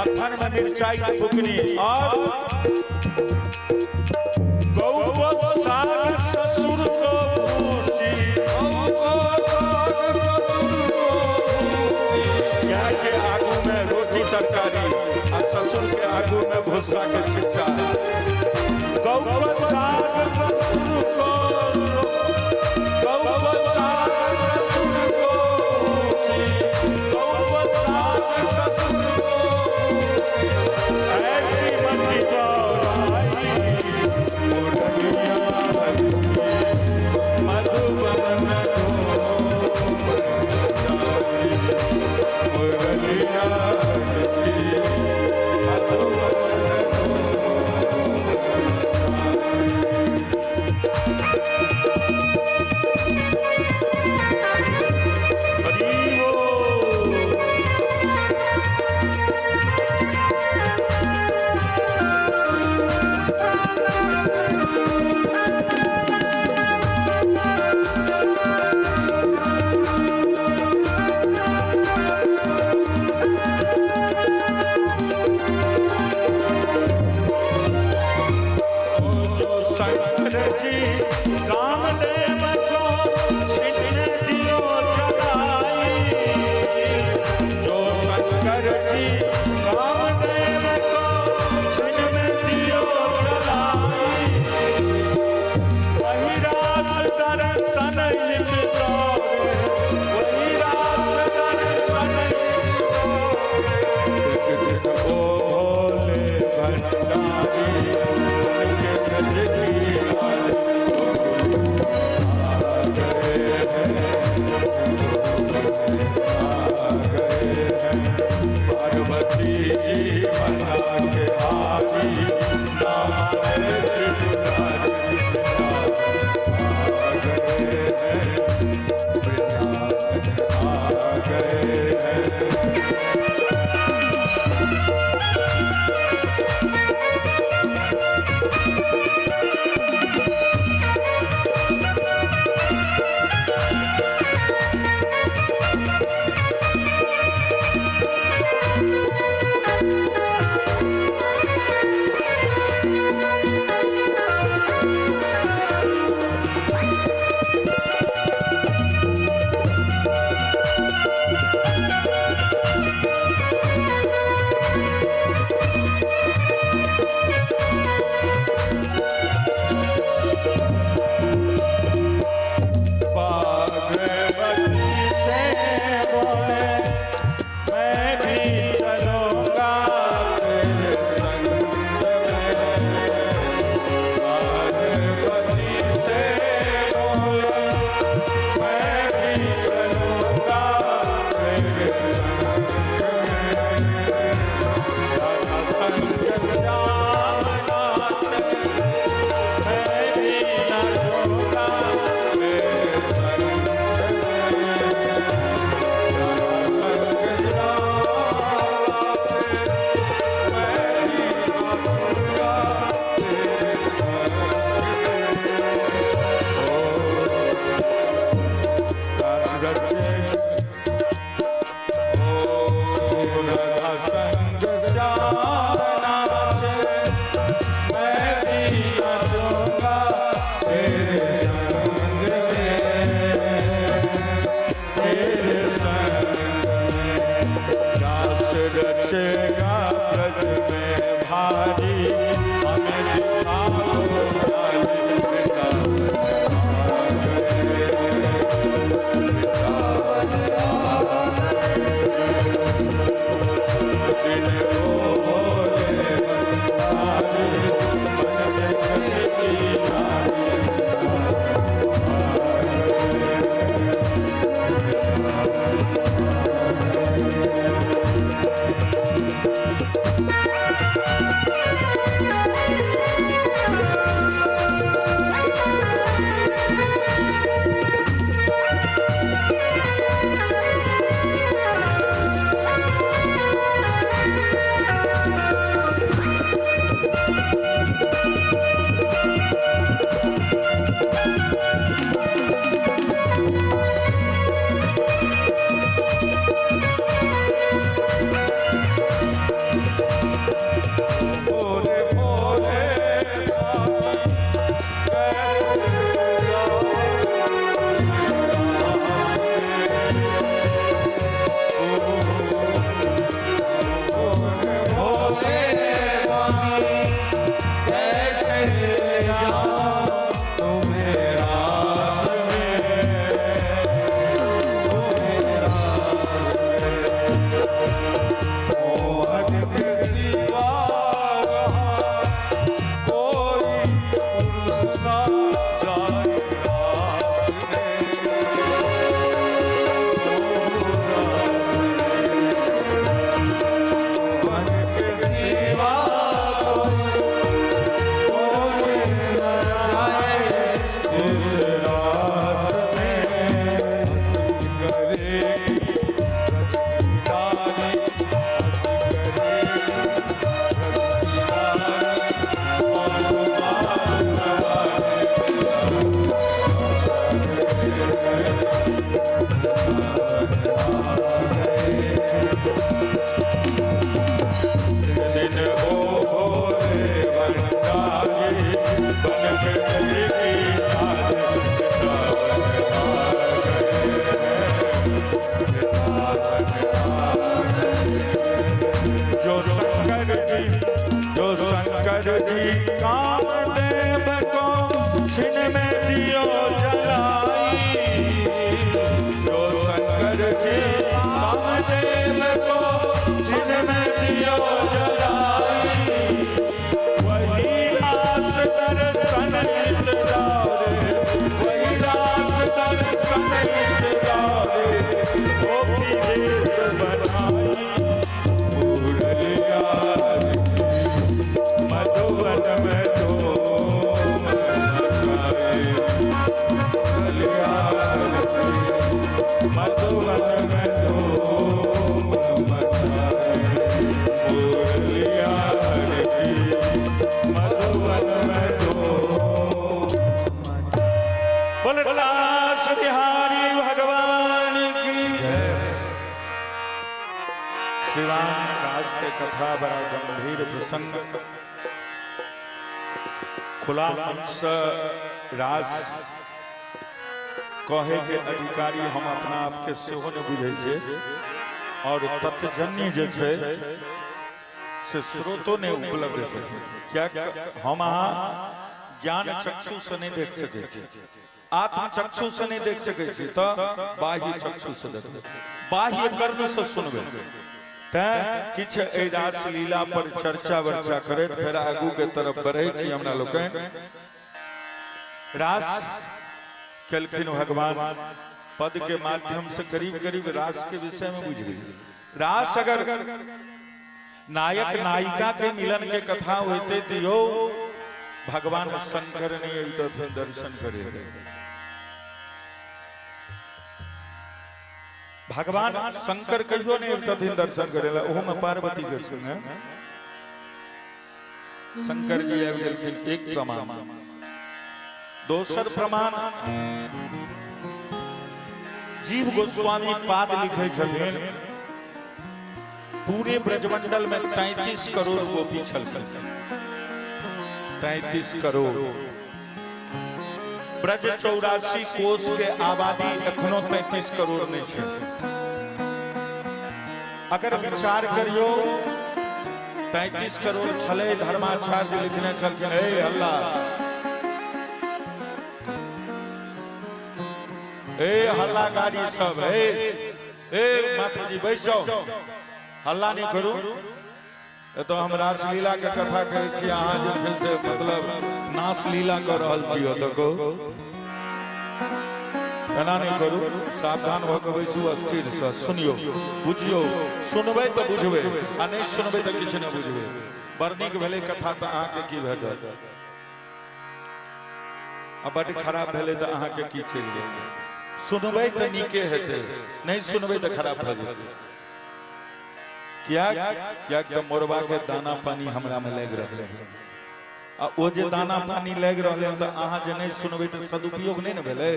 मक्खन में मिरचाई के बुकनी और गौ को साग ससुर को भूसी। गाय के आगू में रोटी तरकारी आ ससुर के आगू में भूसा के छिट्टा। गौ को साग ससुर को, गौ को साग ससुर को भूसी, गौ को साग ससुर को भूसी, ऐसी मति गौराई मुरलिया मधुबन मुरलिया मधुबन। हरि बोल। जो शंकर जी कामदेव को छिन्न दियो जलाई, जो शंकर जी कामदेव को छिन्न दियो जलाई, वही रास दर्शन हित तोरे, वही रास दर्शन हित तोरे। एक दिन ओ भोले भंडारी उनके ब्रज की लाल आ गए हैं, आ गए हैं। पार्वती जी मना के हारी, नाम है त्रिपुरारी आ गए हैं, वृंदावन आ गए हैं। पार्वती से बोले मैं भी चलूंगा तेरे संग में। पार्वती से बोले मैं भी चलूंगा तेरे संग में। राधा संग श्याम नाचे, मैं भी नाचूंगा तेरे संग में। राधा संग श्याम नाचे, मैं भी नाचूंगा तेरे संग में। ओ रास रचे, ओ राधा संग श्याम नाचे, मैं भी नाचूंगा तेरे संग में, तेरे संग में। रास रचेगा ब्रज में भारी, हमें दिखा दो काली वृंदावन आ गए हैं, वृंदावन श्रीराम राज के कथा बड़ा गंभीर प्रसंग। खुला मंच से रास कहे के अधिकारी हम अपना आप के सेहो नहि बुझै छियै और तत्जन्य जे छै से स्रोतो नहि उपलब्ध छै, किया हम अहाँ ज्ञान चक्षु से नहि देख सकै छी, आत्म चक्षु से नहि देख सकै छी, तऽ बाह्य चक्षु से देखबै, बाह्य कर्ण से सुनबै। तैं किछु एहि रासलीला पर चर्चा वर्चा करैत फेर आगू के तरफ बढ़ै छी। हमरा लोकनि रास केलखिन भगवान पद के माध्यम से करीब करीब रास के विषय में बुझ गेलियै। रास अगर नायक नायिका के मिलन के कथा होते तो यो भगवान शंकर ने अबितथिन दर्शन करे। भगवान शंकर कहियो नहीं अबितथिन दर्शन करे ला, ओहो में पार्वती के संग शंकर जी आबि गेलखिन। एक प्रमाण। दोसर प्रमाण, जीव गोस्वामी पाद लिखे छथिन, पूरे ब्रजमंडल में 33 करोड़ गोपी छलखिन, 33 करोड़। ब्रज 84 कोस के आबादी एखनो 33 करोड़ नहीं छै। अगर विचार करियो 33 करोड़ छलै, धर्माचार्य लिखने छलखिन, हे हल्ला, हे हल्ला गाड़ी सब, हे हे माता जी बैस जाओ, हल्ला नहीं करू। एतऽ हम रासलीला के कथा कहै छी, अहाँ जे छै से मतलब नासलीला कऽ रहल छी ओतऽ कहू, एना नहि करू, सावधान भऽ कऽ बैसू, स्थिर से सुनियौ, बुझियौ। सुनबै तऽ बुझबै आ नहि सुनबै तऽ किछु नहि बुझबै। बड़ नीक भेलै कथा तऽ अहाँके की भेटत, आ बड्ड खराब भेलै तऽ अहाँके की चलि गेल। सुनबै तऽ नीके हेतै, नहि सुनबै तऽ खराब भऽ जेतै। किया? किया तऽ मोरबा के दाना पानी हमरा में लागि रहलै हन, आ ओ जे दाना पानी लागि रहलै हन तऽ अहाँ जे नहि सुनबै तऽ सदुपयोग नहि ने भेलै।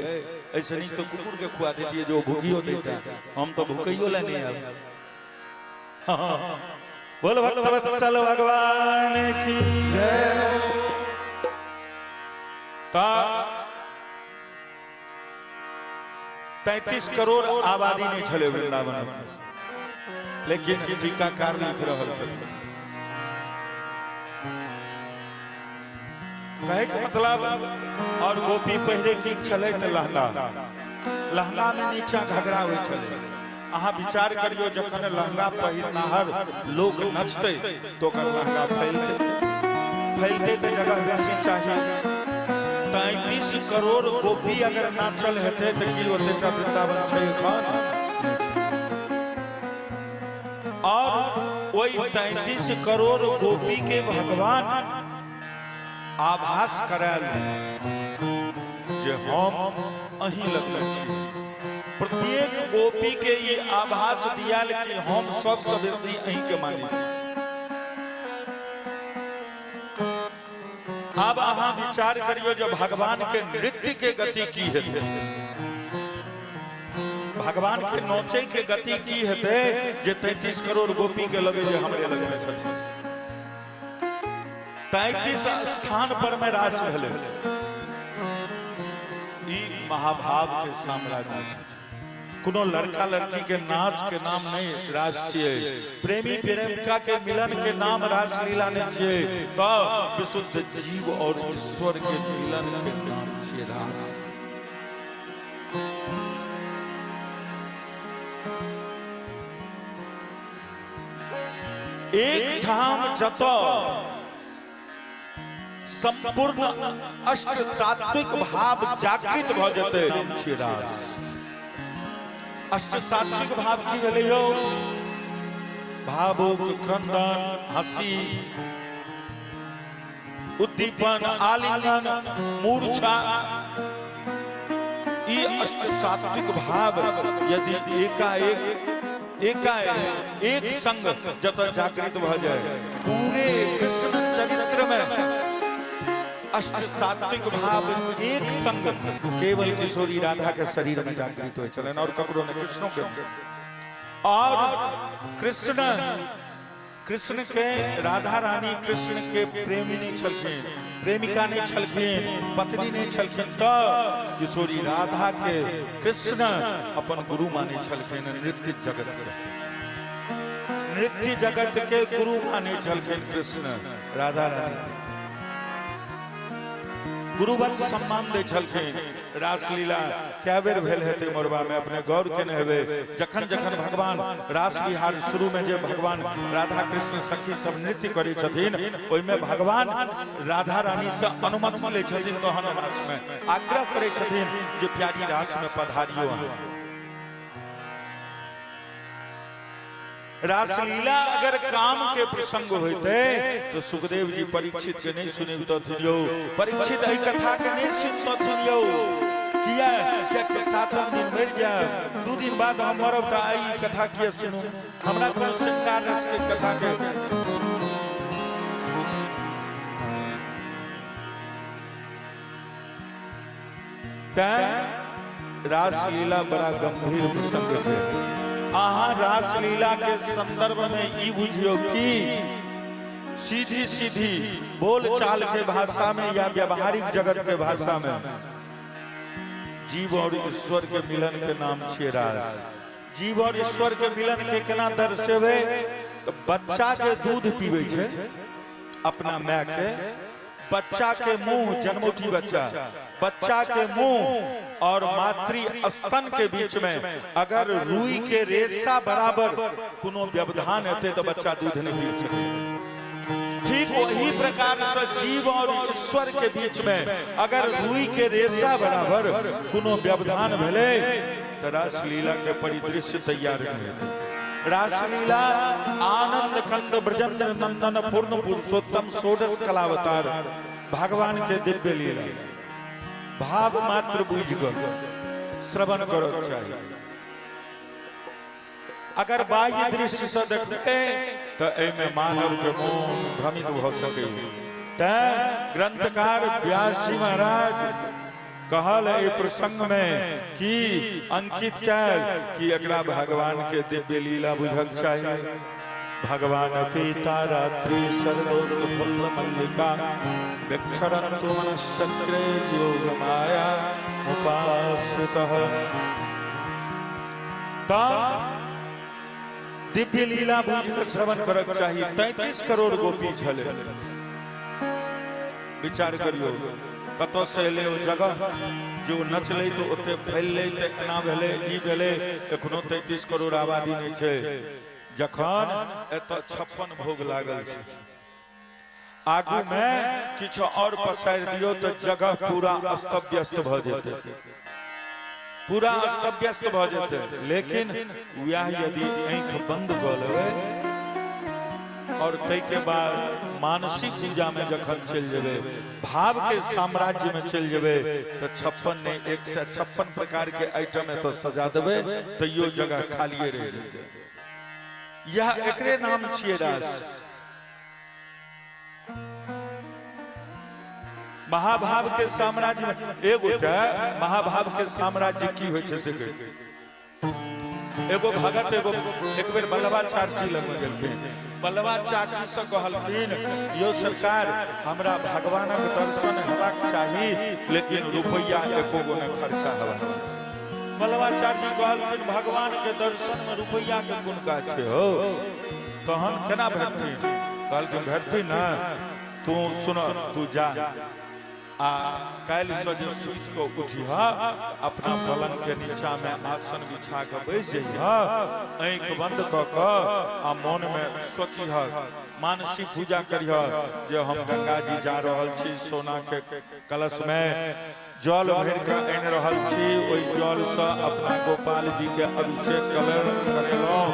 एहिसँ नीक तऽ कुकुर के खुआ दैतियै जे ओ भुकियो दैता, हम तऽ भुकैयो लए नहि आयब। बोल भक्तवत्सल भगवान की जय। 33 करोड़ आबादी नहीं छलै वृंदावन में, लेकिन टीकाकार लिख रहल छथिन। कहे के मतलब, और गोपी पहिरे की छलै तऽ लहंगा, लहंगा में नीचा घघरा होइ छलै। अहाँ विचार करियो, जखन लहंगा पहिरनाहर लोक नचतै तो ओकर लहंगा फैलतै, फैलतै तऽ जगह बेसी चाहिए। 33 करोड़ गोपी अगर नाचल हेतै तऽ की ओतेटा वृंदावन छै एखन? और ओहि 33 करोड़ गोपी के भगवान आभास करायल जे हम अहीं लगले छी। प्रत्येक गोपी के ई आभास दियाल कि हम सबसँ बेसी अहीं के मानै छी। आब अहाँ विचार करियो जे भगवान के नृत्य के गति की हेतै, भगवान के नोचे के गति की हेतै जे 33 करोड़ गोपी के लगे जे हमरे लगमे छथिन। 33 स्थान पर में रास भेलै। ई महाभाव के साम्राज्य छै। कोनो लड़का लड़की के नाच के नाम नहीं रास छियै, प्रेमी प्रेमिका के मिलन के नाम रासलीला नहीं छियै, तो विशुद्ध जीव और ईश्वर के मिलन के नाम छियै रास। एक ठाम जतऽ संपूर्ण अष्ट सात्विक भाव जागृत भऽ जेतै, नाम छियै रास। अष्ट सात्विक भाव की भेलै यौ? भावुक, क्रंदन, हंसी, उद्दीपन, आलिंगन, मूर्छा, ई अष्ट सात्विक भाव यदि एकाएक एकाएक एक संग जतऽ जागृत भऽ जाय, पूरे कृष्ण चरित्र में अष्ट सात्विक भाव एक संग केवल किशोरी राधा के शरीर में जागृत होइ छलनि और ककरो नहि, कृष्णो के। और कृष्ण कृष्ण के राधा रानी कृष्ण के प्रेमी नहीं छलखिन, प्रेमिका नहीं छलखिन, पत्नी नहीं छलखिन, तो किशोरी राधा के कृष्ण अपन गुरु माने छलखिन। नृत्य जगत के, नृत्य जगत के गुरु माने छलखिन कृष्ण राधा रानी। गुरुवत सम्मान दै छलखिन। रासलीला कए बेर भेल हेतै मोरबा में, अपने गौर केने हेबै। जखन जखन भगवान रास विहार शुरू में जे भगवान राधा कृष्ण सखी सब नृत्य करै छथिन, ओहिमे भगवान राधा रानी से अनुमति लै छथिन, तहन रास में आग्रह करै छथिन जे प्यारी रास में पधारियो। रासलीला अगर काम के प्रसंग होते तो सुखदेव जी परीक्षित के नहीं सुनितथिन यौ, परीक्षित एहि कथा के नहीं सुनतथिन यौ। किया? किया कि सातम दिन मरि जाए, 2 दिन बाद हम मरब तऽ आइ ई कथा किया सुनू, हमरा कोन श्रृंगार रस के कथा के। तैं रासलीला बड़ा गंभीर प्रसंग छै। अहाँ रासलीला के संदर्भ में ई बुझियो कि सीधी सीधी बोल चाल के भाषा में या व्यवहारिक जगत के भाषा में जीव और ईश्वर के मिलन के नाम छियै रास। जीव और ईश्वर के मिलन के केना दर्शेबै? तो बच्चा जे दूध पीबै छै अपना माय के, बच्चा के मुंह, जन्मौटी बच्चा, बच्चा के मुंह और मातृ स्तन के बीच में अगर रुई के रेशा बराबर कोनो व्यवधान हेतै तो बच्चा दूध नहीं पी सके। ठीक वही प्रकार से जीव और ईश्वर के बीच में अगर रुई के रेशा बराबर कोनो व्यवधान भेलै तो रासलीला के परिदृश्य तैयार नहीं हेतै। रासलीला आनंद कंद ब्रजेंद्र नंदन पूर्ण पुरुषोत्तम षोडश कलावतार भगवान के दिव्य लीला भाव मात्र बुझ कऽ श्रवण करक चाही। अगर बाह्य दृष्टि से देखबै तो एहिमे मानव के मोन भ्रमित भऽ सकैए। तैं ग्रंथकार व्यास जी महाराज कहल एहि प्रसंग में कि अंकित कैल कि एकरा भगवान के दिव्य लीला बुझक चाही। भगवान पिता रात्रि सर्वोत्फुल्ल मल्लिका विक्षरन्तु मनश्चक्रे योग माया उपाश्रितः। त दिव्य लीला बुझ के श्रवण करक चाही। 33 करोड़ गोपी छलै, विचार करियो कतऽ से एलै ओ जगह जे ओ नचलै तऽ ओते फैललै, तऽ एना भेलै ई भेलै। एखनो 33 करोड़ आबादी नहि छै, जखन एतऽ 56 भोग लागल छै। आगू में किछु और पसारि दियौ तऽ जगह पूरा अस्त व्यस्त भऽ जेतै, पूरा अस्त व्यस्त भऽ जेतै। लेकिन वएह यदि आँखि बंद कऽ लेबै और ताहिके बाद मानसिक पूजा में जखन चलि जेबै, भाव के साम्राज्य में चलि जेबै, तऽ 56 नहि 156 प्रकार के आइटम एतऽ सजा देबै तैयो जगह खालिए रहि जेतै। यह एकरे नाम छियै रास। महाभाव के साम्राज्य में एगोटा महाभाव के साम्राज्य की होइ छै से कहि। एगो भगत एगो एक बेर वल्लभाचार्य जी लग गेलखिन। वल्लभाचार्य जी से कहलखिन, यो सरकार हमरा भगवानक दर्शन हेबाक चाही, लेकिन रुपैया एको गो नहि खर्चा हेबाक चाही। वल्लभाचार्य जी कहलखिन, भगवान के दर्शन में रुपैया के कोन काज छै हो, तहन केना भेटथिन? कहलखिन, भेटथिन ना, तू सुन, तू जा आ काल्हि से जे सुति कऽ उठिह, अपना पलंग के नीचा में आसन बिछा कऽ बैस जइह, आँखि बंद कऽ कऽ आ मन में सोचिह, मानसिक पूजा करिह जे हम गंगा जी जा रहल छी, सोना के कलश में जल भरि कऽ आनि रहल छी, ओहि जलसँ अपना गोपाल जी के अभिषेक करेलहुँ,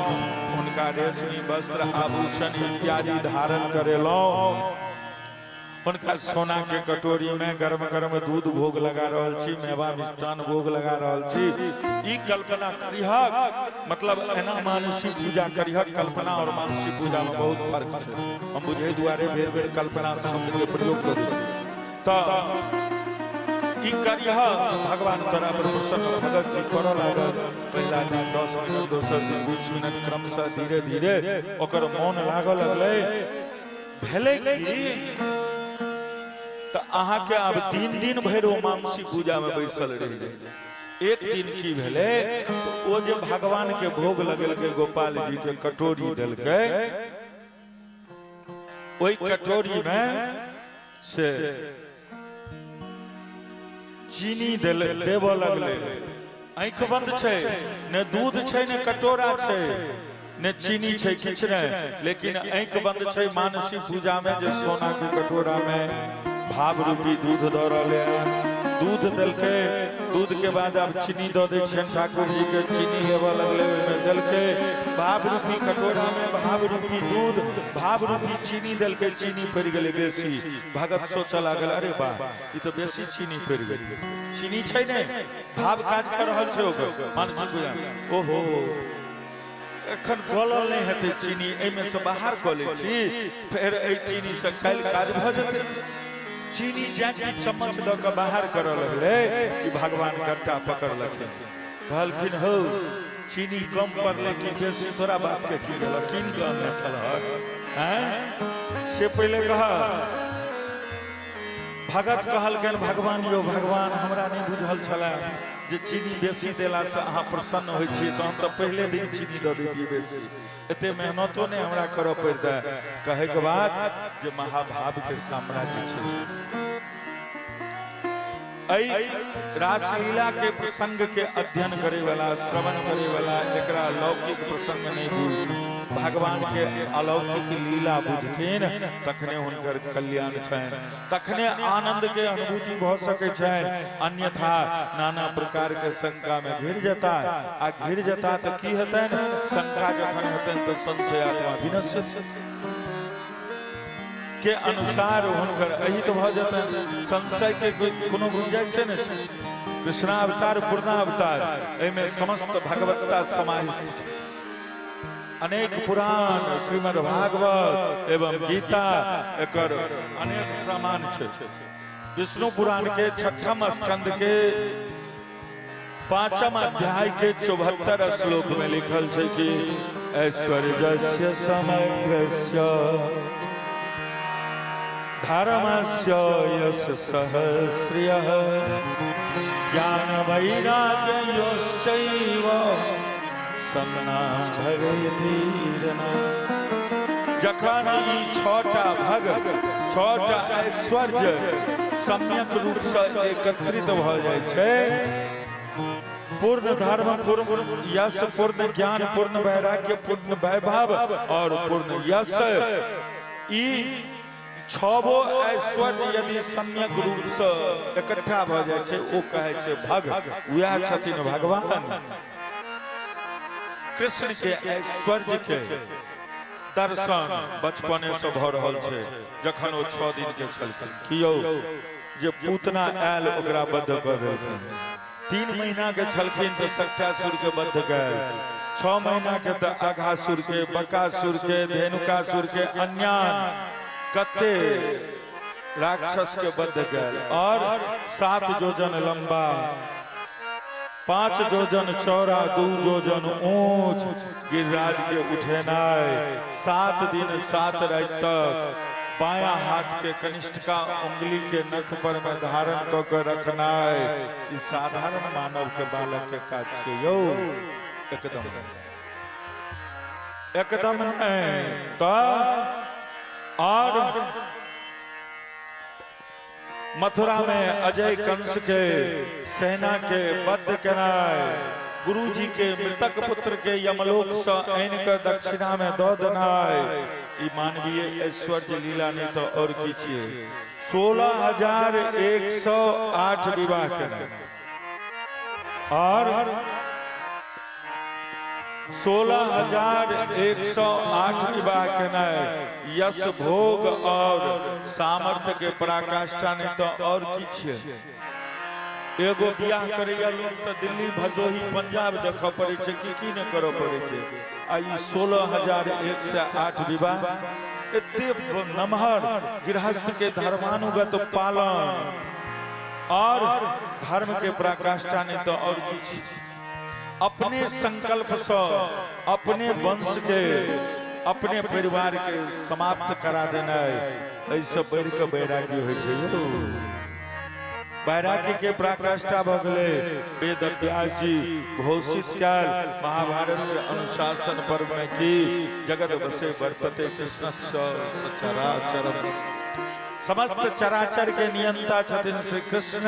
हुनका रेशमी वस्त्र आभूषण इत्यादि धारण करेलहुँ, हुनका सोना के कटोरी में गर्म गर्म दूध भोग लगा रहल छी, मेवा मिष्टान भोग लगा रहल छी। ई कल्पना करिहक, मतलब एना मानसी पूजा करिहक। कल्पना और मानसी पूजा में बहुत फर्क छै, हम बुझे दुआरे बेर बेर कल्पना शब्द के प्रयोग करी। तऽ ई करिह, भगवान तोरा पर प्रसन्न। भगत जी करऽ लागल। पहिला दिन 10 मिनट, दोसर दिन 20 मिनट, क्रमशः धीरे धीरे ओकर मोन लागऽ लगलै। भेलै की तऽ अहाँके आब 3 दिन भरि ओ मानसी पूजा में बैसल रहि गेल। एक दिन की भेलै, ओ जे भगवान के भोग लगेलकै, गोपाल जी के कटोरी देलकै, ओहि कटोरी में से चीनी देबऽ लगलै। आँखि बंद छै, ने दूध छै, ने कटोरा छै, ने चीनी छै, किछु नहि, लेकिन आँखि बंद छै। मानसी पूजा में जे सोना के कटोरा में भाव रूपी दूध दऽ रहलै हन, दूध देलकै। दूध के बाद आब चीनी दऽ दै छियनि ठाकुर जी के, चीनी लेबऽ लगलै, ओहिमे देलकै। भाव रूपी कटोरा में भाव रूपी दूध, भाव रूपी चीनी देलकै। चीनी पड़ि गेलै बेसी। भगत सोचऽ लागल, अरे वाह, ई तऽ बेसी चीनी पड़ि गेलै। चीनी छै नहि, भाव काज कऽ रहल छै ओकर मानसिक पूजा। ओहो, एखन गलल नहि हेतै चीनी, एहिमे से बाहर कऽ लै छी, फेर एहि चीनी से काल्हि काज भऽ जेतै। चीनी जाकि चम्मच दऽ कऽ बाहर करऽ लगलै कि भगवान कट्टा पकड़लखिन। कहलखिन, हौ, चीनी कम पड़लै कि बेसी, तोरा बाप के की गेल? कीन कऽ अनने छलहक? आँय, से पहिले कह। भगत कहलखिन, भगवान यौ भगवान, हमरा नहि बुझल छलै जे चीनी बेसी देलासँ अहाँ प्रसन्न होइ छियै, तऽ हम तऽ पहिले दिन चीनी दऽ दैतियै बेसी, एते मेहनतो नहि हमरा करऽ पड़ितै। कहैके बाद जे महाभावके साम्राज्य छै। एहि रासलीला के प्रसंग के अध्ययन करे वाला, श्रवण करे वाला एकरा लौकिक प्रसंग नहीं बुझ, भगवान के अलौकिक लीला बुझथिन, तखने हुनकर कल्याण छनि, तखने आनंद के अनुभूति भऽ सकै छनि। अन्यथा नाना प्रकार के शंका में घिर जेता, आ घिर जेता तऽ की हेतनि? शंका जखन हेतनि तऽ संशय आत्मा विनश्यति के अनुसार हुनकर अहित भऽ जेतनि। संशय के कोनो गुंजाइशे नहि छै। कृष्णावतार पूर्णावतार, एहिमे समस्त भगवत्ता समाहित छै। अनेक पुराण, श्रीमद् भागवत एवं गीता एकर अनेक प्रमाण छै। विष्णु पुराण के छठम स्कंद के 5म अध्याय के 74 श्लोक में लिखल छै कि ऐश्वर्यस्य समग्रस्य धर्मस्य यश सहस्र्यः ज्ञान वैराग्ययोश्चैव सन्ना भवेतीर्णा। जखन ई छटा भग, छटा ऐश्वर्य सम्यक रूपसँ एकत्रित भऽ जाइ छै, पूर्ण धर्म, पूर्ण यश, पूर्ण ज्ञान, पूर्ण वैराग्य, पूर्ण वैभव और पूर्ण यश, ई छबो ऐश्वर्य यदि सम्यक रूपसँ इकट्ठा भऽ जाइ छै, ओ कहै छै भग। उएह छथिन भगवान। कृष्ण के ऐश्वर्य के दर्शन बचपने से भऽ रहल छै, जखन ओ 6 दिन के छलखिन। कियो जे पूतना आयल, ओकरा बद्ध कऽ देलखिन। 3 महीना के छलखिन तऽ सक्टासुर के बद्ध कयल। 6 महीना के तऽ अघासुर के, बकासुर के, धेनुकासुर के, अन्यान कते राक्षस के बद्ध कयल। और 7 जोजन लंबा, 5 जोजन चौड़ा, 2 जोजन ऊंच गिरिराज के उठेनाइ, 7 दिन 7 राति तक बायां हाथ के कनिष्ठका उंगली के नख पर में धारण कऽ के रखनाइ, ई साधारण मानव के बालक के काज छै यौ? एकदम एकदम नहि। तऽ और मथुरा में अजय कंस के सेना के बद्ध केनाइ, गुरुजी के मृतक पुत्र के यमलोक से आनि के दक्षिणा में दऽ देनाइ, ई मानवीय ऐश्वर्य लीला नहीं तो और की छियै? 16,108 विवाह केनाइ और 16,108 विवाह केनाइ यश, भोग और सामर्थ्य के पराकाष्ठा नहीं तो और की छियै? एगो बियाह करैया लोग तऽ दिल्ली, भदोही, पंजाब देखऽ पड़ै छै, की की नहि करऽ पड़ै छै, आ ई 16,108 विवाह, एते नमहर गृहस्थ के धर्मानुगत पालन। और धर्म के पराकाष्ठा नहीं तो और किछु। अपने संकल्प से अपने वंश के अपने परिवार के समाप्त करा देना, ऐसे बढ़ि के वैराग्य होइ छै यौ। वैराग्य के पराकाष्ठा भऽ गेलै। वेद व्यास जी घोषित कयल महाभारत के अनुशासन पर्व में कि जगत बसे वर्तते कृष्ण सचराचर, समस्त चराचर के नियंता छथिन श्री कृष्ण।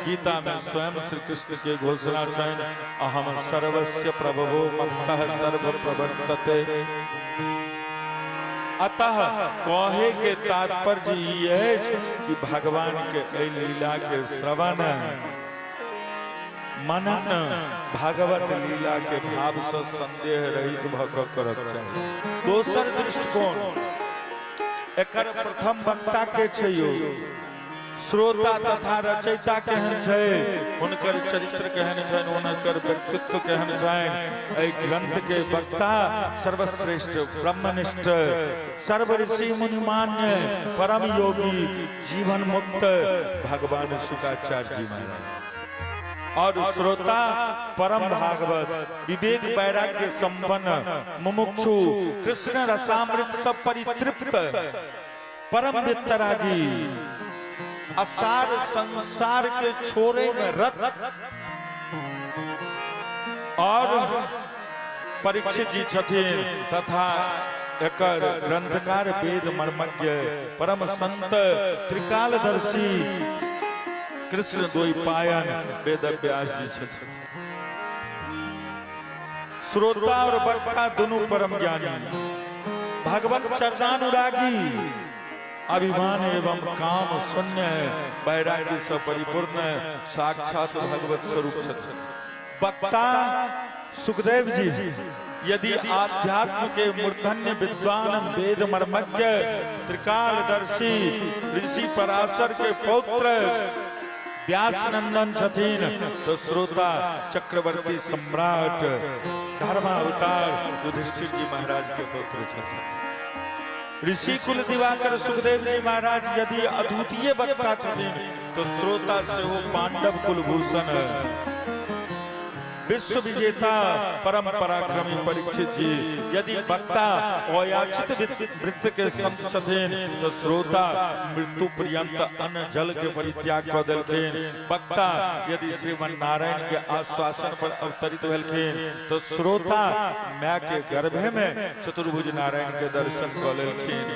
गीता में स्वयं श्री कृष्ण के घोषणा छनि, अहम सर्वस्य प्रभवो मत्तः सर्व प्रवर्तते। अतः कहे के तात्पर्य ई अछि कि भगवान के एहि लीला के श्रवण मनन भागवत लीला के भाव से संदेह रहित भऽ कऽ करक चाही। दोसर दृष्टिकोण, एकर प्रथम वक्ता के छै यौ, श्रोता तथा रचयिता केहन छै, हुनकर चरित्र केहन छनि, हुनकर व्यक्तित्व केहन छनि। एहि ग्रंथ के वक्ता सर्वश्रेष्ठ ब्रह्मनिष्ठ सर्व ऋषि मुनि मान्य परम योगी जीवन मुक्त भगवान शुकाचार्य जी महाराज, और श्रोता परम भागवत विवेक वैराग्य संपन्न मुमुक्षु कृष्ण रसामृत सब परितृप्त परम वितरागी असार संसार के छोड़े में रत और परीक्षित जी छथिन तथा एकर ग्रंथकार वेद मर्मज्ञ परम संत त्रिकालदर्शी कृष्ण द्वैपायन वेद व्यास जी छथिन। श्रोता और वक्ता दोनों परम ज्ञानी भगवत चरणानुरागी अभिमान एवं काम शून्य वैराग्य से परिपूर्ण साक्षात भगवत स्वरूप छथिन। वक्ता सुखदेव जी यदि आध्यात्म के मूर्धन्य विद्वान वेद मर्मज्ञ त्रिकालदर्शी ऋषि पराशर के पौत्र व्यास नंदन छथिन तो श्रोता चक्रवर्ती सम्राट धर्मावतार युधिष्ठिर जी महाराज के पौत्र छथिन। ऋषि कुल दिवाकर सुखदेव जी महाराज यदि अद्वितीय वक्ता छथिन तो श्रोता सेहो पांडव कुलभूषण विश्व विजेता परम पराक्रमी परीक्षित जी यदि वक्ता अयाचित वृत्त के संत छथिन तो श्रोता मृत्यु पर्यंत अन्न जल के परित्याग कऽ देलखिन। वक्ता यदि श्रीमन नारायण के आश्वासन पर अवतरित भेलखिन तो श्रोता माय के गर्भे में चतुर्भुज नारायण के दर्शन कऽ लेलखिन।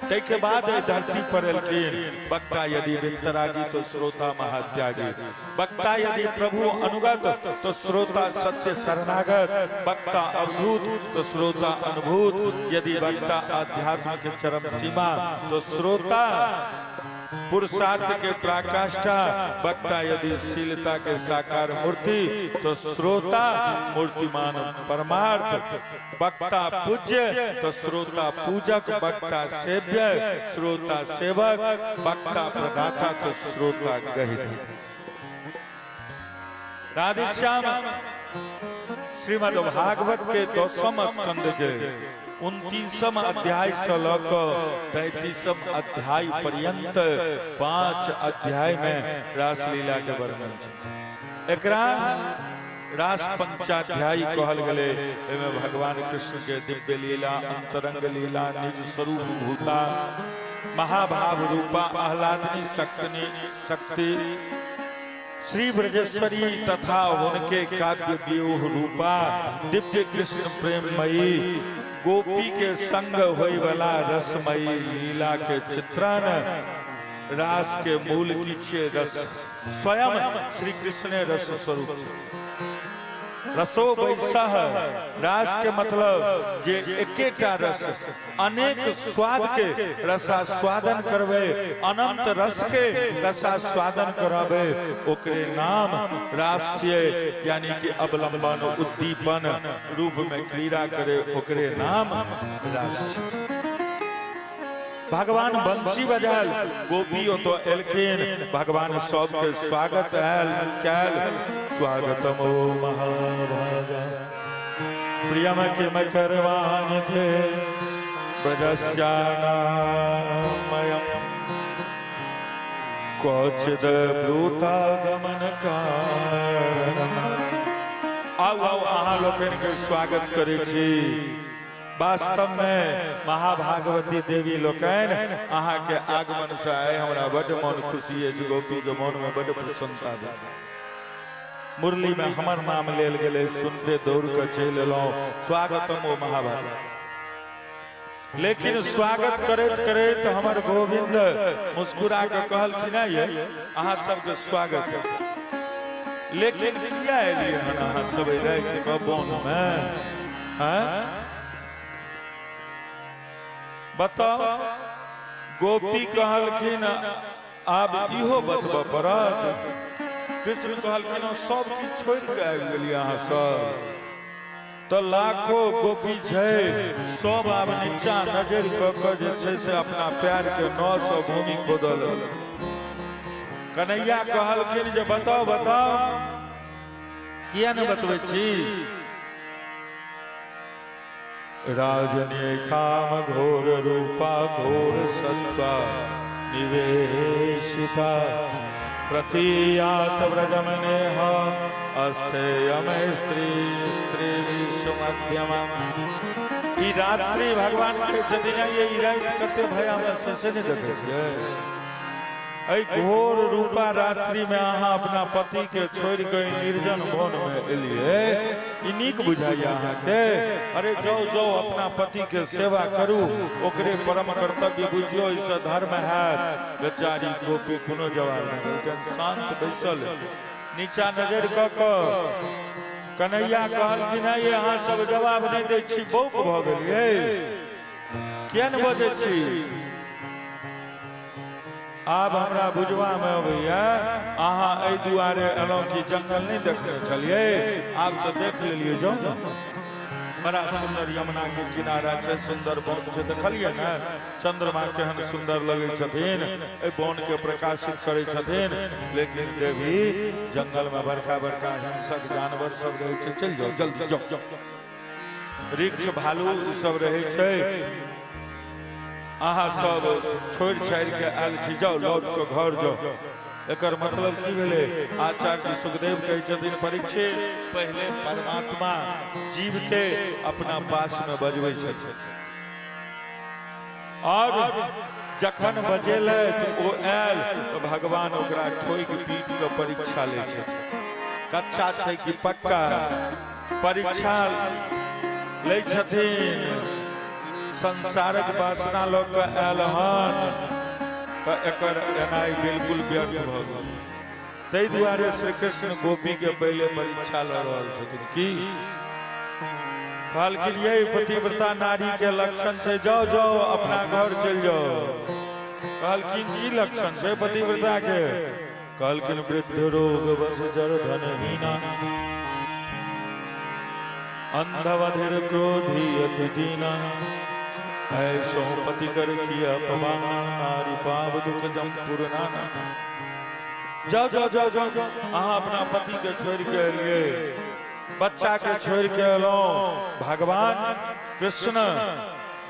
ताहिके बाद एहि धरती पर एलखिन। वक्ता यदि वितरागी तो श्रोता महात्यागी, वक्ता यदि प्रभु अनुगत तो श्रोता सत्य शरणागत, वक्ता अवधूत तो श्रोता अनुभूत, यदि वक्ता आध्यात्म के चरम सीमा तो श्रोता पुरुषार्थ के पराकाष्ठा, वक्ता यदि शीलता के साकार मूर्ति तो श्रोता मूर्तिमान परमार्थ, वक्ता पूज्य तो श्रोता पूजक, वक्ता सेव्य श्रोता सेवक, वक्ता प्रदाता तो श्रोता गहित। राधेश्याम श्रीमद् भागवत के 10म स्कंद के 29म अध्याय से लऽ कऽ 33म अध्याय पर्यंत 5 अध्याय में रासलीला के वर्णन छै। एकरा रास पंचाध्यायी कहल गेलै। एहिमे भगवान कृष्ण के दिव्य लीला, अंतरंग लीला, निज स्वरूप भूता, महाभाव रूपा, आह्लादिनी शक्ति शक्ति श्री ब्रजेश्वरी तथा उनके काव्य व्यूह रूपा दिव्य कृष्ण प्रेममयी गोपी के संग होई वाला रसमयी लीला के चित्रण। रास के मूल की छियै रस, स्वयं श्री कृष्ण रस स्वरूप छै। रसो वैसह, रास के मतलब जे एकेटा रस अनेक स्वाद के रसास्वादन करबै, अनंत रस के रसास्वादन कराबै, ओकरे नाम रास छियै। यानी कि अवलंबन उद्दीपन रूप में क्रीड़ा करे ओकरे नाम रास छियै। भगवान बंसी बजायल, गोपी ओतऽ एलखिन, भगवान सबके स्वागत आयल कैल। स्वागतम ओ महाभागा प्रियम किम करवान थे ब्रजस्यानामयम क्वचिद ब्रूता गमन कारणम। आउ आउ, अहाँ लोकनि के स्वागत करै छी। वास्तव में महाभागवती देवी लोकनि अहाँ के आगमन से आइ हमरा बड्ड मन खुशी अछि। गोपी के मन में बड्ड प्रसन्नता भेल। मुरली में हमर नाम लेल गेलै, सुनते दौड़ के चलि एलहुँ। स्वागतम ओ महाभागवती। लेकिन स्वागत करैत करैत हमर गोविंद मुस्कुरा के कहलखिन, ये अहाँ सबके स्वागत है, लेकिन किया एलियै हन अहाँ सब एहि राति के वन में? हैं, बताउ। गोपी कहलखिन, आब इहो बतबऽ पड़त? कृष्ण कहलखिन, हम सब किछु छोड़ि कऽ आबि गेलियै अहाँ सब। तऽ लाखो गोपी छै, सब आब नीचा नजरि कऽ कऽ जे छै से अपना पैर के नह सँ भूमि खोदऽ लगल। कन्हैया कहलखिन जे बताउ बताउ, किया ने बतबै छी? राजने काम घोर रूपा घोर सत्वा निवेशिता प्रतीयात व्रजमनेह अस्तेयम स्त्री स्त्री विश्व मध्यमा। ई रात्रि, भगवान कहै छथिन, ये ई राति कते भयावह छै से नहि देखै छियै? एहि घोर रूपा रात्रि में अहाँ अपना पति के छोड़ि कऽ ई निर्जन वन में एलियै, ई नीक बुझाइया अहाँके? अरे जाउ जाउ, अपना पति के सेवा करू, ओकरे परम कर्तव्य बुझियौ, एहिसँ धर्म हैत। बेचारी गोपी कोनो जवाब नहि देलकनि, शान्त बैसल नीचा नजरि कऽ कऽ। कन्हैया कहलखिन, हे ये, अहाँ सब जवाब नहि दै छी, बौक भऽ गेलियै? किया ने बजै छी? आब हमरा बुझबामे अबैया, अहाँ एहि दुआरे एलहुँ कि जंगल नहि देखने छलियै, आब तऽ देख लेलियै। जाउ ने, बड़ा सुन्दर यमुना के किनारा छै, सुन्दर वन छै, देखलियै ने? चंद्रमा केहन सुन्दर लगै छथिन, एहि वन के प्रकाशित करै छथिन। लेकिन देवी, जंगल में बड़का बड़का हिंसक जानवर सब रहै छै, चलि जाउ, जल्दी जाउ। वृक्ष भालू ई सब रहै छै, अहाँ सब छोड़ि छाड़ि के आयल छी, जाउ, लौट के घर जाउ। एकर मतलब की भेलै? आचार्य सुखदेव कहै छथिन, परीक्षित, पहिले परमात्मा जीव के अपना पास में बजबै छथिन और जखन बजेलथि, ओ आयल तऽ भगवान ओकरा ठोकि पीट के परीक्षा लै छथिन, कच्चा छै कि पक्का परीक्षा लै छथिन। संसारक वासना लऽ कऽ आयल हन तऽ एकर एनाइ बिल्कुल व्यर्थ भऽ गेल। ताहि दुआरे श्री कृष्ण गोपी के पहिले परीक्षा लऽ रहल छथिन। की कहलखिन? ये पतिव्रता नारी के लक्षण छै, जाओ जाओ, अपना घर चलि जाओ। कहलखिन, की लक्षण छै पतिव्रता के? कहलखिन, वृद्ध रोग बस जर धन हीना अंधवधिर क्रोधी अति दीना, ऐसो पति कर किया अपमाना, नारी पाप दुख जमपुर नाना। जाओ जाओ जाओ जाओ, अहाँ अपना पति के छोड़ के एलियै, बच्चा के छोड़ के एलहुँ। भगवान कृष्ण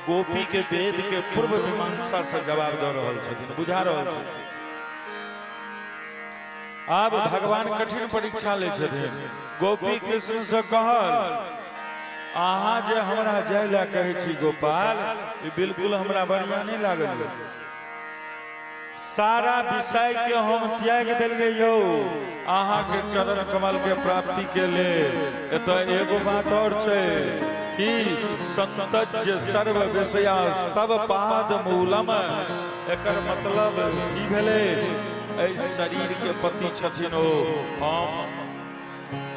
गोपी के वेद के पूर्व मीमांसा से जवाब दऽ रहल छथिन, बुझा रहल छथिन। आब भगवान कठिन परीक्षा लै छथिन। गोपी कृष्ण से कहल, अहाँ जे हमरा जाय लए कहै छी गोपाल, ई बिल्कुल हमरा बढ़िया नहि लागल। सारा विषय के हम त्याग देलियै यौ अहाँ के चरण कमल के प्राप्ति के लेल। एतऽ एगो बात और छै कि संतज्य सर्व विषया तब पाद मूलम। एकर मतलब की भेलै? एहि शरीर के पति छथिन ओ,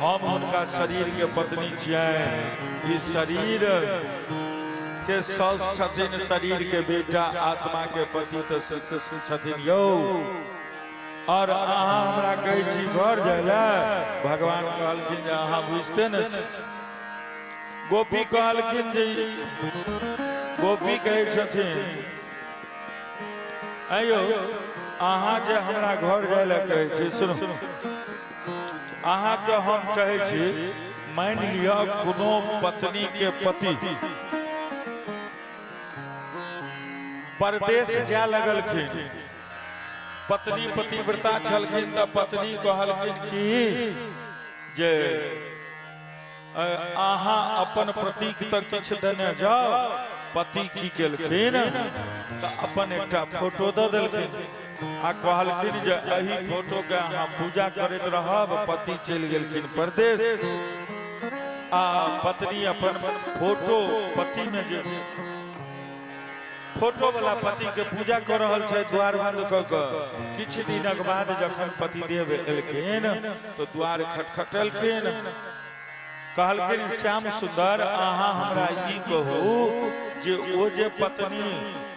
हम हुनका शरीर के पत्नी छियनि। ई शरीर के साउस छथिन, शरीर के बेटा, आत्मा के पति तऽ श्री कृष्ण छथिन यौ। और अहाँ हमरा कहै छी घर जाय लए? भगवान कहलखिन जे अहाँ बुझते ने छी। गोपी कहलखिन जे, गोपी कहै छथिन, आइयो अहाँ जे हमरा घर जाय लए कहै छी, सुनू, अहाँके हम कहै छी, मानि लिअ कोनो पत्नी के पति परदेश जाय लगलखिन। पत्नी पतिव्रता छलखिन तऽ पत्नी कहलखिन कि जे अहाँ अपन प्रतीक तऽ किछु देने जाउ। पति की केलखिन तऽ अपन एकटा फोटो दऽ देलखिन आ कहलखिन जे एहि फोटो के अहाँ पूजा करैत रहब। पति चलि गेलखिन परदेश आ पत्नी अपन फोटो पति में जे फोटो वाला पति के पूजा कर रहल छै द्वार बंद कऽ कऽ। किछु दिनक बाद जखन पतिदेव एलखिन तऽ द्वार खटखटेलखिन, कहलखिन श्याम सुंदर अहाँ हमरा ई कहू जे ओ जे पत्नी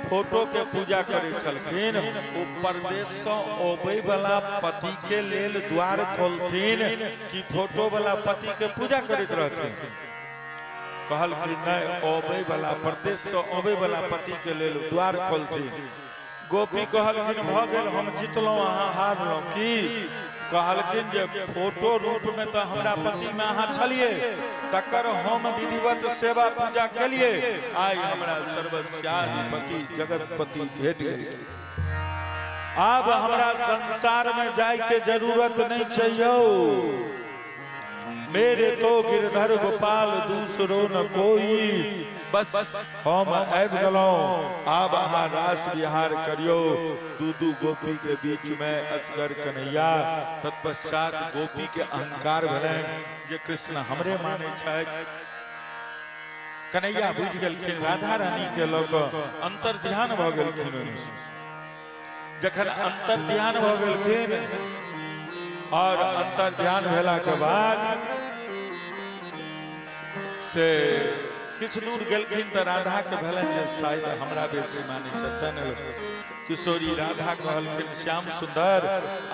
फोटो के पूजा करै छलखिन ओ परदेश से अबै वाला पति के लेल द्वार खोलथिन कि फोटो वाला पति के पूजा करैत रहथिन? कहलखिन नहीं, अबै वाला परदेश से अबै वाला पति के लेल द्वार खोलथिन। गोपी कहलखिन भऽ गेल, हम जितलहुँ अहाँ हारलहुँ। की कहलखिन जे फोटो रूप में तऽ हमरा पति में अहाँ छलिए, तकर हम विधिवत सेवा पूजा केलिए, आइ हमरा सर्वस्याधिपति जगतपति भेट गेल। आब हमरा संसार में जाय के जरूरत नहीं छै यौ। मेरे तो गिरधर गोपाल दूसरो न कोई, बस हम आबि गेलहुँ, आब अहाँ रास विहार करियौ। दू दू गोपी के बीच में असगर कन्हैया। तत्पश्चात गोपी के अहंकार भेलनि जे कृष्ण हमरे मानै छथि। कन्हैया बुझि गेलखिन, राधा रानी के लऽ कऽ अंतर ध्यान भऽ गेलखिन। जखन अंतर ध्यान भऽ गेलखिन और अंतर ध्यान भेला के बाद से किछु दूर गेलखिन तऽ राधा के भेलनि जे शायद हमरा बेसी मानै छथि। किशोरी राधा कहलखिन श्याम सुंदर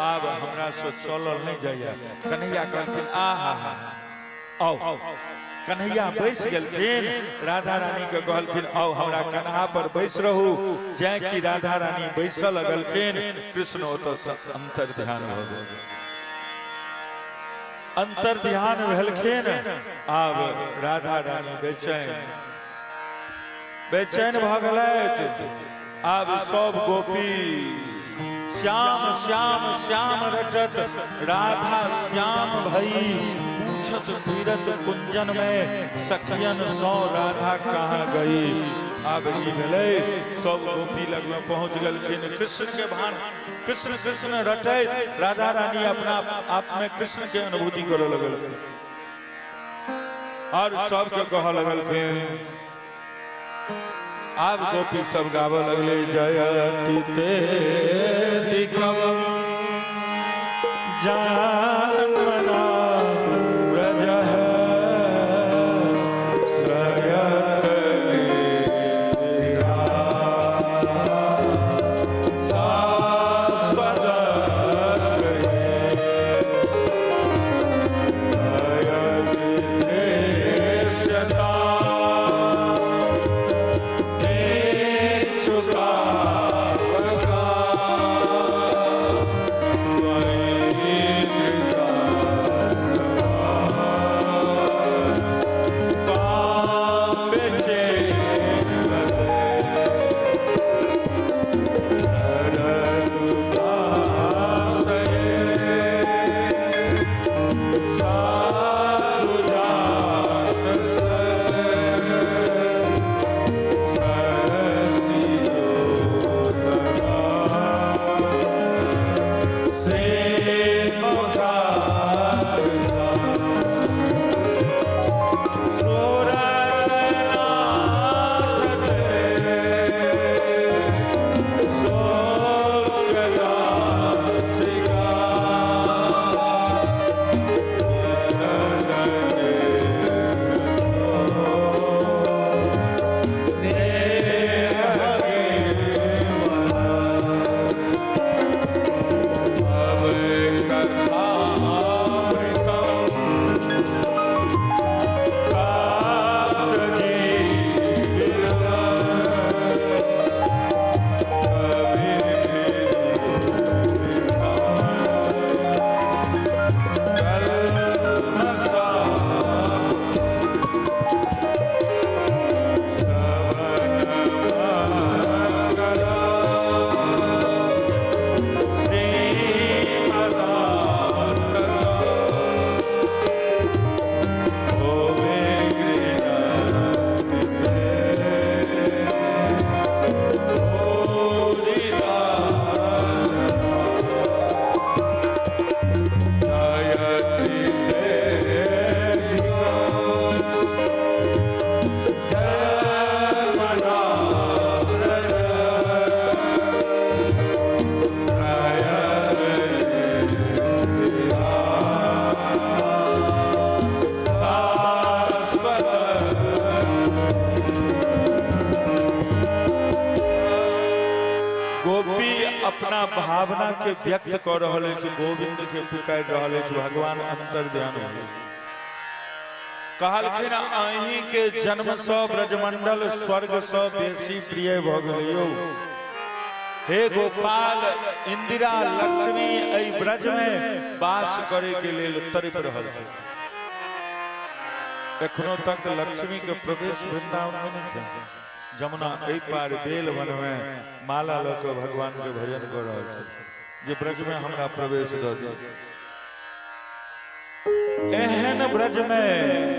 आब हमरा से चलल नहीं जाइए। कन्हैया कहलखिन आ हा हा आओ। कन्हैया बैस गेलखिन, राधा रानी के कहलखिन आओ हमरा कन्हा पर बैस रहू। जै कि राधा रानी बैसऽ लगलखिन, कृष्ण ओतऽ से अंतर ध्यान भऽ गेल। अंतर ध्यान भेलखिन, आब राधा रानी बेचैन बेचैन भऽ गेलथि। आब सब गोपी श्याम श्याम श्याम रटत, राधा श्याम भई पूछत फिरत कुंजन में, सखियन सो राधा कहाँ गई। आब ई भेलै, सब गोपी लग में पहुंच गेलखिन। कृष्ण के भान कृष्ण कृष्ण रटैत राधा रानी अपना आप में कृष्ण के अनुभूति करऽ लगलखिन और सबके कहऽ लगलखिन। आब गोपी सब गाबऽ लगले जयति ते जन्मना व्रजः श्रयत अपना भावना के व्यक्त कऽ रहल अछि, गोविंद के पुकारि रहल अछि। भगवान अंतर ध्यान भेल, कहलखिन अहीं के जन्म सँ ब्रजमंडल स्वर्ग सँ बेसी प्रिय भऽ गेलै यौ। हे गोपाल, इंदिरा लक्ष्मी एहि ब्रज में वास करे के लेल तड़प रहल छै। एखनो तक लक्ष्मी के प्रवेश वृंदावन में नहीं छै। जमुना एहि पार बेल वन में माला लऽ के भगवान के भजन कऽ रहल छै जे ब्रज में हमरा प्रवेश दऽ दिअ। एहन ब्रज में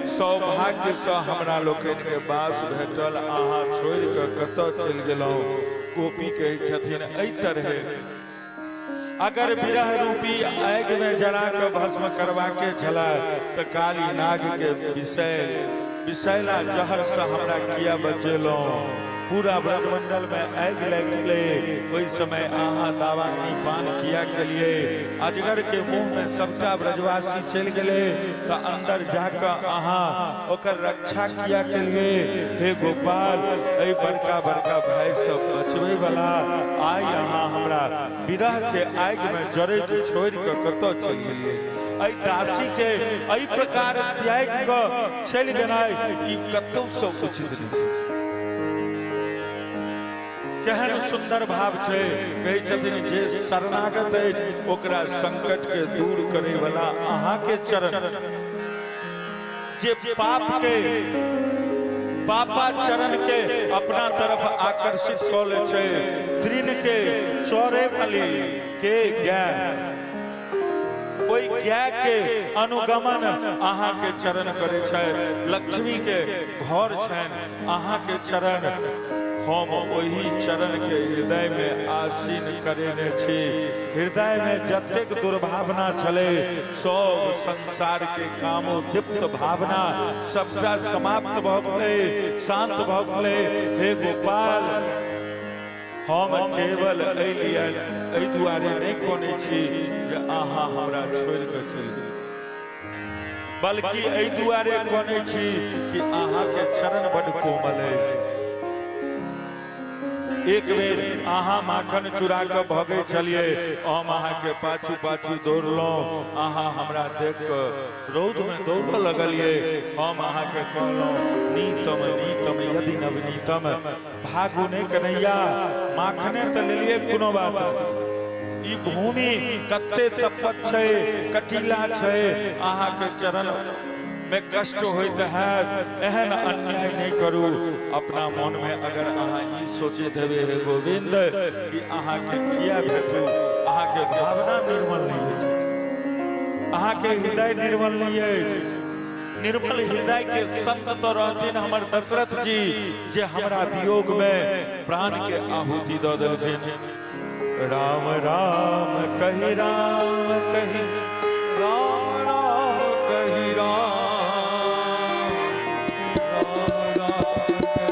सौभाग्य से हमरा लोकनि के वास भेटल, अहाँ छोड़ि कऽ कतऽ चलि गेलहुँ? गोपी कहै छथिन एहि तरहे अगर विरह रूपी आगि में जरा कऽ भस्म करबा के छला तऽ काली नाग के विषय विषैला जहर से हमरा किया बचेलहुँ? पूरा ब्रजमंडल में आगि लागि गेलै, ओहि समय अहाँ दावाग्नि पान किया केलिए? अजगर के मुंह में सबटा ब्रजवासी चलि गेलै तऽ अंदर जाकऽ अहाँ ओकर रक्षा किया केलिए? हे गोपाल, एहि बड़का बड़का भाई सब बचबै वाला आइ अहाँ हमरा विरह के आगि में जरैत छोड़ि कऽ कतऽ चलि गेलिए? एहि दासी के एहि प्रकार त्यागि कऽ चलि गेनाइ ई कतौ सँ उचित नहि छै। केहन सुंदर भाव छै। कहै छथिन जे शरणागत अछि ओकरा संकट के दूर करे वाला अहाँ के चरण, जे पाप के पापा चरण के अपना तरफ आकर्षित कऽ लै छै, तृण के चौरे वाली के गाय, ओहि गाय के अनुगमन अहाँ के चरण करे छै। लक्ष्मी के घर छनि अहाँ के चरण, हम ओहि चरण के हृदय में आसीन करेने छी। हृदय में जतेक दुर्भावना छलै सब संसार के कामोद्दीप्त भावना सबटा समाप्त भऽ गेलै, शांत भऽ गेलै। हे गोपाल, हम केवल एहि लिए एहि दुआरे नहि कोनै छी जे अहाँ हमरा छोड़ि कऽ चलि गेल, बल्कि एहि दुआरे कोनै छी कि अहाँके चरण बड्ड कोमल अछि। एक बेर अहाँ माखन चुरा कऽ भगै छलियै, हम अहाँके पाछू पाछू दौड़लहुँ, अहाँ हमरा देख कऽ रौद में दौड़ऽ लगलियै। हम अहाँके कहलहुँ नीतम नीतम यदि नवनीतम, भागू नहि कन्हैया, माखने तऽ लेलियै कोनो बात नहि। ई भूमि कते तपत छै, कटीला छै, अहाँके चरण में कष्ट होइत हैत, एहन अन्याय नहि करू। अपना मन में अगर अहाँ ई सोचैत हेबै हे गोविंद कि अहाँके किया भेटू, अहाँके भावना निर्मल नहि अछि, अहाँके हृदय निर्मल नहि अछि। निर्मल हृदय के संत तो रहथिन हमर दशरथ जी, जे हमरा वियोग में प्राण के आहुति दऽ देलखिन। राम राम कहि राम कहि राम राम कहि राम, राम राम कहि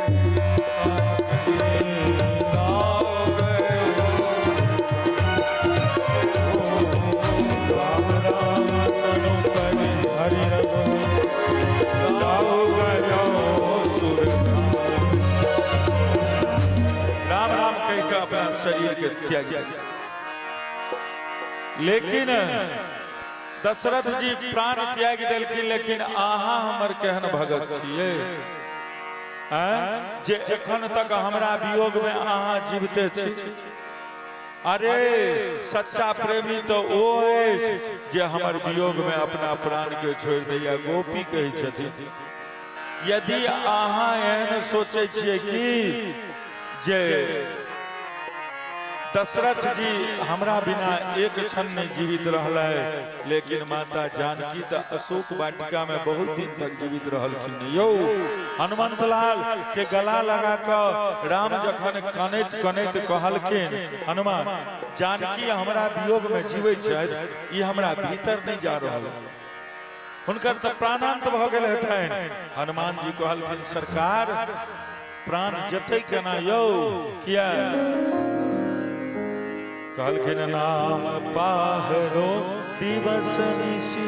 राम राम राम तनु करि हरि रघु राव गयो सुर। राम राम कहि के अपना शरीर के त्याग। लेकिन दशरथ जी प्राण त्याग देलखिन, लेकिन अहाँ हमर केहन भगत छियै जे एखन तक हमरा वियोग में अहाँ जीविते छी? अरे सच्चा प्रेमी तो ओ अछि जे हमर वियोग में अपना प्राण के छोड़ि दैया। गोपी कहै छथिन यदि अहाँ एहन सोचै छियै कि जे दशरथ जी हमरा बिना एक क्षण नहीं जीवित रहलै, लेकिन माता जानकी तऽ अशोक वाटिका में बहुत दिन तक जीवित रहलखिन यौ। हनुमंत लाल के गला लगा कऽ राम जखन कनैत कनैत कहलखिन हनुमान, जानकी हमरा वियोग में जीवै छथि, ई हमरा भीतर नहीं जा रहल, हुनकर तऽ प्राणांत भऽ गेल हेतनि। हनुमान जी कहलखिन सरकार प्राण जतै केना यौ? किया? कहलखिन नाम पाहरो दिवस निशि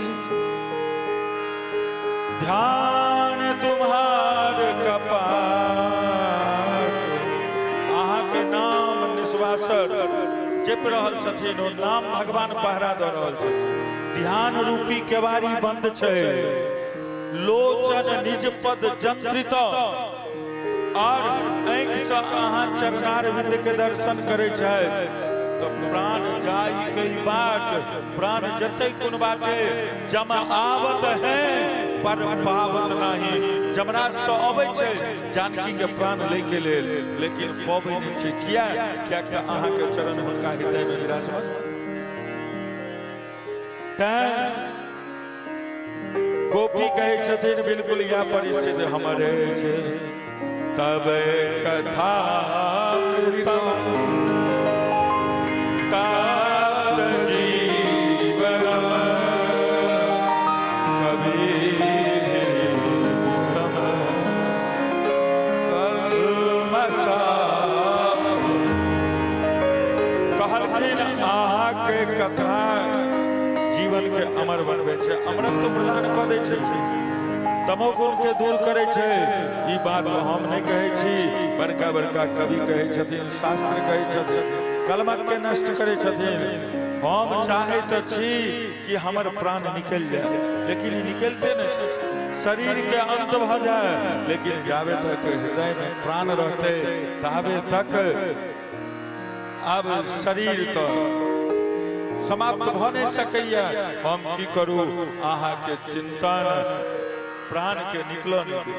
ध्यान तुम्हार कपाट। अहाँके नाम निश्वासर जे जपि रहल छथिन, ओ नाम भगवान पहरा दऽ रहल छथिन। ध्यान रूपी केवाड़ी बंद छै। लोचन निज पद जंत्रित, और आँखि से अहाँ चरणार बिंद के दर्शन करै छथि तऽ प्राण जाय कई बाट, प्राण जतै कोन बाटे, जम आवत है पर पावत नाही। जमराज तऽ अबै छै जानकी के प्राण लै के लेल, लेकिन पबै नहि छै। किया? कियाकि अहाँ के चरण हुनका हृदय में विराजमान। तैं गोपी कहै छथिन बिल्कुल इएह परिस्थिति हमर अछि। तब कथा तप्त जीवनम कबीभितम कल्मषा। कहलखिन अहाँके कथा जीवन के अमर बनबै छै, अमरत्व प्रदान कऽ दै छै, तमोगुण के दूर करै छै। ई बात हम नहि कहै छी, बड़का बड़का कवि कहै छथिन, शास्त्र कहै छथिन, कलमक के नष्ट करै छथिन। हम चाहै तऽ छी कि हमर प्राण निकलि जाय, लेकिन ई निकलिते नहि छै। शरीर के अंत भऽ जाय, लेकिन जाबे तक हृदय में प्राण रहतै ताबे तक आब शरीर तऽ समाप्त भऽ नहि सकैया। हम की करू? अहाँके चिंतन प्राण के निकलऽ नहि दे।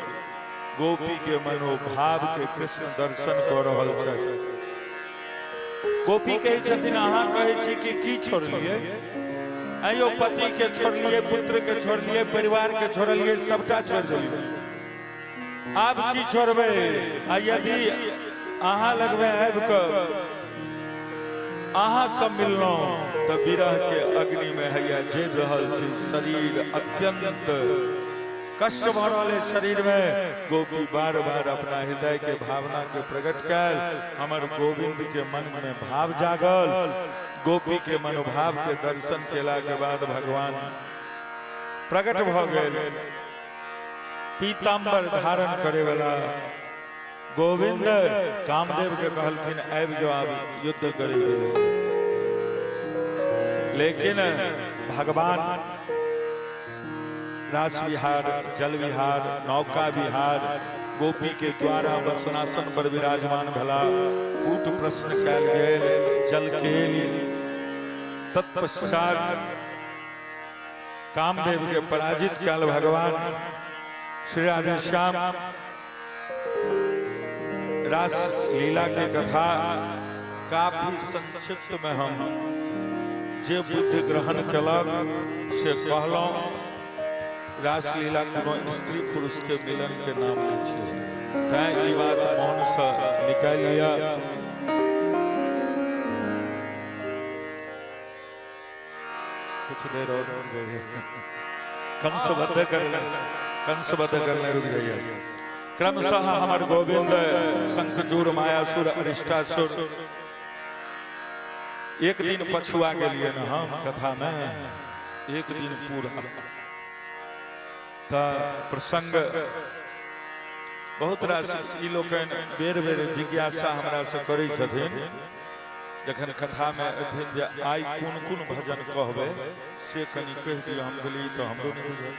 गोपी के मनोभाव के कृष्ण दर्शन कऽ रहल छथि। गोपी कहै छथिन अहाँ कहै छी कि की छोड़लियै? आइयो पति के छोड़लियै, पुत्र के छोड़लियै, परिवार के छोड़लियै, सबटा छोड़ देलियै, आब की छोड़बै? आ यदि अहाँ लगमे आबि कऽ अहाँ सब मिललहुँ तऽ विरह के अग्नि में हैया जरि रहल छी, शरीर अत्यंत कष्ट भऽ रहल है शरीर में। गोपी बार बार अपना हृदय के भावना के प्रकट कैल। हमर गोविंद के मन में भाव जागल। गोपी के मनोभाव के दर्शन केला के बाद भगवान प्रकट भऽ गेल। पीताम्बर धारण करे वाला गोविंद कामदेव के कहलखिन आबि जाओ, आब युद्ध करे के लेल। लेकिन भगवान रास विहार, जल विहार, नौका विहार, गोपी के द्वारा वसनासन पर विराजमान भला। कूट प्रश्न कैल गेल, जल केल। तत्पश्चात कामदेव के पराजित कैल भगवान श्री राधेश्याम। रास लीला के कथा काफी संक्षिप्त में हम जे बुद्धि ग्रहण केलक से कहलहुँ। रासलीला कोनो स्त्री पुरुष के मिलन के नाम नहि छै, तैं ई बात मोन से निकालि लिअ। कुछ देर और रुक जाइए, कंस बध कर, कंस बध करने रुक जाइए। क्रमशः हमर गोविंद शंखचूर, मायासुर, अरिष्टासुर। एक दिन पछुआ गेलिए न हम कथा में, एक दिन पूरा। तऽ प्रसंग बहुत रास ई लोकनि बेर बेर जिज्ञासा हमरा से करै छथिन जखन कथा में एथिन जे आइ कोन कोन भजन कहबै से कनि कहि दिअ। हम कहलियै तऽ हमरो नहि बुझल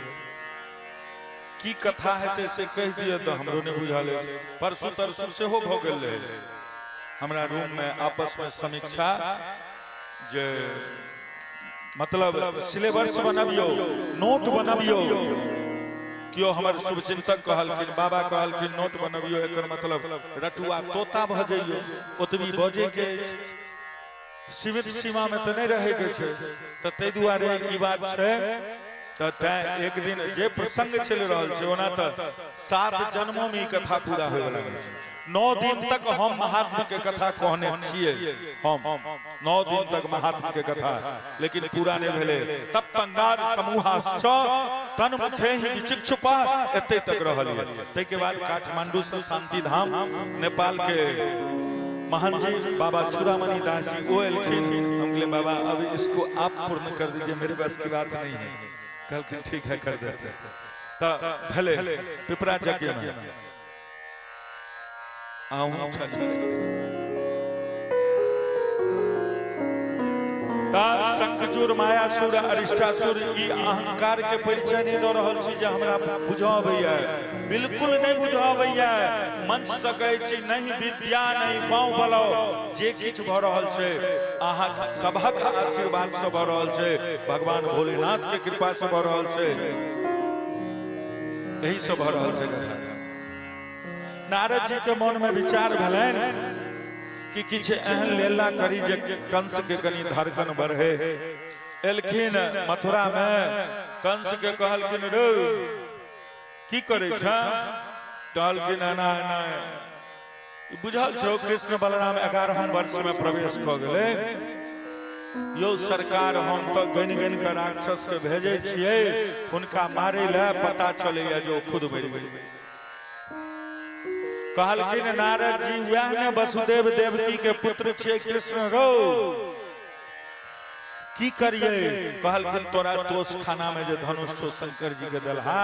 की कथा हेतै, से कहि दिअ तऽ हमरो नहि बुझल अछि। परसू तरसू सेहो भऽ गेल रहै हमरा रूम में आपस में समीक्षा जे मतलब सिलेबस बनबियौ, नोट बनबियौ। केओ हमर शुभचिंतक कहलखिन, बाबा कहलखिन नोट बनबियौ, एकर मतलब रटुआ तोता भऽ जइयौ, ओतबी बजै के अछि, सीमित सीमा में तऽ नहि रहै के छै। तऽ ताहि दुआरे ई बात छै। तऽ तैं एक दिन जे प्रसंग चलि रहल छै, ओना तऽ 7 जन्मों में ई कथा पूरा होय वाला नहि छै। 9 दिन तक हम महात्मा के कथा कहने छियै, हम 9 दिन तक महात्मा के कथा, लेकिन पूरा नहि भेलै। तब तंगार समूहाश्च तन मुखे ही विचिक्षुपा एते तक रहल ये। ताहिके बाद काठमांडू से शांति धाम नेपाल के महन जी बाबा चूड़ामणि दास जी वो एलखिन। हम कहले बाबा अब इसको आप पूर्ण कर दीजिए, मेरे बस की बात नहीं है। कहलखिन ठीक है, कर देते। तऽ भेलै पिपरा यज्ञ में अहूँ छलियै। तऽ शंखचूर, मायासुर, अरिष्टासुर ई अहंकार के परिचय नहि दऽ रहल छी जे हमरा बुझऽ अबैया, बिल्कुल नहि बुझऽ अबैया। मंच से कहै छी, नहीं विद्या नहीं पाँव बलो, जे किछु भऽ रहल छै अहाँ सभक आशीर्वाद से भऽ रहल छै, भगवान भोलेनाथ के कृपा से भऽ रहल छै, एही से भऽ रहल छै। नारद जी के मन में विचार भेलनि कि किछु एहन लेला करी जे कंस के कनि धड़कन बढ़े। एलखिन मथुरा में, कंस के कहलखिन, रो की करै छ? कहलखिन, एना एना बुझल छौ, कृष्ण बलराम 11 वर्ष में प्रवेश कऽ गेलै। यौ सरकार, हम तऽ गनि गनि कऽ राक्षस के भेजै छियै हुनका मारै लए, पता चलैया जे ओ खुद मरि गेलै। कहलखिन नारद जी, वएह ने वसुदेव देवकी के पुत्र छियै कृष्ण? रौ की करिए? कहलखिन, तोरा तोष खाना में जे धनुष छौ शंकर जी के देलहा,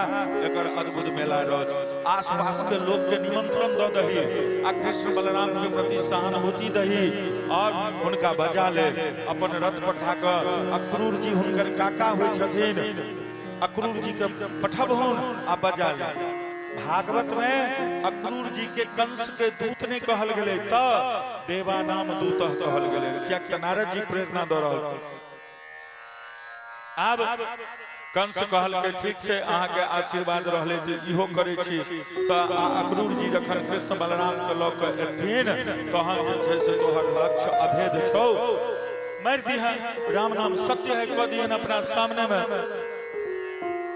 एकर अद्भुत मेला रच, आस पास के लोग के निमंत्रण दऽ दही आ कृष्ण बलराम के प्रति सहानुभूति दही और हुनका बजा ले अपन रथ पठा कऽ। अक्रूर जी हुनकर काका होइ छथिन, अक्रूर जी के पठबहुन आ बजा ले। भागवत में अक्रूर जी के कंस के दूत नहीं कहल गेलै, तऽ देवा नाम दूत कहल गेलै, कियाकि नारद जी प्रेरणा दऽ रहल। आब कंस कहलकै, ठीक छै, अहाँके आशीर्वाद रहलै तऽ इहो करै छी। तऽ अक्रूर जी जखन कृष्ण बलराम के लऽ कऽ एथिन तहन जे छै से तोहर लक्ष्य अभेद छौ, मारि दिहन, राम नाम सत्य है कह दिहन अपना सामने में।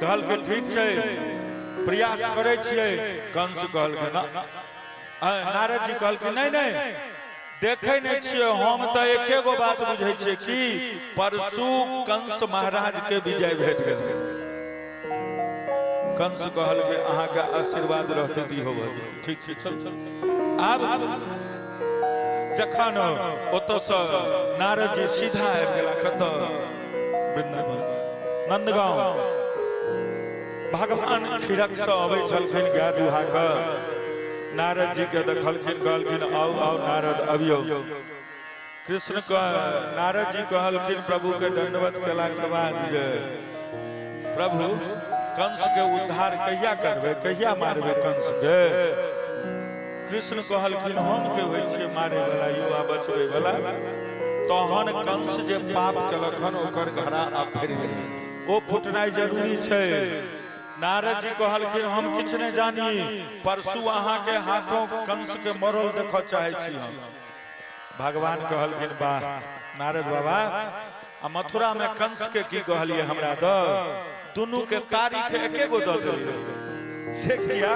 कहलकै, ठीक छै, प्रयास करै छियै। कंस कहलकै ना, नारद जी कहलकै, नहि नहि, देखै नहि छियै, हम तऽ एके गो बात बुझै छियै कि परसू कंस महाराज के विजय भेट गेलै। कंस कहलकै, अहाँके आशीर्वाद रहतै तऽ इहो भऽ जेतै, ठीक छै, चल। आब जखन ओतऽसँ नारद जी सीधा आबि गेला कतऽ? वृंदावन, नंदगांव। भगवान खिड़क से अबै छलखिन गाय दुहा कऽ, नारद जी के देखलखिन, कहलखिन, आउ आउ नारद, अबियौ। कृष्ण कह नारद जी कहलखिन प्रभु के दंडवत केला के बाद जे प्रभु, कंस के उद्धार कहिया करबै? कहिया मारबै कंस के? कृष्ण कहलखिन, हम के होइ छियै मारे वाला युवा बचबै वाला? तहन कंस जे पाप केलक हन ओकर घड़ा आब भरि गेलै, ओ फुटनाइ जरूरी छै। नारद जी कहलखिन, हम किछु नहि जानी, परसू अहाँके हाथों कंस के मरल देखऽ चाहै छी हम। भगवान कहलखिन, वाह नारद बाबा, आ मथुरा में कंस के की कहलिए हमरा द? दुनू के तारीख एके गो दऽ देलिए, से किया?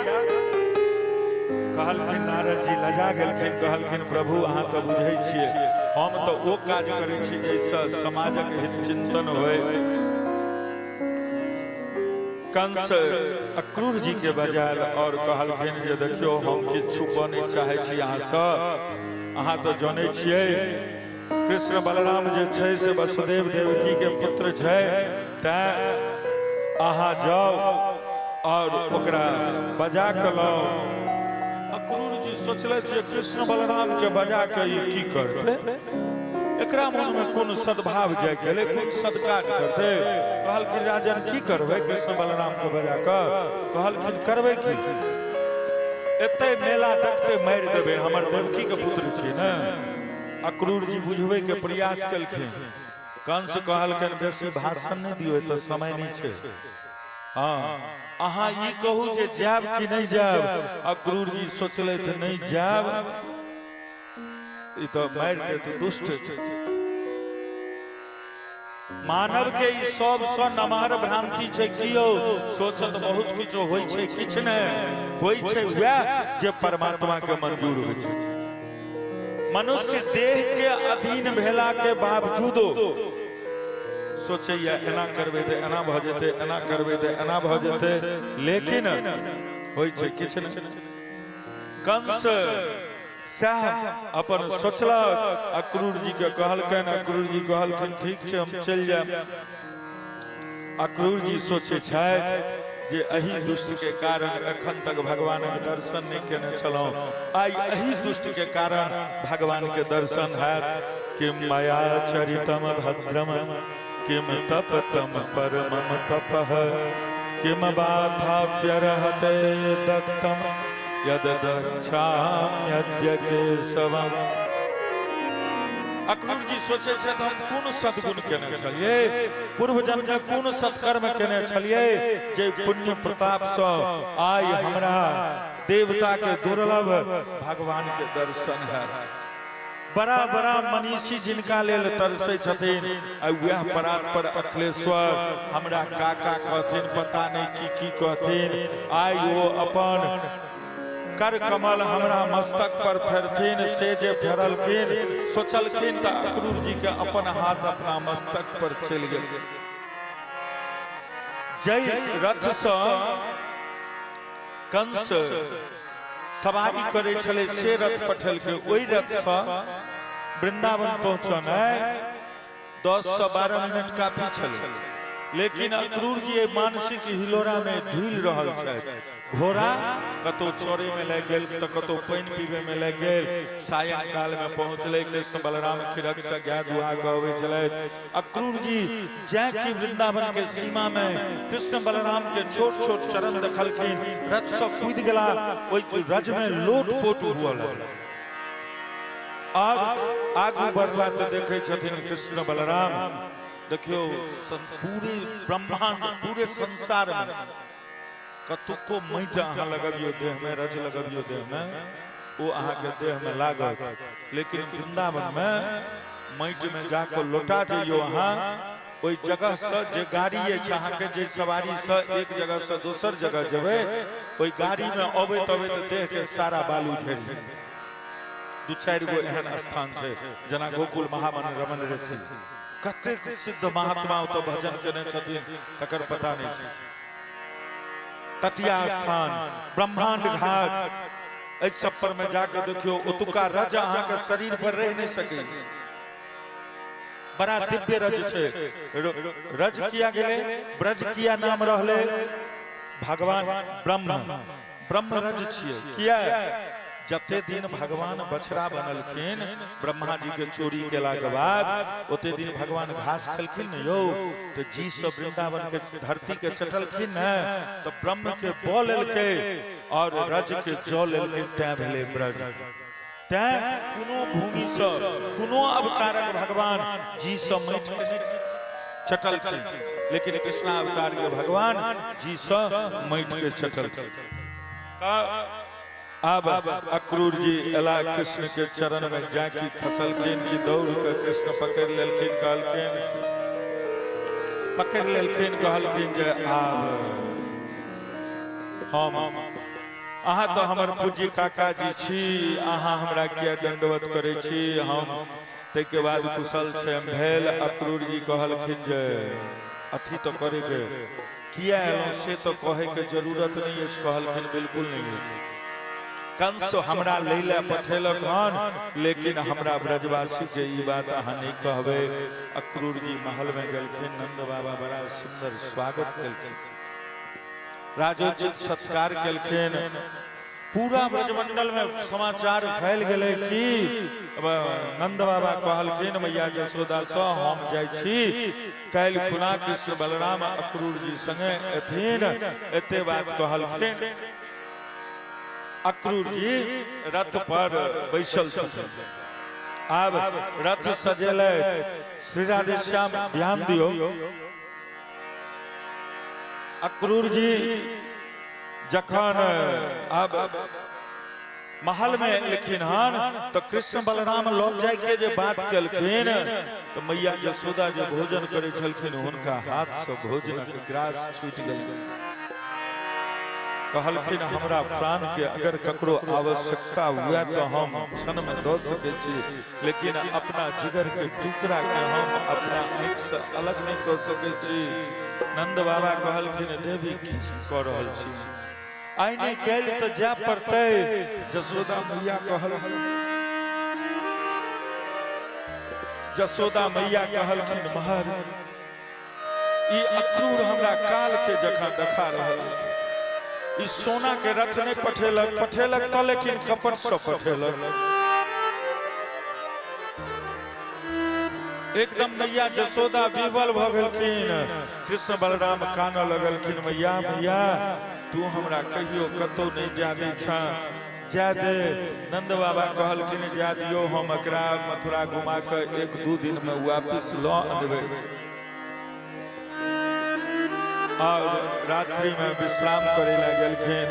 कहलखिन, नारद जी लजा गेलखिन, कहलखिन, प्रभु अहाँ तऽ बुझै छियै, हम तऽ ओ काज करै छी जाहिसँ समाजक हित चिंतन होय। कंस अक्रूर जी के बजायल और कहलखिन जे देखियौ, हम किछु छुपऽ नहि चाहै छी अहाँसँ, अहाँ तऽ जनै छियै कृष्ण बलराम जे छै से वसुदेव देवकी के पुत्र छै, तैं अहाँ जाउ और ओकरा बजा कऽ लाउ। अक्रूर जी सोचलथि जे कृष्ण बलराम के बजा कऽ ई की करतै? एकरा मन में कोन सद्भाव जागि गेलै? कोन सदकाज करतै? कहलखिन, राजन, की करबै कृष्ण बलराम के बजा कऽ? कहलखिन, करबै की, एते मेला देखते मारि देबै, हमर देवकी के पुत्र छी ने। अक्रूर जी बुझबै के प्रयास केलखिन। कंस कहलखिन, बेसी भाषण नहि दियौ, एतऽ समय नहि छै। हँ, अहाँ ई कहू जे जायब कि नहि जायब? अक्रूर जी सोचलथि, नहि जायब, ई तऽ मारि देत, दुष्ट छै। मानव के ई सबसँ नमहर भ्रांति छै कियो सोचत बहुत किछु होइ छै, किछु नहि होइ छै, वएह जे परमात्मा के मंजूर होइ छै। मनुष्य देह के अधीन भेला के बावजूदो सोचैया एना करबै तऽ एना भऽ जेतै, एना करबै तऽ एना भऽ जेतै, लेकिन होइ छै किछु नहि। कंस सएह अपन सोचलक, अक्रूर जी के कहलकनि। अक्रूर जी कहलखिन, ठीक छै, हम चलि जायब। अक्रूर जी सोचै छथि जे एहि दुष्ट के कारण एखन तक भगवानक दर्शन नहि केने छलहुँ। आइ एहि दुष्ट के कारण भगवान के दर्शन हैत। किम मया चरितम भद्रम किम तपतम परमम तपः किम बाधाव्यरहते दत्तम यद दक्षाम्यद्य केशवम। अक्रूर जी सोचे छथि हम कोन सद्गुण केने छलियै, पूर्व जन्म में कोन सत्कर्म केने छलियै जे पुण्य प्रताप से आइ हमरा देवता के दुर्लभ भगवान के दर्शन है। बड़ा बड़ा मनीषी जिनका लेल तरसै छथिन आ वएह परात पर अखिलेश्वर हमरा काका कहथिन, पता नहीं की की कहथिन, आइ ओ अपन कर कमल हमरा मस्तक पर फेरथिन। से जे फेरलखिन, सोचलखिन तऽ अक्रूर जी के अपन हाथ अपना मस्तक पर चलि गेल। जय रथ से कंस सवारी करै छलै से रथ पठेलकै, ओहि रथसँ वृंदावन पहुँचनाइ 10 से 12 मिनट काफी छलै, लेकिन अक्रूर जी एहि मानसिक हिलोरा में ढुलि रहल छथि। घोड़ा कतौ चरे में लागि गेल तऽ कतौ पानि पीबे में लागि गेल। सायंकाल में पहुँचलै, कृष्ण बलराम खिड़क से गाय दुहा कऽ अबै छलथि। अक्रूर जी जैं कि वृंदावन के सीमा में कृष्ण बलराम के छोट छोट चरण देखलखिन, रथ से कूदि गेला, ओहि रज में लोट पोट हुअ लगल। और आगू बढ़ला तऽ देखै छथिन कृष्ण बलराम। देखियौ, पूरे ब्रह्मांड पूरे संसार में कतुको माटि अहाँ लगबियौ देह में, रज लगबियौ देह में, ओ अहाँके देह में लागत, लेकिन वृंदावन में माटि में जाके लोटा जइयौ अहाँ, ओहि जगह से जे गाड़ी अछि अहाँके, जे सवारी से एक जगह से दोसर जगह जेबै, ओहि गाड़ी में अबैत अबैत देह के सारा बालू झड़ि जेतै। दू चारि गो एहन स्थान छै, जेना गोकुल महावन रमन रेती, कतेक सिद्ध महात्मा ओतऽ भजन केने छथिन तकर पता नहि छै। तटिया स्थान, ब्रह्मांड घाट, एहि सब पर में जाके देखियौ ओतुका रज अहाँके शरीर पर रहि नहि सकै, बड़ा दिव्य रज छै। रज किया गेलै, ब्रज किया नाम रहलै? भगवान ब्रह्म ब्रह्म रज छियै। किया? जते दिन भगवान बछड़ा बनलखिन ब्रह्मा जी के चोरी केला के बाद, ओते दिन भगवान घास खेलखिन ने यौ, तो जी सब वृंदावन के धरती के चटलखिन ने, तो ब्रह्म के बल लेलकै और रज के जल लेलकै, तैं भेलै ब्रज। तैं कोनो भूमि से कोनो अवतारक भगवान जी से माटि के नहि चटलखिन, लेकिन कृष्णा अवतार के भगवान जी से माटि के चटलखिन। अब अक्रूर जी एला, कृष्ण के चरण में जाकी खसलखिन कि दौड़ के कृष्ण पकड़ लेलखिन, कहलखिन, पकड़ लेलखिन, कहलखिन जे आब हम अहाँ तो हमर पूज्य काका जी छी, अहाँ हमरा किया दंडवत करै छी? हम ताहिके बाद कुशल क्षेम भेल। अक्रूर जी कहलखिन जे अथी तो करैके किया एलहुँ से तो कहैके जरूरत नहि अछि। कहलखिन बिल्कुल नहि अछि। कंस हमरा लै लए पठेलक हन, लेकिन हमरा ब्रजवासी के ई बात अहाँ नहि कहबै। अक्रूर जी महल में गेलखिन, नंद बाबा बड़ा सुंदर स्वागत केलखिन, राजोचित सत्कार केलखिन। पूरा ब्रजमंडल में समाचार फैल गेलै कि नंद बाबा कहलखिन मैया जसोदा से हम जाइ छी, काल्हि खुना कृष्ण बलराम अक्रूर जी संगे एथिन। एते बात कहलखिन। अक्रूर जी रथ पर बैसल छथिन। आब रथ सजेलै श्री राधेश्याम, ध्यान दियौ। अक्रूर जी जखन अब महल में एलखिन हन तो कृष्ण बलराम लऽ जाय के जे बात केलखिन, तो मैया यशोदा जे भोजन करै छलखिन हुनका हाथ से भोजनक ग्रास छूटि गेल। कहलखिन हमरा प्राण के अगर ककरो आवश्यकता हुए तो हम क्षण में दऽ सकै छी, लेकिन अपना जिगर के टुकड़ा के हम अपना आँखि से अलग नहीं कऽ सकै छी। नंद बाबा कहलखिन देवी की कऽ रहल छी? आइ नहि काल्हि तऽ जाय पड़तै। जसोदा मैया कहल जसोदा मैया कहलखिन महाराज ई अक्रूर हमरा काल के जकाँ देखा रहल। ई सोना के रथ नहि पठेलक, पठेलक तऽ लेकिन कपट से पठेलक। एकदम मैया जसोदा विवल भऽ गेलखिन। कृष्ण बलराम कानऽ लगलखिन, मैया मैया तू हमरा कहियो कतौ नहि जाय दै छह, जाय दे। नंद बाबा कहलखिन जाय दियौ, हम एकरा मथुरा घुमा कऽ 1-2 दिन में वापिस लऽ अनबै। और रात्रि में विश्राम करे ला गेलखिन।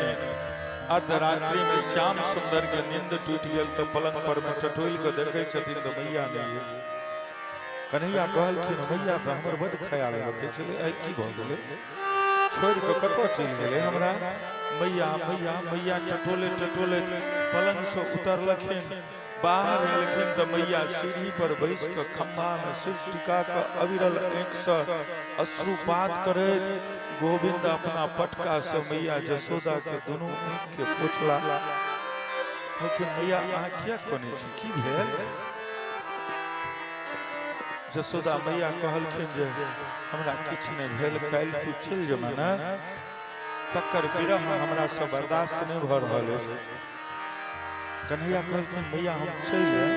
अर्धरात्रि में श्याम सुंदर के नींद टूटि गेल तऽ पलंग पर में टटोलि कऽ देखै छथिन तऽ मैया नहि। कन्हैया कहलखिन मैया तऽ हमर बड ख्याल रखै छलै, आइ की भऽ गेलै, छोड़ि कऽ कतऽ चलि गेलै हमरा मैया। मैया मैया टटोले टटोले पलंग से उतरलखिन, बाहर एलखिन तऽ मैया सीढ़ी पर बैस कऽ खम्भा में सिर टिका कऽ अविरल आँखि से अश्रुपात करैत गोविंद अपना पटका से मैया जसोदा के दुनू आँखि के पोछला। कहलखिन मैया अहाँ किया कनै छी, की भेल? जसोदा मैया कहलखिन जे हमरा किछु नहि भेल, काल्हि तू चलि जेबह ने, तकर विरह हमरा से बर्दाश्त नहि भऽ रहल अछि। कन्हैया कहलखिन मैया हम चलि जायब।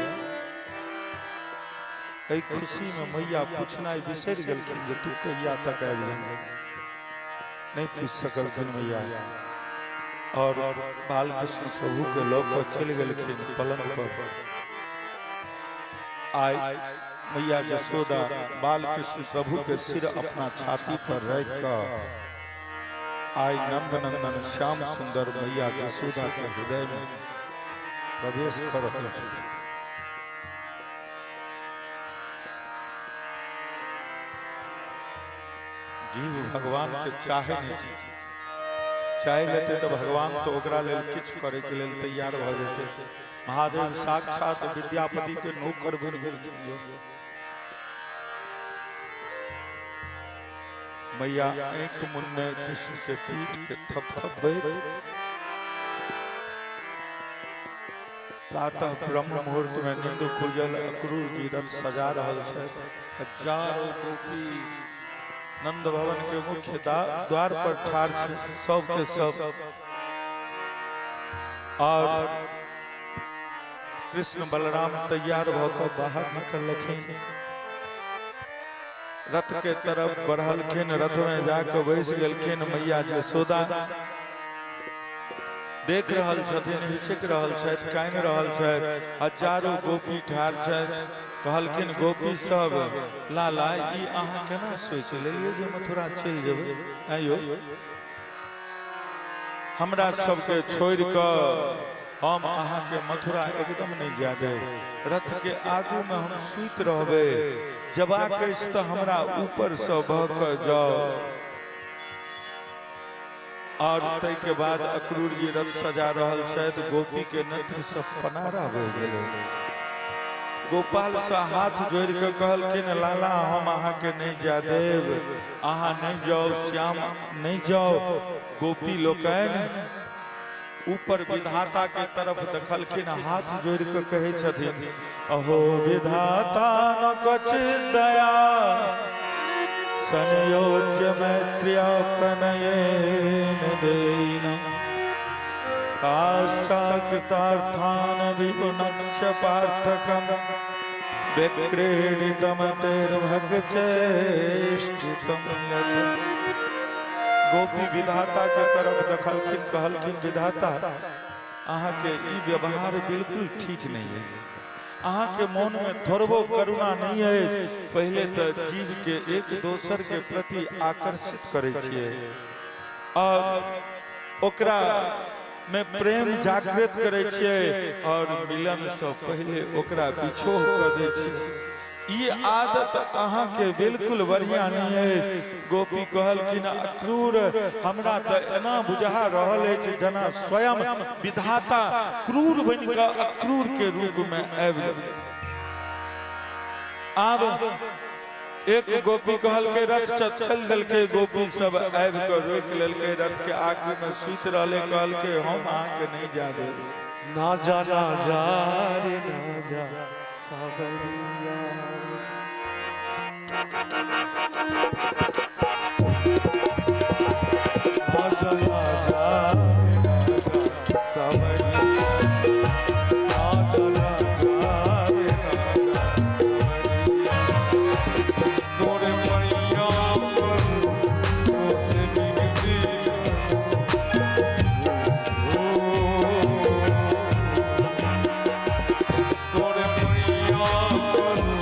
एहि खुशी में मैया पूछनाइ बिसरि गेलखिन जे तू कहिया तक आबि गेल। नहि पूछि सकलखिन मैया और बालकृष्ण प्रभु के लऽ कऽ चलि गेलखिन पलंग पर। आइ मैया जसोदा बालकृष्ण प्रभु के सिर अपना छाती पर राखि कऽ आइ नंदनंदन श्याम सुंदर मैया जसोदा के हृदय में प्रवेश कर रहल छथि। जीव भगवान के चाहे नहीं छै, चाहे लेते तो भगवान तो ओकरा लेल किछु करे के लेल तैयार भऽ जेते। महादेव साक्षात विद्यापति के नौकर बनि गेलखिन। मैया आँखि मुन्ने कृष्ण के पीठ के थपथपबैत प्रातः ब्रह्म मुहूर्त में नींद खुजल, अक्रूर जी रथ सजा रहल छथि। हजारों गोपी नंद भवन के मुख्य द्वार पर ठाढ़ छै, सब के सब। और कृष्ण बलराम तैयार भऽ कऽ बाहर निकललखिन, रथ के तरफ बढ़लखिन, रथ में जाके बैस गेलखिन। मैया जसोदा देख रहल छथिन, हिचक रहल छथि, कानि रहल छथि। हजारों गोपी ठाढ़ छथि। कहलखिन गोपी सब, लाला ई अहाँ केना सोचि लेलियै जे मथुरा चलि जेबै? आइयो हमरा सबके छोड़ि कऽ हम अहाँके मथुरा एकदम नहि जाय देब। रथ के आगू में हम सुति रहबै, जबाक अछि तऽ हमरा ऊपर से भऽ कऽ जाउ। और ताहि के बाद अक्रूर जी रथ सजा रहल छथि। गोपी के नेत्र से पनारा बहि गेलै। गोपाल से हाथ जोड़ि के कहलखिन लाला हम अहाँके नहि जाय देब, अहाँ नहि जाउ, श्याम नहि जाउ। गोपी लोकनि ऊपर विधाता के तरफ देखलखिन, हाथ जोड़ि के कहै छथिन अहो विधाता न क्वचित दया संयोज्य मैत्र्या प्रणयेन देन तासा कृतार्थान विगुणक्ष पार्थकम विक्रीडितम तेर्भगचेष्टितम यत्। गोपी विधाता के तरफ देखलखिन, कहलखिन विधाता अहाँके ई व्यवहार बिल्कुल ठीक नहीं है, अहाँके मन में थोड़बो करुणा नहीं है। पहले तो जीव के एक दोसर के प्रति आकर्षित करे छियै और ओकरा में प्रेम जागृत करे छियै और मिलन से पहले ओकरा बिछोह कर दै छियै। ई आदत अहाँके बिल्कुल बढ़िया नहीं है। गोपी कहलखिन अक्रूर हमरा तऽ एना बुझा रहल अछि जेना स्वयं विधाता क्रूर बनि कऽ अक्रूर के रूप में आबि गेल। आब एक गोपी कहलकै रथ चल देलकै। गोपी सब आबि कऽ रोकि लेलकै, रथ के आगू में सुति रहलै। कहलकै हम अहाँके नहीं जा देब। ना जा ना जा रे ना जा सावरिया। जा ना जा रे ना जा सावरिया, ना जा ना जा रे ना जा सावरिया। तोरे मैया करूं तोसे विनती करूं। तोरे मैया करूं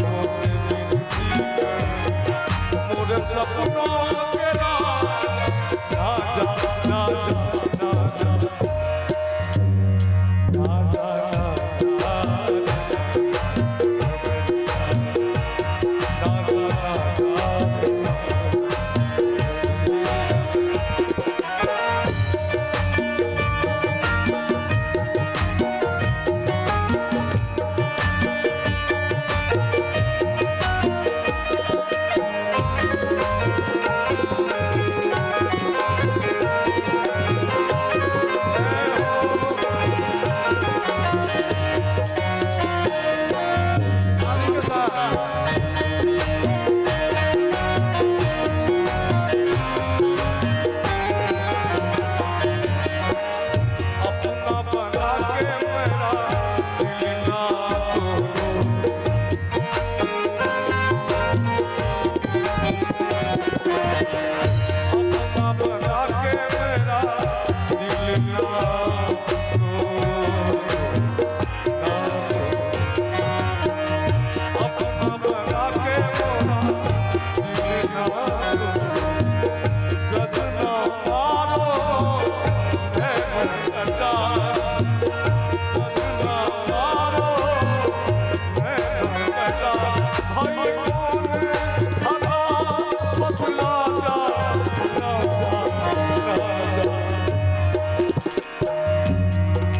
तोसे विनती करूं, मोर सपना के राजा, ना जा ना जा ना जा ना जा ना जा ना जा। अपना बना के मेरा दिल ना तोड़ो, अपना बना के मेरा दिल ना तोड़ो, ना तोड़ो। अपना बना के मेरा दिल ना तोड़ो, सजना मारो है कटार, सजना मारो है कटार। भाई कौन भला बतला जा ना जा ना जा।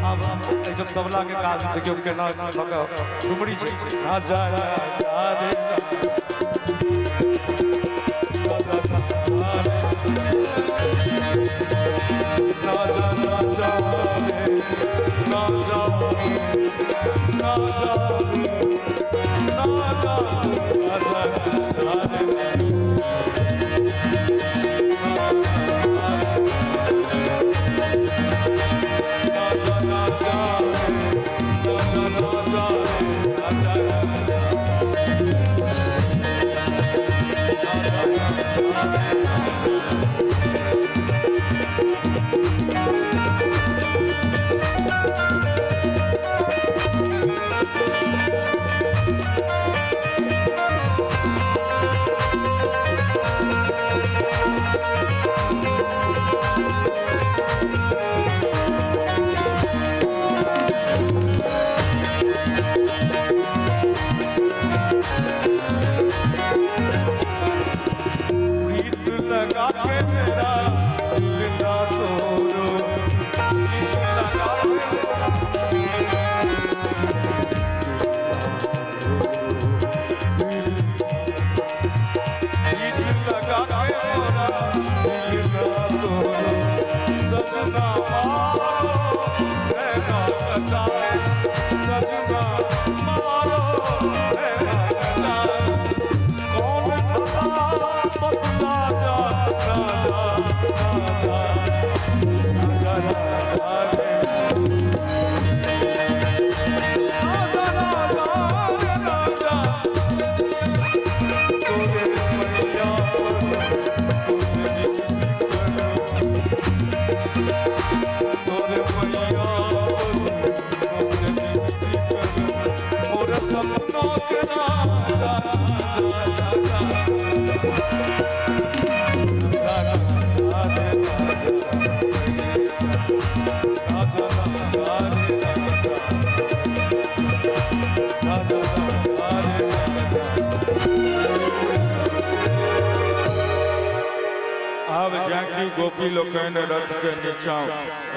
आब एकदम तबला के काज देखियौ केना लऽ कऽ डुमरी छै। ना जा ना जा रे ना जा ना जा रे ना जा ना जा रे ना जा ना जा ना जा ना जा ना रे। ना जा ना जा रे ना जा ना जा रे ना जा ना। प्रीत लगा के मेरा दिल ना तोड़ो, प्रीत लगा के मेरा प्रीत लगा के मेरा दिल ना तोड़ो, सजना मारो है ना कटार, सजना मारो है ना कटार। कौन भला बतला जा ना जा ना जा ना जा ना जा रे ना जा ना जा रे ना जा। तोरे मैया तुझसे विनती करूं, तोरे मैया तुझसे विनती करूं, मोर सपना के राजा जा जा जा आब जाकि गोपी लोकनि रथ के नीचा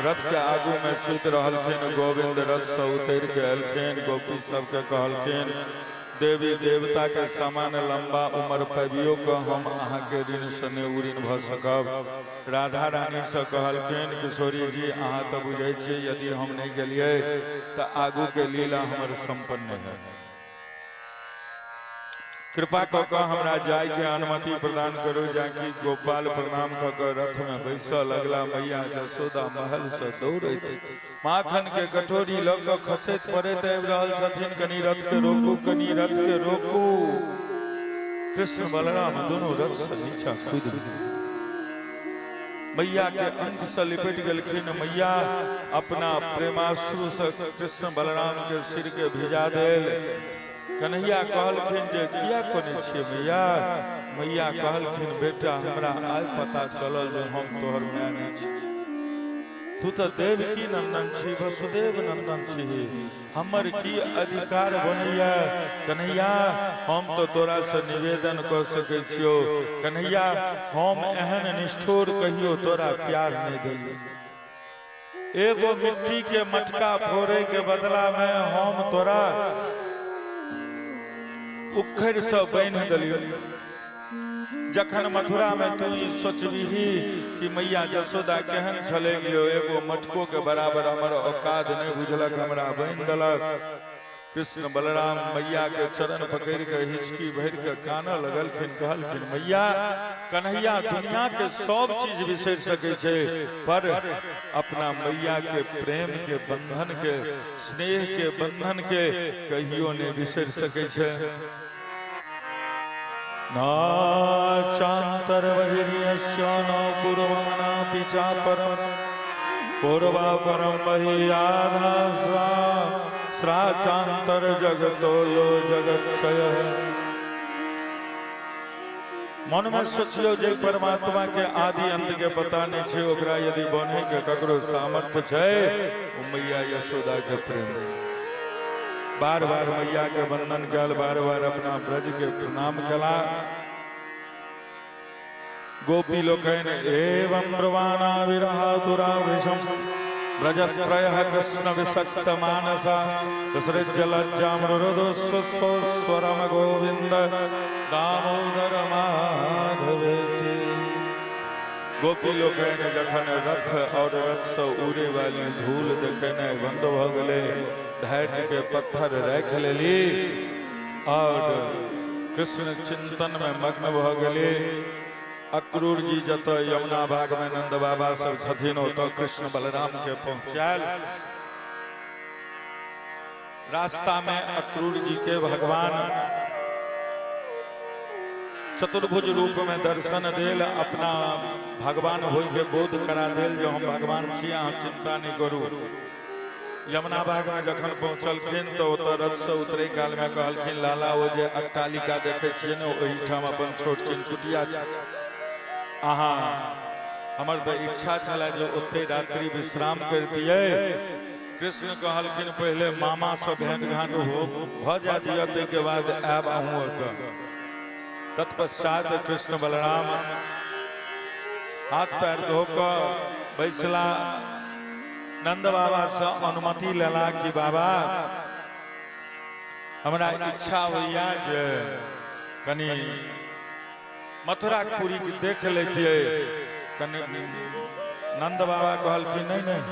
रथ के आगू में सुति रहलखिन। गोविंद रथ से उतर के एलखिन, गोपी सबके कहलखिन, देवी देवता के समान लंबा उम्र पाबियो के हम अहाँ के ऋण से नहि उऋण भऽ सकब। राधा रानी से कहलखिन, किशोरी जी अहाँ तऽ बुझै छियै यदि हम नहि गेलियै तऽ आगू के लीला हमर संपन्न नहि हैत। कृपा कऽ कऽ हमरा जायके अनुमति प्रदान करू। जाकि गोपाल प्रणाम कऽ कऽ रथ में बैसऽ लगला। मैया जसोदा महल से दौड़ैत माखन के कटोरी लऽ कऽ खसैत पड़ैत आबि रहल छथिन। कनी रथ के रोकू, कनी रथ के रोकू। कृष्ण बलराम दुनू रथ से नीचा कूदि गेल, मैया के अंग से लिपट गेलखिन। मैया अपना प्रेमाश्रु से कृष्ण बलराम के सिर के भिजा देल। कन्हैया कहलखिन जे किया कोने छियै मैया? मैया कहलखिन, बेटा, हमरा आइ पता चलल जे हम तोहर माय नहि छी, तू तऽ देवकी नंदन छी, वसुदेव नंदन छी, हमर की अधिकार बनैया? कन्हैया, हम तऽ तोरा से निवेदन कऽ सकै छियौ। कन्हैया, हम एहन निष्ठुर कहियो तोरा प्यार नहि देलियौ। एगो मिट्टी के मटका फोड़े के बदला में हम तोरा उखड़ से बान्हि देलियौ। जखन मथुरा में तू ई सोचबिही कि मैया जसोदा केहन छलै गियो, एगो मटको के बराबर हमर औकात नहि बुझलक, हमरा बान्हि देलक। कृष्ण बलराम मैया के चरण पकड़ के हिचकी भर के कानऽ लगलखिन। कहलखिन, मैया, कन्हैया दुनिया के सब चीज बिसरि सकै छै, पर अपना मैया के प्रेम के बंधन के, स्नेह के बंधन के कहियो नहि बिसरि सकै छै। न चान्तर्बहिर्यस्य न पूर्वं नापि चापरम् पूर्वापरं बहियाधा स्राचान्तर जगतो यो जगत्क्षय। मन में सोचियो, जे परमात्मा के आदि अंत के पता नहीं छै, ओकरा यदि बने के ककरो सामर्थ्य छै, ओ मैया यशोदा के प्रेम। बार बार मैया के वंदन कयल, बार बार अपना ब्रज के प्रणाम कला। गोपी लोकनि एवं ब्रुवाणा विरहातुरावृषं ब्रजस्त्रयः कृष्ण विसक्त मानसा विसृज्य लज्जां रुरुदुस्वस्वरम गोविन्द दामोदर माधवेति। गोपी लोकनि जखन रथ और रथ से उड़े वाली धूल देखेनाइ बंद भऽ गेलै, धैर्य के पत्थर राखि लेली और कृष्ण चिंतन में मग्न भऽ गेली। अक्रूर जी जतऽ यमुना बाग में नंद बाबा सब छथिन, ओतऽ कृष्ण बलराम के पहुंचायल। रास्ता में अक्रूर जी के भगवान चतुर्भुज रूप में दर्शन देल, अपना भगवान होय के बोध करा देल जो हम भगवान छी, अहाँ चिंता नहीं करू। यमुना बाग में जखन पहुंचलखिन तो ओतऽ रथ से उतरे काल में कहलखिन, लाला, ओ जे अट्टालिका देखै छियै ने, ओहिठाम अपन छोट छिन कुटिया छै अहाँ। हमर तऽ इच्छा छलै जे ओतै रात्रि विश्राम करतियै। कृष्ण कहलखिन, पहिले मामा से भेंट घाट हो भऽ जाय दिअ, ताहिके बाद आयब अहूँ ओतऽ। तत्पश्चात कृष्ण बलराम हाथ पैर धो कऽ बैसला। नंद बाबा से अनुमति लेला कि बाबा, हमरा इच्छा होइया जे कनि मथुरा पुरी के देख लेतियै कनि। नंद बाबा कहलखिन, नहीं नहीं,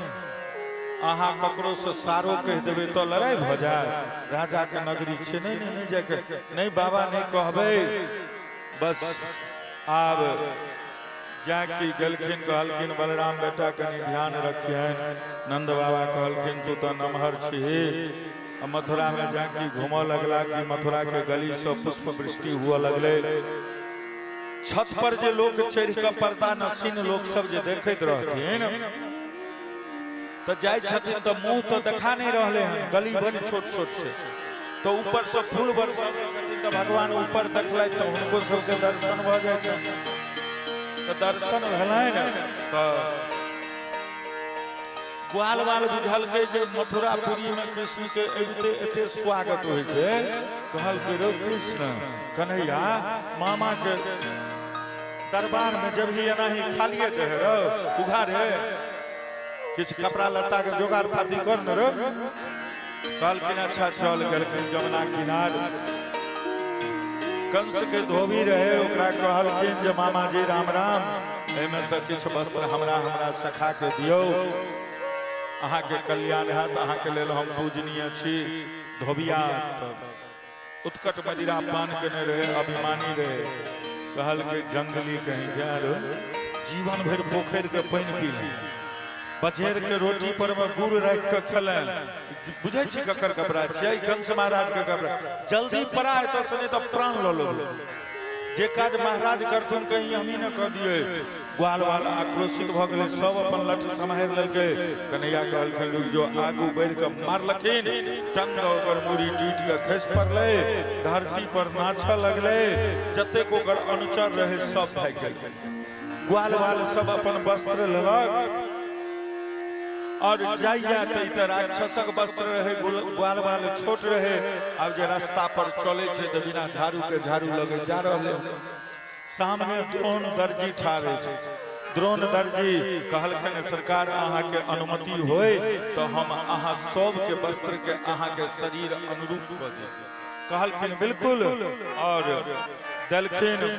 अहाँ ककरो से सारो कहि देबै तऽ लड़ाई भऽ जायत, राजा के नगरी छै। नहीं नहीं, नहीं जाके नहीं बाबा, नहीं कहबै बस। आब जाकि गेलखिन, कहलखिन, बलराम बेटा, कनि ध्यान रखिहन। नंद बाबा कहलखिन, तू तऽ नमहर छिही। आ मथुरा में जाकि घूमऽ लगला कि मथुरा के गली से पुष्प वृष्टि हुअ लगलै। छत पर जे लोग चढ़ि कऽ पर्दा नसीन लोक सब जे देखैत रहथिन, तऽ जाइ छथिन तऽ मुंह तऽ देखा नहि रहलै हन, गली बड़ छोट छोट छै, तऽ ऊपर से फूल बरसाबै छथिन तऽ भगवान ऊपर देखलथि तऽ हुनको सबके दर्शन भऽ जाइ छनि। तऽ दर्शन भेलनि तऽ ग्वाल बाल बुझलकै जे मथुरापुरी में कृष्ण के अबिते एते स्वागत होइ छै। कहलकै, रौ कृष्ण कन्हैया, मामा के दरबार में जब ही एनाही खालिए दे रौ, उघारे किछु कपड़ा लत्ता के जोगाड़ पाती कर ने रौ। कहलखिन, अच्छा चल। गेलखिन जमुना किनार। कंस के धोबी रहे, ओकरा कहलखिन जे मामा जी राम राम, एहिमे से किछु वस्त्र हमरा हमरा सखा के दियौ, अहाँके कल्याण हैत, अहाँके लेल हम पूजनीय छी। धोबिया तऽ उत्कट मदिरा पान केने रहे, अभिमानी रहे। कहलकै जंगली कहीं गया, जीवन भरि पोखरि के पानि पीलहुँ, बझेर के रोटी पर में गुड़ राखि के खेलनि। बुझै छी ककर कपड़ा छियै? कंस महाराज के कपड़ा। जल्दी पड़ा एतऽ से, नहि तऽ प्राण लऽ लेबै। जे काज महाराज करथुन कहीं हमही ने कऽ दियै। ग्वाल वाल आक्रोशित भऽ गेलै, सब अपन लठ सम्हारि लेलकै। कन्हैया कहलखिन रुकि जो, आगू बढ़ि कऽ मारलखिन, टंग दऽ ओकर मूड़ी टूटि कऽ खसि पड़लै, धरती पर नाचऽ लगलै। जतेक ओकर अनुचर रहै सब भागि गेलै। ग्वाल वाल सब अपन वस्त्र लेलक और जाइया तऽ ई तऽ राक्षसक वस्त्र रहै, ग्वाल बाल छोट रहै। आब जे रास्ता पर चलै छै तऽ बिना झाड़ू के झाड़ू लगे जा रहलै। सामने द्रोण दर्जी ठाढ़ छै। द्रोण दर्जी कहलखिन सरकार अहाँके अनुमति होय तऽ हम अहाँ सबके वस्त्र के अहाँके शरीर अनुरूप कऽ देब। कहलखिन बिल्कुल, और देलखिन।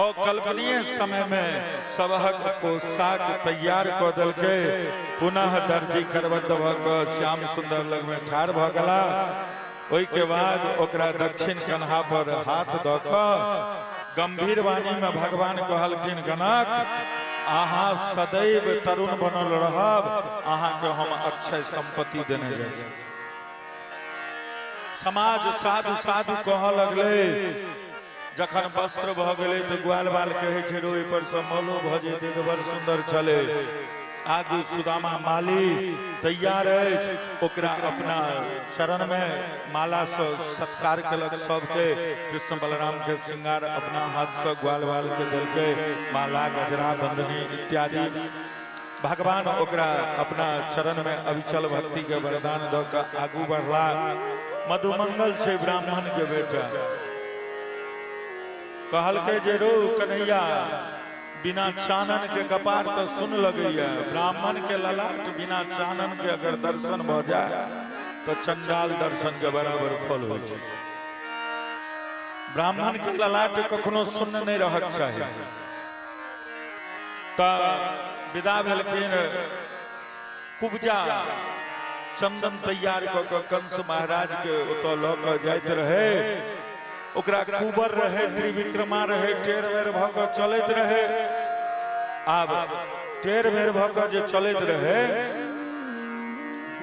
अकल्पनीय समय में सबहक पोशाक तैयार कऽ देलकै। पुनः दर्जी करबद्ध भऽ कऽ श्याम सुंदर लग में ठाढ़ भऽ गेला। ओहिके बाद ओकरा दक्षिण कन्हा पर हाथ दऽ कऽ गंभीर वाणी में भगवान कहलखिन गणक अहाँ सदैव तरुण बनल रहब, अहाँके हम अक्षय संपत्ति देने जाइ छी। समाज साधु साधु कहऽ लगलै। जखन वस्त्र भऽ गेलै तऽ ग्वाल बाल कहै छै रो पर से मलो भऽ जेतै तऽ बड़ सुन्दर छलै। आगू सुदामा माली तैयार अछि, ओकरा अपना चरण में माला से सत्कार केलक सबके। कृष्ण बलराम के श्रृंगार अपना हाथ से ग्वाल बाल के देलकै, माला गजरा बंदनी इत्यादि। भगवान ओकरा अपना चरण में अविचल भक्ति के वरदान दऽ कऽ आगू बढ़ला। मधुमंगल छै ब्राह्मण के बेटा, कहलकै जे रो कन्हैया बिना चानन के कपार तऽ सुन लगैया, ब्राह्मण के ललाट बिना चानन के अगर दर्शन भऽ जाय तऽ चंडाल दर्शन के बराबर फल होइ छै। ब्राह्मण के ललाट कखनो सुन्न नहि रहक चाही। तऽ विदा भेलखिन। कुब्जा चंदन तैयार कऽ कऽ कंस महाराज के ओतऽ लऽ कऽ जाइत रहै। ओकरा कुबर रहै, त्रिविक्रमा रहै, टेढ़ बेर भऽ कऽ चलैत रहै। आब टेढ़ बेर भऽ कऽ जे चलैत रहै,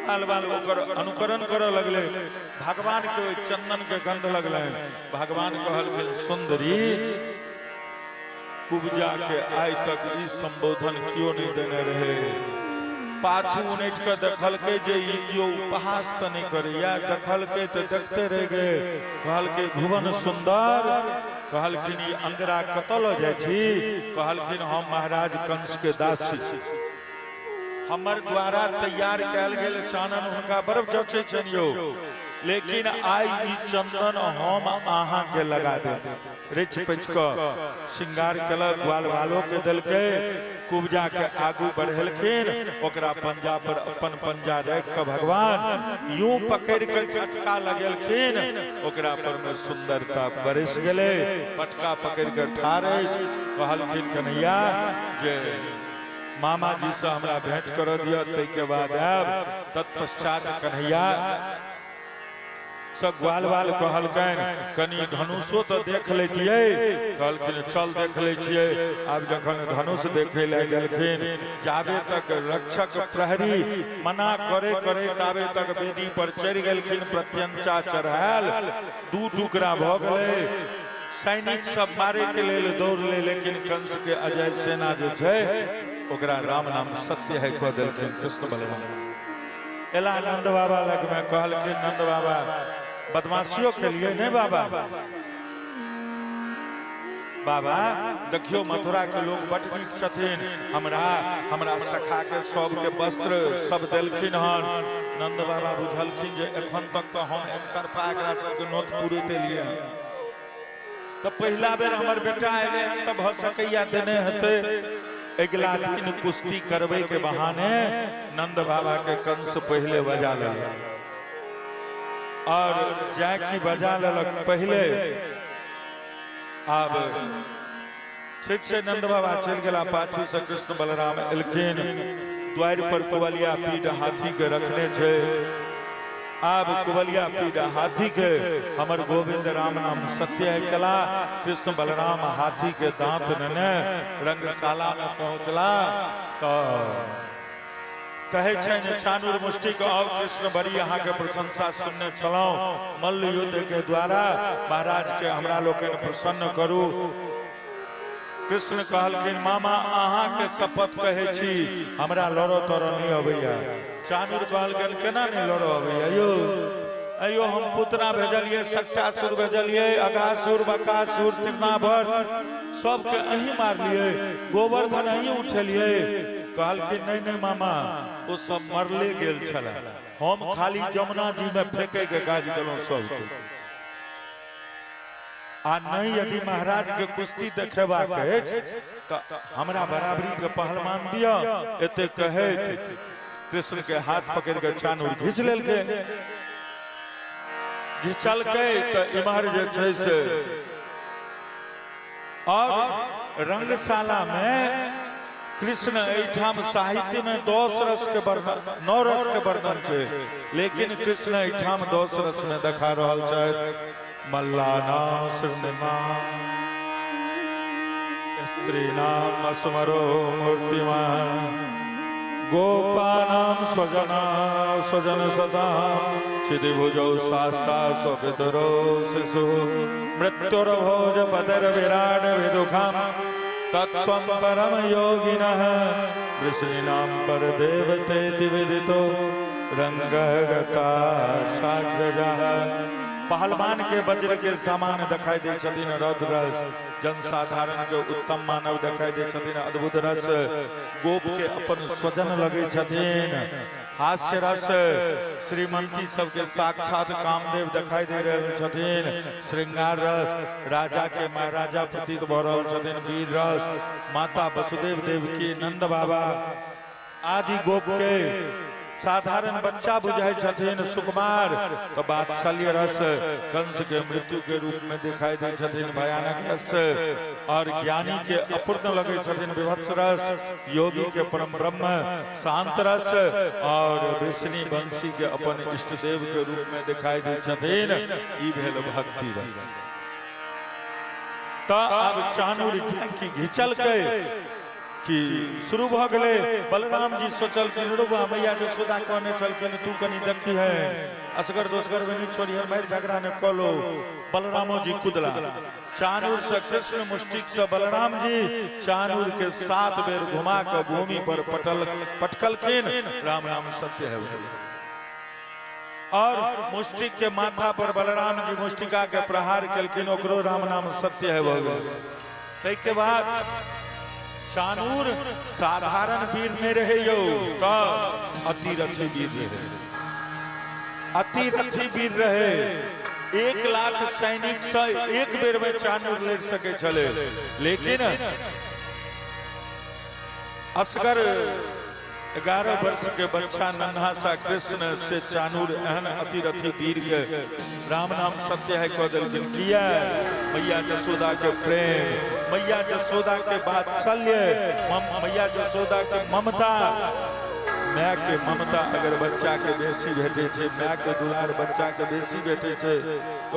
बाल बाल ओकर अनुकरण करऽ लगलै। भगवान के ओहि चंदन के गंध लगलनि। भगवान कहलखिन सुंदरी, कुब्जा के आइ तक ई संबोधन कियो नहि देने रहे। पाछू उनटि कऽ देखलकै जे ई कियो उपहास तऽ नहि करैया। देखलकै तऽ देखते रहि गेल। कहलकै भुवन सुंदर, कहलखिन ई अंगरा कतऽ लऽ जाइ छी? कहलखिन हम महाराज कंस के दासी छी, हमर द्वारा तैयार कयल गेल चानन हुनका बड़ जचै छनि यौ, लेकिन आइ ई चंदन हम अहाँ के लगा देब। रिच पिच कऽ श्रृंगार केलक, ग्वाल बालो के देलकै, कुब्जा के आगू बढ़ेलखिन, ओकरा पंजा पर अपन पंजा राखि कऽ भगवान यूं पकड़ि कऽ झटका लगेलखिन, ओकरा पर में सुंदरता बरसि गेलै। पटका पकड़ि कऽ ठाढ़ अछि। कहलखिन कन्हैया जे मामा जी से हमरा भेंट करऽ दिअ, ताहिके बाद आयब। तत्पश्चात कन्हैया सब ग्वाल बाल कहलकनि कनि धनुषो तऽ देख लैतियै। कहलखिन चल देख लै छियै। आब जखन धनुष देखै लए गेलखिन, जाबे तक रक्षक प्रहरी मना करे करे ताबे तक वेदी पर चढ़ि गेलखिन। प्रत्यंचा चढ़ायल, दू टुकड़ा भऽ गेलै। सैनिक सब मारे के लेल दौड़ले, लेकिन कंस के अजय सेना जे छै ओकरा राम नाम सत्य है कऽ देलखिन। कृष्ण बलराम एला नंद बाबा लग में, कहलखिन नंद बाबा बदमाशियो केलिए नहीं बाबा? बाबा देखियो मथुरा के लोग बड नीक छथिन, हमरा हमरा सखा के सबके वस्त्र सब देलखिन हन। नंद बाबा बुझलखिन जे एखन तक तऽ हम एकतरफा एकरा सबके नोत पुरैत एलियै हन, तऽ पहिला बेर हमर बेटा एलै हन तऽ भऽ सकैया देने हेतै। अगिला दिन कुश्ती करबै के बहाने नंद बाबा के कंस पहिले बजा लेलक, और जाय की बजा लेलक पहिले। आब ठीक छै, नंद बाबा चलि गेला। पाछू से कृष्ण बलराम एलखिन। द्वारि पर कुवलिया पीठ हाथी के रखने छै। आब कुवलिया पीड़ा हाथी के हमर गोविंद राम नाम सत्य है कला। कृष्ण बलराम हाथी के दांत नेने रंगशाला में पहुंचला तो कहे छनि चानूर मुष्टिक आओ कृष्ण बड़ी अहाँ के प्रशंसा सुनने छलहुँ, मल्ल युद्ध के द्वारा महाराज के हमरा लोकनि प्रसन्न करू। कृष्ण कहलखिन मामा अहाँ के शपथ कहे छी हमरा लड़ो तड़ो नहीं अबैया। चानूर कहलखिन केना नहीं लड़ो अबैया यो अयो हम पुतना भेजलिए, सक्टासुर भेजलिए, अगासुर बकासुर तृणाभर सबके अहीं मारलिए, गोवर्धन अहीं उठेलिए। कहलखिन नहीं नहीं मामा ओ सब मरले गेल छला, हम खाली जमुना जी में फेंके के काज केलहुँ सबके। आ नहीं यदि महाराज के कुश्ती देखेबाक अछि त हमरा बराबरी के पहलवान दिया। एते कहैत कृष्ण के हाथ पकड़ के चानूर घींच लेलकै, घिचलकै त इम्हर जे छै से और रंगशाला में कृष्ण एहिठाम साहित्य में 10 रस के वर्णन, 9 रस के वर्णन छै, लेकिन कृष्ण एहिठाम 10 रस में देखा रहल छथि। मल्लानाम श्रीनाम स्त्रीनाम स्मरो मूर्तिमान गोपानाम स्वजना स्वजन सदाम क्षितिभुजौ शास्ता स्वपितरो शिशु मृत्युर्भोज पतर विराट विदुखाम तत्त्वं परम योगिनः वृष्णीनां परदेवतेति विदितो रंगगता साग्रजः। पहलवान के वज्र के समान दिखाई दे छथिन रौद्र रस, जनसाधारण के उत्तम मानव दिखाई दे छथिन अद्भुत रस, गोप के अपन स्वजन लगे छथिन हास्य रस, श्रीमंती सबके साक्षात कामदेव दिखाई दे रहल छथिन श्रृंगार रस, राजा के महाराजा प्रतीत भ रहल छथिन वीर रस, माता वसुदेव देवकी नंद बाबा आदि गोप के साधारण बच्चा बुझाइ छथिन सुकुमार तो वात्सल्य रस, कंस के मृत्यु के रूप में दिखाई दे छथिन भयानक रस, और ज्ञानी के अपूर्ण लगे छथिन विभत्स रस, योगी के परम ब्रह्म शांत रस, और वृष्णि वंशी के अपन इष्ट देव के रूप में दिखाई दे छथिन ई भेल भक्ति रस। त अब चानूर झांकी घिचलकै कि शुरू भ गेलै। बलराम जी सोचलखिन रौआ मैया जसोदा कहने छलखिन तू कनी देखी है असगर दोसगर में नहीं छोड़ी है मारि झगड़ा ने कलो। बलरामो जी कुदला चानूर से कृष्ण मुष्टिक से बलराम जी चानूर के 7 बेर घुमा के भूमि पर पटकलखिन राम राम सत्य है। और मुष्टिक के माथा पर बलराम जी मुष्टिका के प्रहार केलखिन ओकरो राम नाम सत्य है भऽ गेल। ताहि के बाद चानूर साधारण वीर नहीं रहे यो त अतिरथी वीर रहे, अतिरथी वीर रहे। 1 लाख सैनिक से एक बेर में चानूर लड़ सके छले, लेकिन असगर 11 वर्ष के बच्चा नन्हा सा कृष्ण से चानूर एहन अतिरथी वीर के राम नाम सत्य है कह देलखिन। किया मैया जसोदा के प्रेम, मैया जसोदा के वात्सल्य, मैया जसोदा के ममता। My के ममता अगर बच्चा के बेसी भेटे छै, my के दुलार बच्चा के बेसी भेटे छै,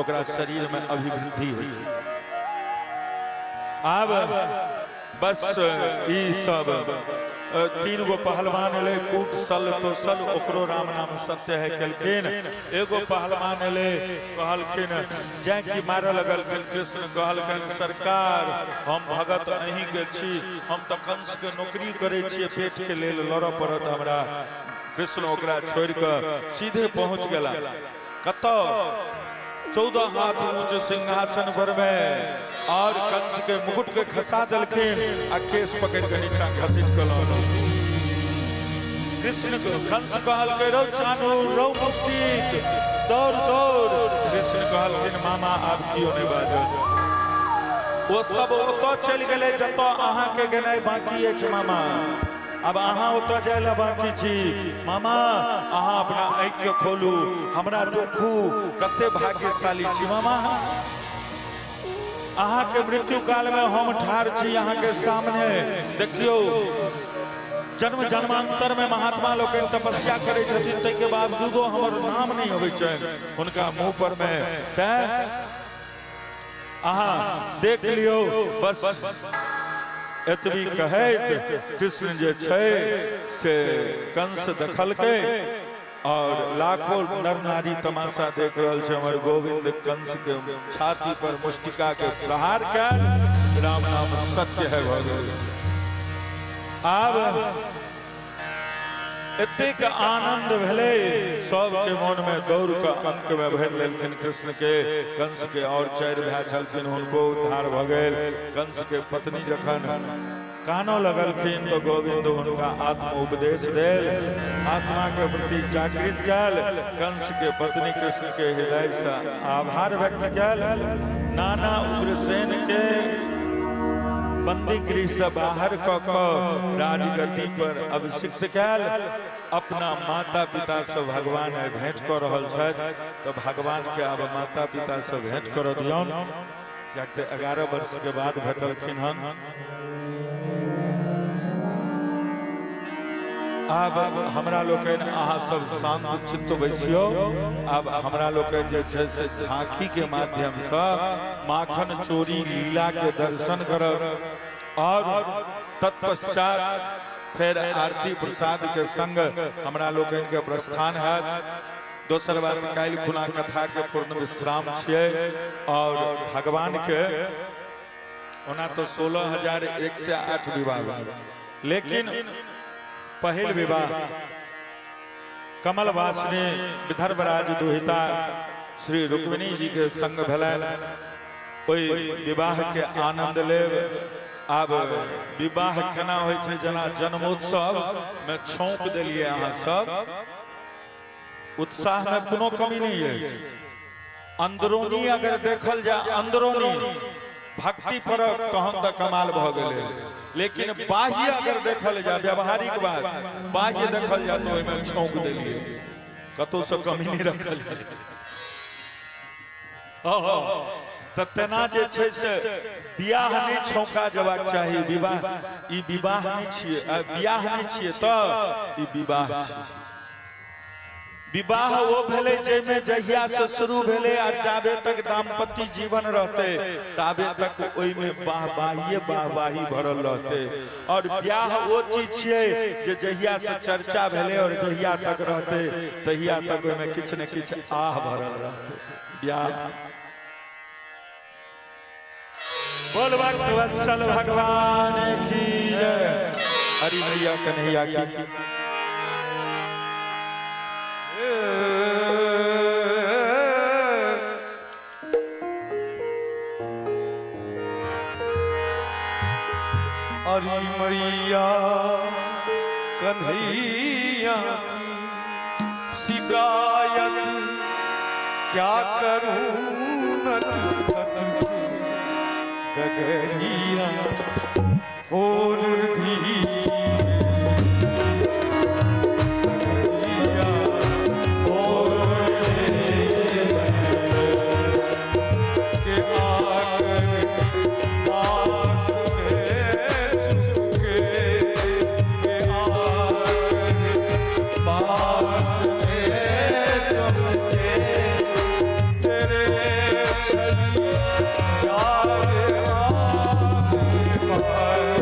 ओकरा शरीर में अभिवृद्धि होइ छै। आब बस ई सब 3 गो पहलवान एलै कूट सल तोसल ओकरो राम नाम सत्य है केलखिन। एगो पहलवान एलै कहलखिन जै की मारऽ लगलखिन कृष्ण कहलखिन सरकार हम भगत अहीं के छी, हम तऽ कंस के नौकरी करै छियै, पेट के लेल लड़ऽ पड़त हमरा। कृष्ण ओकरा छोड़ि कऽ सीधे पहुँच गेला कतऽ 14 हाथ ऊंच सिंहासन पर में और कंस के मुकुट के खसा देलखिन आ केस पकड़ के नीचा घसीट के लऽ गेलखिन। कृष्ण कंस कहलकै रौ चानूर रौ मुष्टिक दौड़ दौड़। कृष्ण कहलखिन मामा आब कियो नहि बाजल, ओ सब ओतऽ चलि गेलै जतऽ अहाँके गेनाइ बाकी अछि मामा, अब अहाँ ओतऽ जाय लए बाकी छी मामा, अहाँ अपना आँखि के खोलू हमरा देखू कते भाग्यशाली छी मामा, अहाँ के मृत्यु काल में हम ठाढ़ छी अहाँ के सामने देखियौ। जन्म जन्मांतर में महात्मा लोकनि तपस्या करै छथिन, ताहिके बावजूदो हमर नाम नहि अबै छनि हुनका मुंह पर में। तैं अहाँ देख लियौ। बस एतबी कहैत कृष्ण जे छै से कंस देखलकै और लाखों नर नारी तमाशा देख रहल छै। हमर गोविंद कंस के छाती पर मुष्टिका के प्रहार कयल, राम नाम सत्य है भऽ गेल। आब एतेक आनंद भेलै सबके मन में, दौड़ के अंक में भरि लेलखिन कृष्ण के। कंस के और 4 भाई छलखिन, हुनको उद्धार भऽ गेल। कंस के पत्नी जखन कानऽ लगलखिन तो गोविंद हुनका आत्म उपदेश देल, आत्मा के प्रति जागृत कयल। कंस के पत्नी कृष्ण के हृदय से आभार व्यक्त कयल। नाना उग्रसेन के बंदी गृह से बाहर कऽ कऽ राजगद्दी पर अभिषिक्त कयल। अपना माता पिता से भगवान आइ भेंट कऽ रहल छथि, तऽ भगवान के आब माता पिता से भेंट करऽ दियौन, कियाक तऽ 11 वर्ष के बाद भेटलखिन हन। आब हमरा लोकनि अहाँ सब शांत चित्त बैसियौ। आब हमरा लोकनि जे छै से झांकी के माध्यम से माखन चोरी लीला के दर्शन करब और तत्पश्चात फेर आरती प्रसाद के संग हमरा लोकनि के प्रस्थान हैत। दोसर बात, काल्हि खुना कथा के पूर्ण विश्राम छियै और भगवान के ओना तो 16,108 विवाह, लेकिन पहिल विवाह कमलवासिनी विदर्भराज दुहिता श्री रुक्मिणी जी के संग भेलनि। ओहि विवाह के आनंद लेब। आब विवाह केना होइ छै, जेना जन्मोत्सव में छौंक देलियै अहाँ सब, उत्साह में कोनो कमी नहीं अछि। अंदरूनी अगर देखल जाए, अंदरूनी भक्ति परक तहन तऽ कमाल भऽ गेलै, लेकिन बाह्य अगर देखल जाए, व्यवहारिक बात बाह्य देखल जाए तऽ ओहिमे छौंक देलियै, कतौ से कमी नहि रखल। तऽ तेना जे छै से बियाह नहि छौंका जबाक चाही। विवाह ई विवाह नहि छियै, बियाह नहि छियै, तऽ ई विवाह छियै। विवाह ओ भेलै जाहिमे जहिया से शुरू भेलै आ जाबे तक दाम्पत्य जीवन रहतै ताबे तक ओहिमे वाहवाहिए वाहवाही भरल रहतै। और ब्याह ओ चीज छियै जे जहिया से चर्चा भेलै और जहिया तक रहतै तहिया तक ओहिमे किछु ने किछु आह भरल रहतै। ब्याह बोल भक्त वत्सल भगवान की जय, हरि मैया कन्हैया की। हरि मैया कन्हैया की शिकायत क्या करूं, नटखट से गगरिया फोड़ दी, गगरिया फोड़ के आकर पास में झुके, के आकर पास में झुके, तेरे छवि यार आने पाए।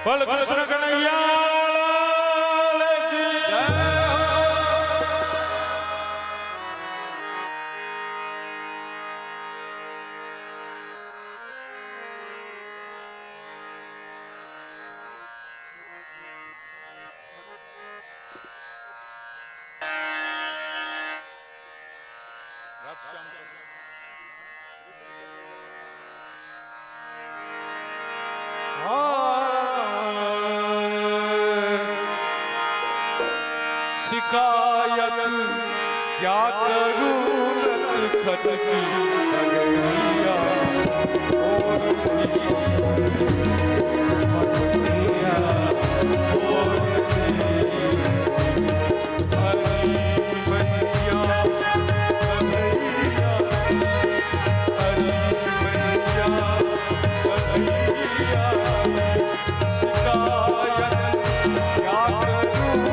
बोल कृष्ण कन्हैया लाल की जय हो। शिकायत क्या करूं नटखट की डगरिया और भी मटकिया और भी हरी मैया कन्हैया हरी मैया कन्हैया शिकायत क्या करूं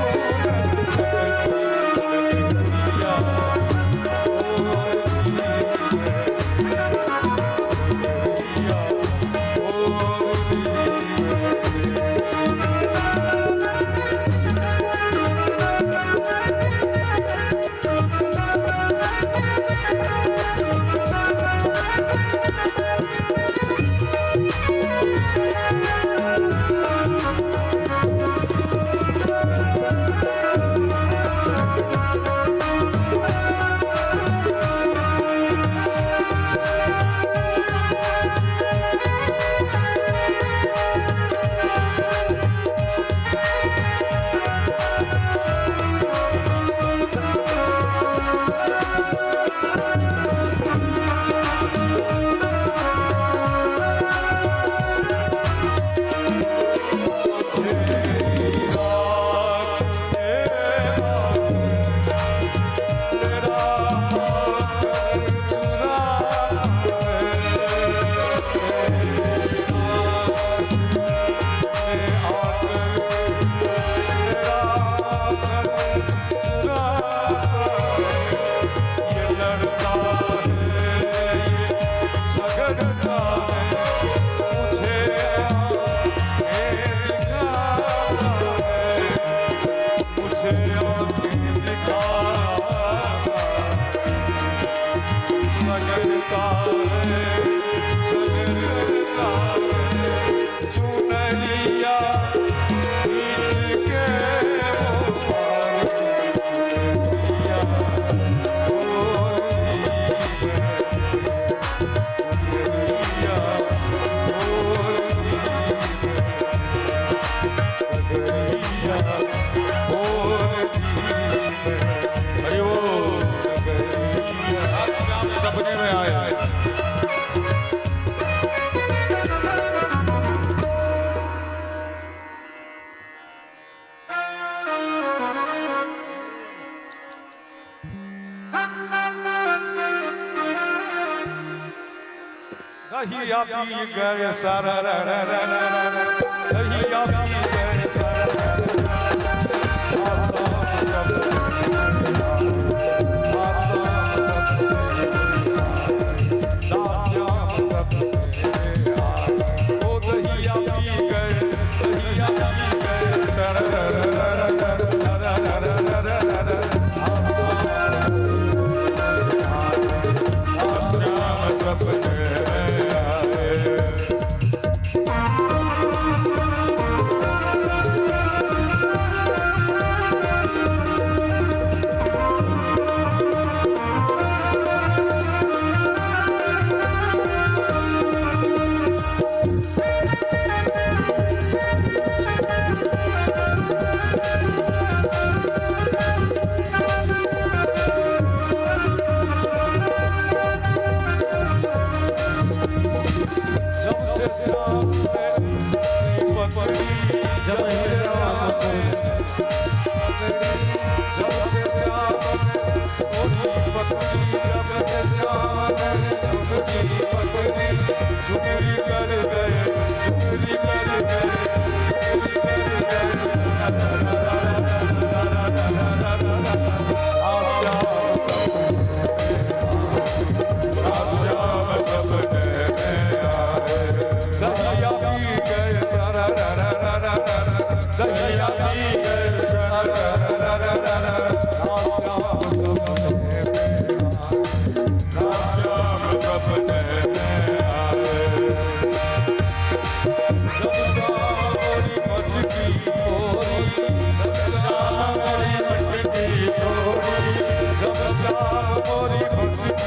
हरि बोल। आप सपने में आए। दहिया पी गए सारा रा रा रा रा रा, दहिया पी गए सारा ओ दहिया पी गए, दहिया पी गए सारा रा रा रा रा रा रा रा रा रा रा। श्याम सपने में आए। जब से श्याम ने पकड़ी, जब से श्याम ने जब से श्याम ने पकड़ी, जब से श्याम ने पकड़ी, चुगली कर गए, चुगली कर गए, चुगली कर गए। आप श्याम आप श्याम सपने में आए। दहिया पी गए सारा रा रा रा रा रा, दहिया पी गए सारा रा रा रा रा रा। आप श्याम सपने में आए। जब सावरी मटकी फोड़ी, जब सावरी मटकी फोड़ी, जब सावरी मटकी फोड़ी,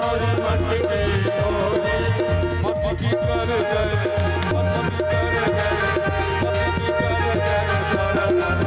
जब सावरी मटकी फोड़ी, मटकी कर गए, मटकी कर गए, मटकी कर गए।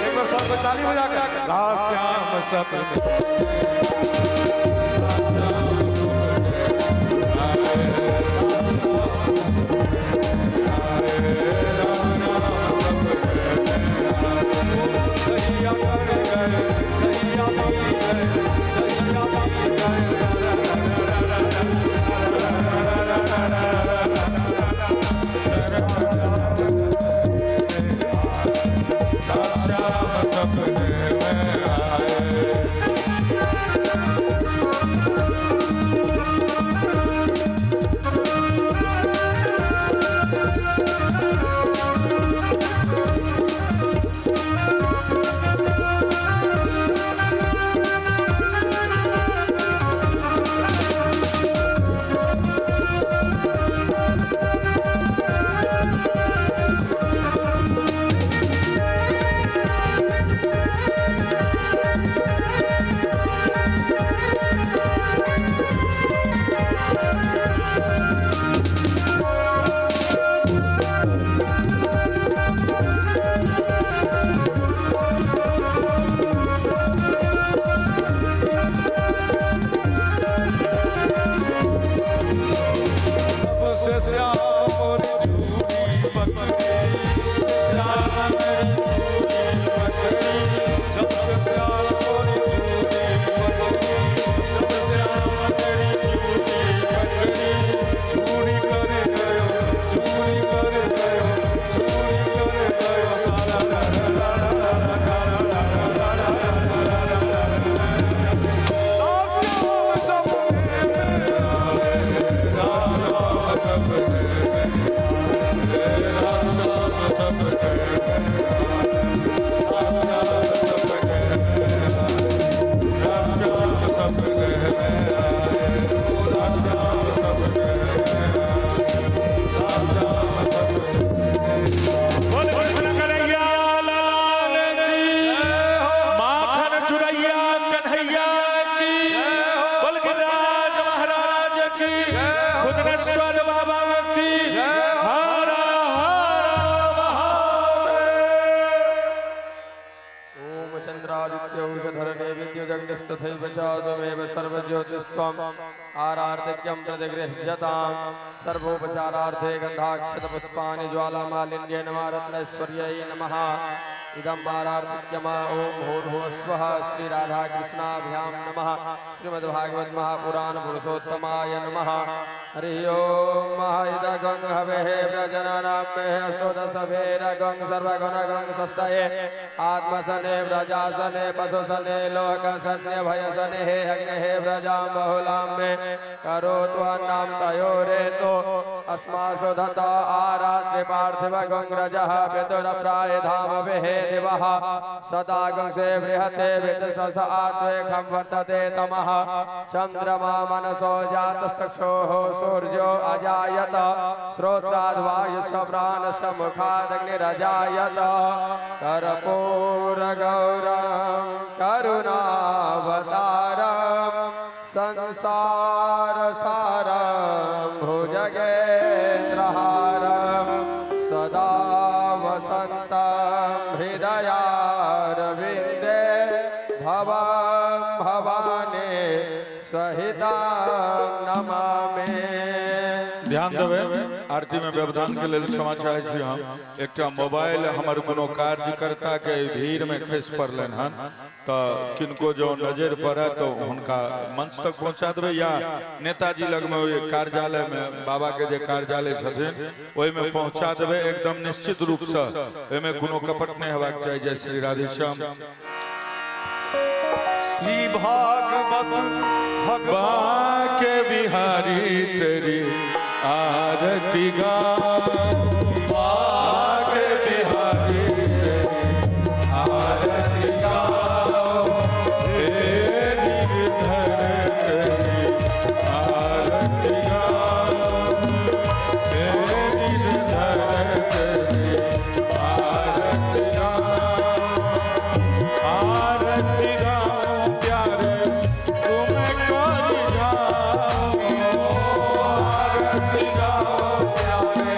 एक बार सबको ताली बजा के राधा श्याम सपने। सैया कर गए, सैया पी गए, सैया पी गए। श्याम सपने में आए। सबसे श्याम मोरी चूड़ी पकड़ी, श्याम मेरी चूड़ी पकड़ी, सबसे श्याम मोरी चूड़ी पकड़ी, सब श्याम मेरी चूड़ी पकड़ी, चूड़ी कर गयो, चूड़ी कर गयो, चूड़ी कर गयो, ला ला ला ला ला ला ला ला ला ला ला ला ला। श्याम सपने में आए, राम सपने में आए, राम सपने में आए, राम सपने में आए, राम सपने में आए, राम सपने में आए, राम सपने। बोल कृष्ण कन्हैया लाल की, माखन चुरैया कन्हैया की, बोल गिरिराज महाराज की, खुदनेश्वर बाबा की, हर हर महादेव। ॐ चन्द्रादित्यौषधरणे विद्युदग्निस्तथैव च त्वमेव सर्वज्योतिस्त्वम् आरार्तिक्यं प्रतिगृह्यतां। सर्वोपचारार्थे गन्धाक्षतपुष्पाणि ज्वालामालिन्ये नमः रत्नेश्वर्यै नमः। इदं आरार्तिक्यमा ॐ भूर्भुवस्वः श्रीराधाकृष्णाभ्यां नमः। श्रीमद्भागवत महापुराण पुरुषोत्तमाय नमः। हरि ओम महाइदगं हवेः व्रजनानां मे अष्टोदशभेरगं सर्वगुणगं सस्तये आत्मसने व्रजासने पशुसने लोकसने भयसने हे अग्नेः व्रजां बहुलां मे करोत्वन्नां तयोरेतो अस्मासु धता आरात्रि पार्थिवगं रजः पितुरप्राय धाम विहे दिवः सदा गंसे बृहते विदुषस आत्वे खं वर्तते तमः। चन्द्रमा मनसो जातश्चक्षोः सूर्यो अजायत श्रोत्राद्वायुस्वप्राणसमुखादग्निरजायत। कर्पूरगौरं करुणावतारं संसारसारं भुजगेन्द्रहारं सदा वसन्तं हृदयारविन्दे भवं भवानी सहितां नमामि। ध्यान देबै, आरती में व्यवधान के लेल क्षमा चाहै छी हम। एकटा मोबाइल हमर कोनो कार्यकर्ता के भीड़ में खसि पड़लनि हन, तऽ किनको जो नजर पड़े तो हुनका मंच तक पहुंचा देबै या नेताजी लगमे ओहि कार्यालय में बाबा के जे कार्यालय छथिन ओहिमे पहुंचा देबै एकदम निश्चित रूपसँ। ओहिमे कोनो कपट नहि हेबाक चाही। जय श्री राधेश्याम। श्री भागवत भगवान बाके बिहारी तेरी आरती गा, बाके बिहारी तेरी आरती गाओ, हे गिरधर तेरी आरती गाओ, हे गिरधर तेरी आरती गाओ, आरती गाओ प्यारे तुम कर जाओ, आरती गाओ प्यारे।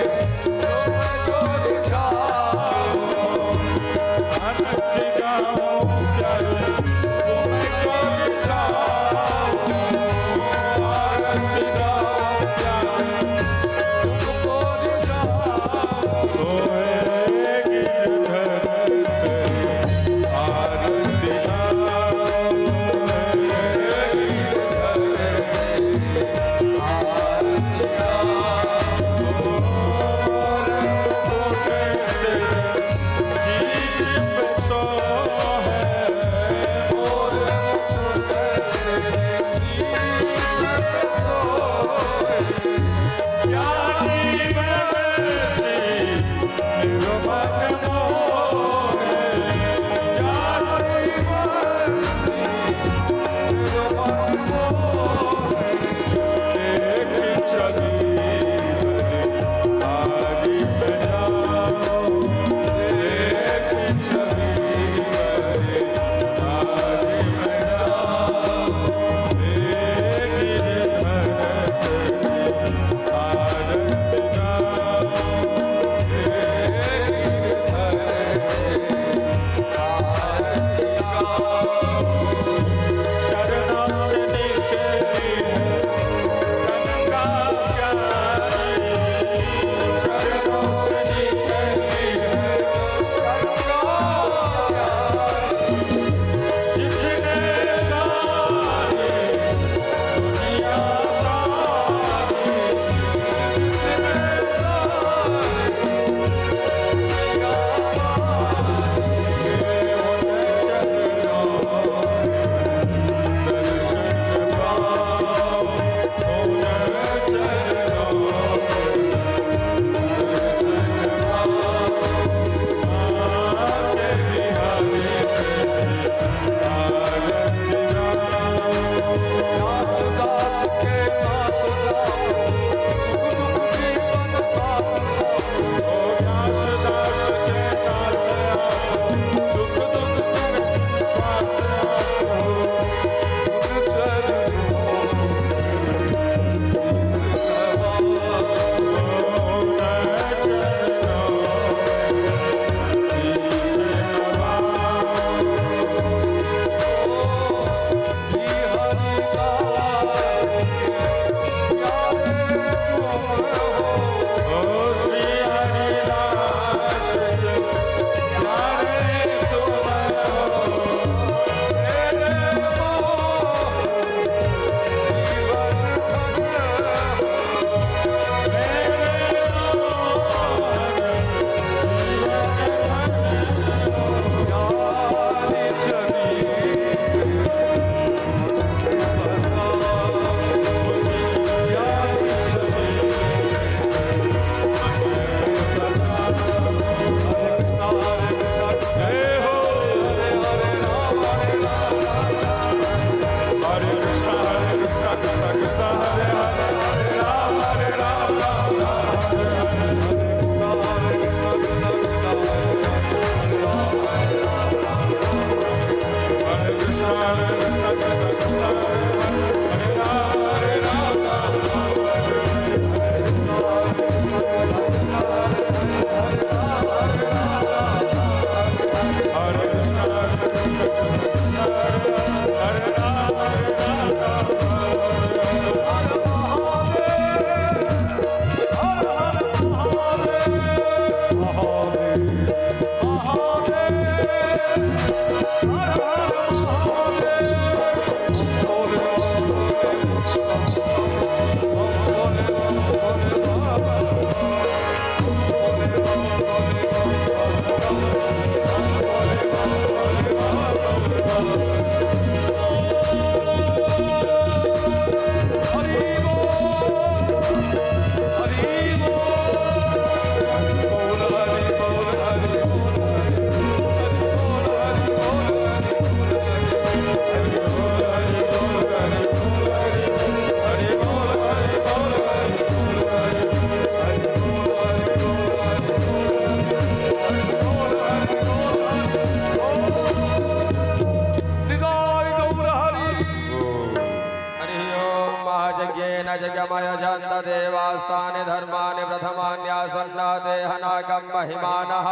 जगमयजन्त देवास्तानि धर्माणि प्रथमान्यासन्नाते हनाकं महिमानः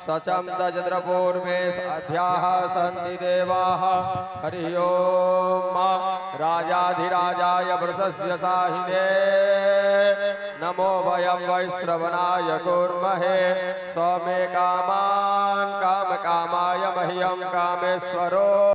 सचं तजद्रपूर्वे साध्याः सन्ति देवाः। हरि ओम राजाधिराजाय वृषस्य साहिने नमो वयं वैश्रवणाय कुर्महे समे कामान् काम कामाय मह्यं कामेश्वरो।